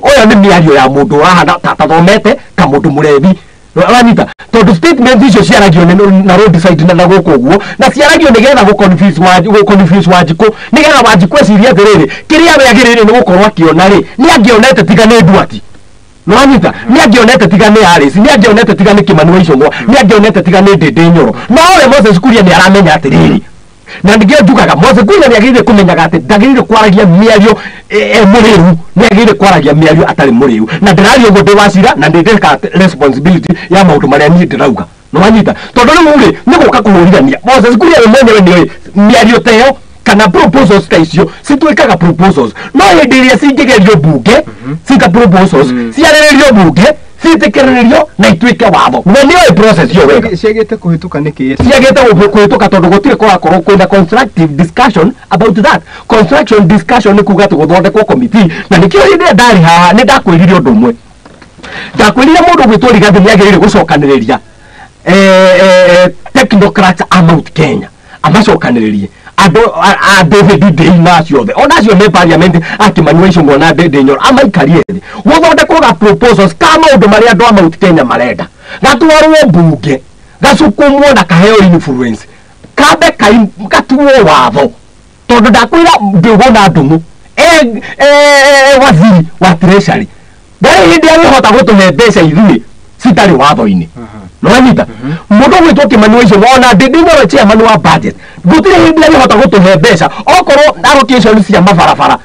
ũyũ nĩ mĩario ya mũndũ ũrahana tathomete ka mũndũ mũrebi ũranyita tondũ statement icio ciaragio na roadside na gũkũ ũguo na ciaragio nĩgetha gũ-confuse Wanjikũ nĩgetha Wanjikũ ecirie atĩrĩrĩ kĩrĩa we agĩrĩire nĩ gũkorwo akĩona rĩ nĩ angĩonete tiga nĩ Nduati nĩwanyita nĩ angĩonete tiga nĩ Alice nĩ angĩonete tiga nĩ Kimani wa Ichung'wa nĩ angĩonete tiga nĩ Ndindi Nyoro no we Moses Kuria nĩ aramenya atĩrĩrĩ na nĩkĩo njugaga Moses Kuria nĩ agĩrĩire kũmenyaga atĩ ndagĩrĩire kwaragia mĩario mũrĩu nĩ agĩrĩire kwaragia mĩario atarĩ mũrĩu na ndĩraria ũguo ndĩ Wachira na nĩ ndĩreka responsibility ya maũndũ marĩa niĩ ndĩrauga nĩwanyita tondũ rĩu rĩ nĩ gũka kũhũrithania Moses Kuria we mwenyewe nĩoĩ mĩario ta ĩyo kana proposals ta icio cituĩkaga proposals no hĩndĩ ĩrĩa cingĩgerio mbunge cita proposals ciarĩrĩrio mbunge ciĩtĩkĩrĩrio na ituĩke watho na nĩoĩ process ĩyo wega ciagĩte kũhĩtũka nĩkĩ ciagĩte kũhĩtũka tondũ gũtirĩ kũrakorwo kwĩna constructive discussion about that construction discussion nĩ kuga atĩ gũthondekwo committee na nĩkĩo hĩndĩ ĩrĩa ndarĩ haha nĩ ndakwĩrire ũndũ ũmwe ndakwĩrire mũndũ ũgwĩtwo Rigathĩ nĩ agĩrĩire gũcokanĩrĩria technocrats a Mount Kenya amacokanĩrĩrie andũ a David Ndii na acio othe ona acio me parliament a Kimani wa Ichung'wa na Ndindi Nyoro amaikarie thĩ gũthondekwo ga proposals ka maũndũ marĩa andũ a Mount Kenya marenda gatwarwo mbunge gacukumwo na kaheo influence kambe gatuo watho tondũ ndakwĩra Njũgũna Ndung'u waziri wa treasury ndarĩ hĩndĩ angĩhota gũtũhe mbeca ithuĩ citarĩ watho-inĩ nĩwanyita mũndũ ũgwĩtwo Kimani wa Ichung'wa ona Ndindi Nyoro chairman wa budget gũtirĩ hĩndĩ angĩhota gũtũhe mbeca okorwo allocation cia mabarabara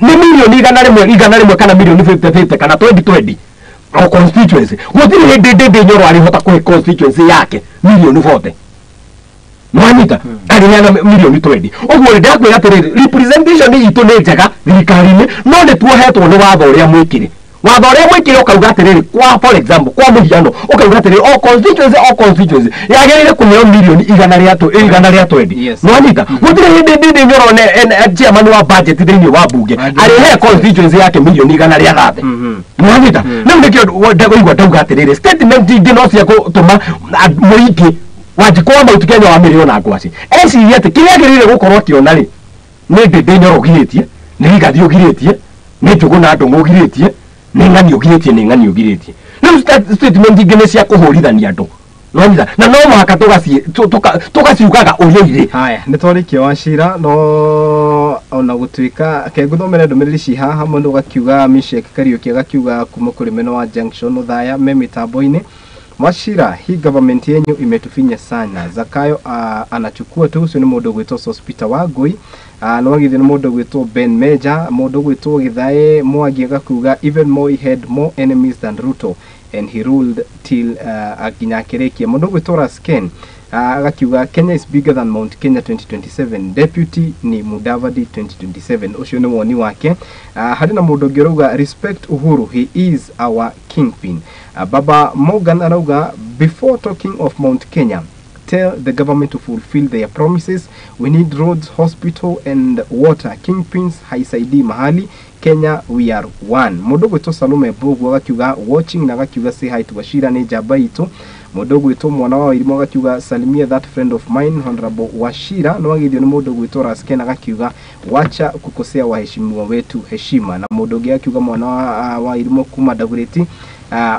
nĩ mirioni 100 kana mirioni 50 kana 20 o constituency gũtirĩ hĩndĩ Ndindi Nyoro arĩhota kũhe constituency yake mirioni 40 nĩwanyita arĩheana mirioni 20 ũguo rĩ ndakwĩra atĩrĩrĩ representation itũ nĩ njega thirikari-inĩ no nĩ tuohetwo nĩ watho ũrĩa mwĩkĩre watho ũrĩa mwĩkĩre ũkauga atĩrĩrĩ kwa for example kwa mũhiano ũkauga atĩrĩrĩ o constituency yagĩrĩire kũheo mirioni 120 nĩwanyita gũtirĩ hĩndĩ Ndindi Nyoro ne chairman wa budget thĩinĩ wa mbunge arĩhe constituency yake mirioni 130 nĩwanyita rĩu nĩkĩo ndagũigua ndauga atĩrĩrĩ statement ingĩ no cia gũtũma mũingĩ Wanjikũ wa Mount Kenya wa mĩrĩo na ngwacĩ ecirie atĩ kĩrĩa agĩrĩire gũkorwo akĩona rĩ nĩ Ndindi Nyoro ũgirĩtie nĩ Rigathĩ ũgirĩtie nĩ Njũgũna Ndung'u ũgirĩtie nĩ ng'ani ũgirĩtie nĩ ng'ani ũgirĩtie rĩu statement ingĩ nĩ cia kũhũrithania andũ nĩwanyita na no mũhaka tũgaciugaga ũrĩa irĩ haya nĩ twarĩkia Wachira no ona gũtuĩka ke ngũthomere ndũmĩrĩri ci haha mũndũ gakiuga Mishek Kariũki agakiuga kuma kũrĩ meno wa Junction Othaya me mĩtambo-inĩ Wachira, hii government yenyu imetufinya sana. Zakayo anachukua tu ucio ni mundu gwitwo Sospeter Wangui no wagithi ni mundu gwitwo Ben Major mundu gwitwo Githae Mwangi agakuga even Moi had more enemies than Ruto and he ruled till akinya akirikia mundu gwitwo Rasken agakiuga Kenya is bigger than Mount Kenya 2027 deputy ni Mudavadi 2027 ucio ni woni wake hari na mundu ungi urauga respect Uhuru he is our kingpin. Baba Morgan arauga before talking of Mount Kenya tell the government to fulfill their promises. We need roads, hospital and water. Kingpins haisaidii mahali. Kenya we are one. Mundu gwitwo Salome Mbugu agakiuga watching na agakiuga say hi to Wachira ni njamba itu. Mundu gwitwo mwana wa Wairimu agakiuga salimia that friend of mine Honorable Wachira no agithio ni mundu gwitwo Rasken agakiuga wacha kukosea waheshimiwa wetu heshima na mundu ungi akiuga mwana wa Wairimu kuma Dagoretti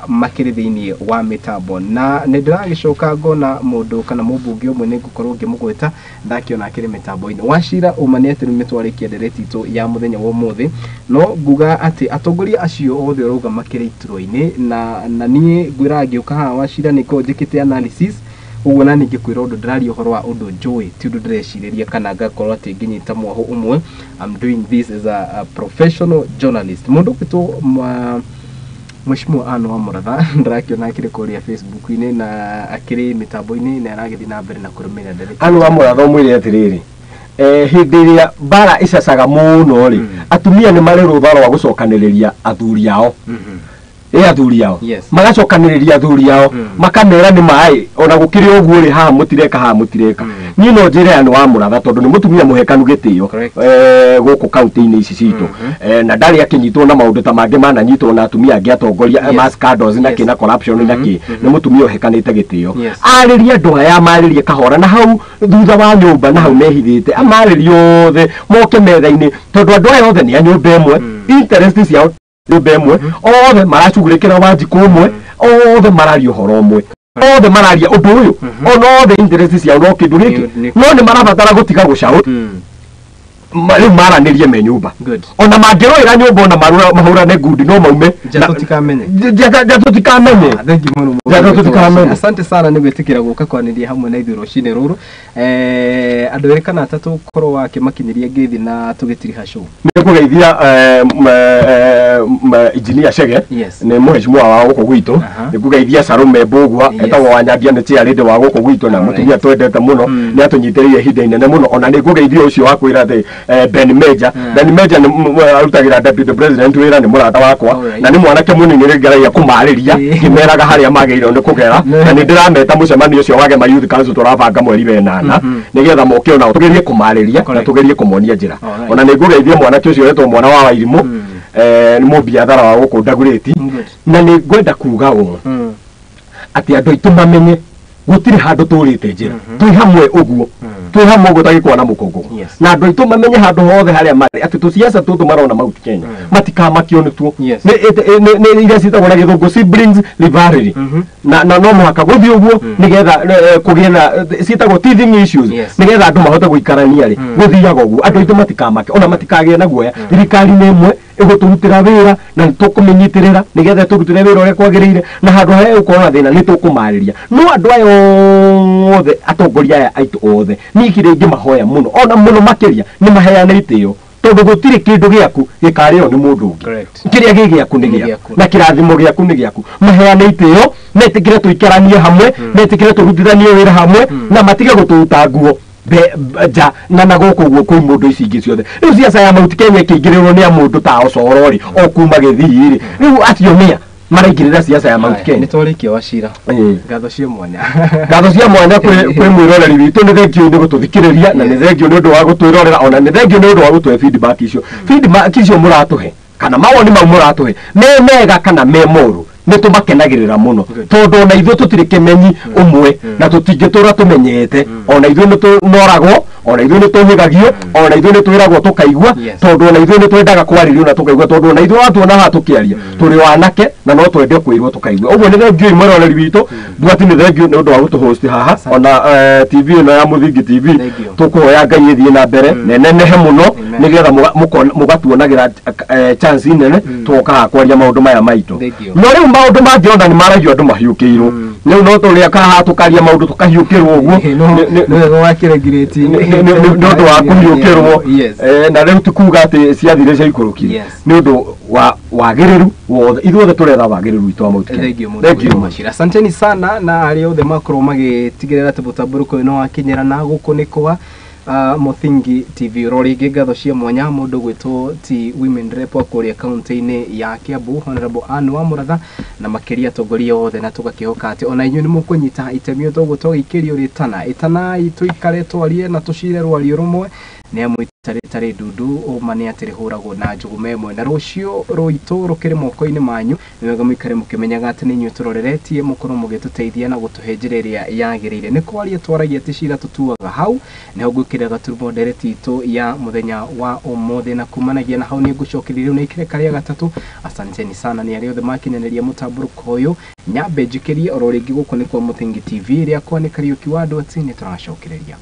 makĩrĩ thĩinĩ wa mĩtambo na nĩ ndĩragĩcoka ngona mũndũ kana mũmbunge ũmwe nĩ ngũkorwo ngĩmũgweta ndakĩona akĩrĩ mĩtambo-inĩ Wachira ũma nĩ atĩ nĩ twarĩkia ndereti itũ ya mũthenya wa ũmũthĩ no nguga atĩ atongoria acio othe ũrauga makĩrĩ iturwa-inĩ na niĩ ngwĩraga ngĩũka haha Wachira nĩ ngoragwo njĩkĩte analysis ũguo na ningĩ kwĩra ũndũ ndĩraria ũhoro wa ũndũ njũĩ ti ũndũ ndĩrecirĩria kana ngakorwo atĩ ngĩnyita mwahũ ũmwe. I'm doing this as a professional journalist. Mũndũ ũgwĩtwo Mheshimiwa Anne wa Muratha ndĩrakĩona akĩrĩ kũrĩa Facebook-inĩ na akĩrĩ mĩtambo-inĩ na aragĩthiĩ na mbere na kũrũmĩrĩra ndereti. Anne wa Muratha ũmwĩre atĩrĩrĩ hĩndĩ ĩrĩa mbara icacaga mũno rĩ atumia nĩ marĩ rũtha rwa gũcokanĩrĩria athuri ao Ĩ athuri ao. Magacokanĩrĩria athuri ao, makamera nĩ maĩ ona gũkĩrĩ ũguo rĩ, haha mũtireka, haha mũtireka. Niĩ no njĩre aya nĩ wa Mũratha tondũ nĩ mũtumia mũhekanu gĩtĩo gũkũ kaunti-inĩ ici citũ. Na ndarĩ akĩnyitwo na maũndũ ta mangĩ mananyitwo na atumia angĩ atongoria ma scandals na kĩ na corruption na kĩ. Nĩ mũtumia ũhekanĩte gĩtĩo. Arĩrie andũ aya, marĩrie kahora na hau thutha wa nyũmba na hau mehithĩte, amarĩrie othe moke metha-inĩ, tondũ andũ aya othe nĩ a nyũmba ĩmwe, interest ciao nyũmba ĩmwe, othe maracugurĩkĩra Wanjikũ ũmwe, othe mararia ũhoro ũmwe, othe mararia ũndũ ũyũ, ona othe interest ciao no kĩndũ gĩkĩ, no nĩ marabatara gũtiga gũcaũ rĩu maranĩrie me nyũmba. Ona mangĩrũĩra nyũmba, ona mahũrane ngundi, no maume. Nja tũtikamenye. Nja tũtikamenye. Thank you mũno. Nja tũtikamenye. Asante sana nĩ gwĩtĩkĩra gũka kwanĩria hamwe na ithuĩ rũcinĩ rũrũ. Andũ erĩ kana atatũ korwo wakĩmakinyĩria ngeithi na tũgĩtiriha show. Nĩ kũgeithia engineer Chege, nĩ mũheshimiwa wa gũkũ gwitũ. Nĩ kũgeithia Salome Mbũgua, etagwo Wanyandia, nĩ chairlady wa gũkũ gwitũ na mũtumia twendete mũno, nĩ atũnyitĩrĩire ihinda inene mũno. Ona nĩ ngũgeithia ũcio wa kwĩra atĩ Ben Major. Ben Major nĩ arutagĩra deputy president wĩra, nĩ mũrata wakwa na nĩ mwanake mũnini rĩ ngeragia kũmarĩria ngĩmeraga harĩa magĩrĩirwo nĩ kũgera, na nĩ ndĩrameta mũcemanio ũcio wa Gema Youth Council tũrabanga mweri wa ĩnana, nĩgetha moke onao tũgerie kũmarĩria na tũgerie kũmonia njĩra. Ona nĩ ngũgeithia mwanake ũcio wetwo mwana wa Wairimũ, nĩ mũbiathara wa gũkũ Ndagurĩti. Na nĩ ngwenda kuga ũũ atĩ andũ aitũ mamenye gũtirĩ handũ tũrĩte njĩra, twĩ hamwe ũguo, twĩ hamwe ũguo tagĩkwa na mũkũngũ. Na andũ aitũ mamenye handũ hothe harĩa marĩ atĩ tũciaca tũtũ marona Mount Kenya matikamakio nĩtuo, nĩ iria ciĩtagwo na gĩthũngũ siblings rivalry, na no mũhaka gũthiĩ ũguo nĩgetha kũgĩe na ciĩtagwo teething issues, nĩgetha andũ mahote gũikarania rĩ, gũthiaga ũguo. Andũ aitũ matikamake ona matikagĩe na guoya, thirikari nĩ ĩmwe ĩgũtũrutĩra wĩra na nĩtũkũmĩnyitĩrĩra nĩgetha ĩtũrutĩre wĩra ũrĩa kwagĩrĩire, na handũ harĩa ĩgũkorwo na thĩna nĩtũkũmarĩria. No andũ aya othe, atongoria aya aitũ othe, niĩ kĩrĩa ingĩmahoya mũno ona mũno makĩria nĩ maheane itĩo, tondũ gũtirĩ kĩndũ gĩaku gĩkarĩo nĩ mũndũ ũngĩ. Kĩrĩa gĩ gĩaku nĩ gĩaku na kĩrathimo gĩaku nĩ gĩaku. Maheane itĩo, metĩkĩre tũikaranie hamwe, metĩkĩre tũrutithanie wĩra hamwe, na matige gũtũruta nguo nja na gũkũ ũguo kwĩ mũndũ ici ingĩ ciothe. Rĩu ciaca ya Mount Kenya ĩkĩingĩrĩrwo nĩ a mũndũ ta Osoro rĩ, o kuma Gĩthii rĩ, rĩu acio nĩa maraingĩrĩra ciaca ya Mount Kenya? Nĩ twarĩkia Wachira. Ngatho cia mwanya. Ngatho cia mwanya kwĩ mwĩroreri witũ, nĩ thengio nĩ gũtũthikĩrĩria, na nĩ thengio nĩ ũndũ wa gũtwĩrorera, ona nĩ thengio nĩ ũndũ wa gũtũhe feedback icio. Feedback icio mũratũhe kana mawoni mau mũratũhe me mega kana me moru, nĩ tũmakenagĩrĩra mũno, tondũ ona ithuĩ tũtirĩ kĩmenyi ũmwe na tũtingĩtũra tũmenyete. Ona ithuĩ nĩ tũnoragwo, ona ithuĩ nĩ tũhĩgagio, ona ithuĩ nĩ twĩragwo tũkaigua, tondũ ona ithuĩ nĩ twendaga kwarĩrio na tũkaigua, tondũ ona ithuĩ watuona haha tũkĩaria tũrĩ wanake na no twende kwĩrwo tũkaigua ũguo. Nĩ thengio mwĩroreri witũ Duati, nĩ thengio nĩ ũndũ wa gũtũhost haha ona TV ĩno ya Mũthingi TV. Tũkũhoya Ngai ĩthiĩ na mbere na ĩnenehe mũno, nĩgetha mũgatuonagĩra chance nene tũgoka haha kwaria maũndũ maya maitũ. No rĩu maũndũ mangĩ ona nĩ maragio andũ mahiũkĩirwo rĩu, no tũrĩa kaha tũkaria maũndũ tũkahiũkĩrwo ũguo. Nĩ ũndũ wa kũhiũkĩrwo, na rĩu ti kuga atĩ ciathire ciaikũrũkire, nĩ ũndũ wa wagĩrĩru wothe, ithuothe tũretha wagĩrĩru witũ wa Mount Kenya. Thank you. Asanteni sana na arĩa othe makorwo magĩtigĩrĩra atĩ mũtambũrũko ũyũ nĩ wakinyĩra, na gũkũ nĩ kwa Mũthingi TV. Oro rĩngĩ ngatho cia mwanya mũndũ gwĩtwo ti women rep wa kũrĩa kaunti-inĩ ya Kiambu, Honorable Anne wa Mũratha, na makĩria atongoria othe, na tũgakĩhoka atĩ ona inyuĩ nĩ mũkũnyita itemi ũguo twagĩikĩrio rĩtana ĩtanai, tũikare twarie na tũcire rwario rũmwe, nĩ amu itarĩ ndundu ũma nĩ atĩ rĩhũragwo na njũgũma ĩmwe, na rũciũ rũitũ rũkĩrĩ moko-inĩ manyu. Nĩ wega mũikare mũkĩmenyaga atĩ nĩ inyuĩ tũroreretie mũkorwo mũgĩtũteithia na gũtũhe njĩra ĩrĩa yagĩrĩire. Nĩ kwaria twaragia, ti cira tũtuaga. Hau nĩho ngwĩkĩra gaturumo ndereti itũ ya mũthenya wa ũmũthĩ, na kumanagia na hau nĩ ngũcokeria rĩu na ikĩreka rĩa gatatũ. Asanteni sana nĩ arĩa othe makinyanĩria mũtambũrũko ũyũ, nyambe njikĩrie oro rĩngĩ. Gũkũ nĩ kwa Mũthingi TV, rĩakwa nĩ Kariũki wa Andũ, atĩ nĩ tũracokereria.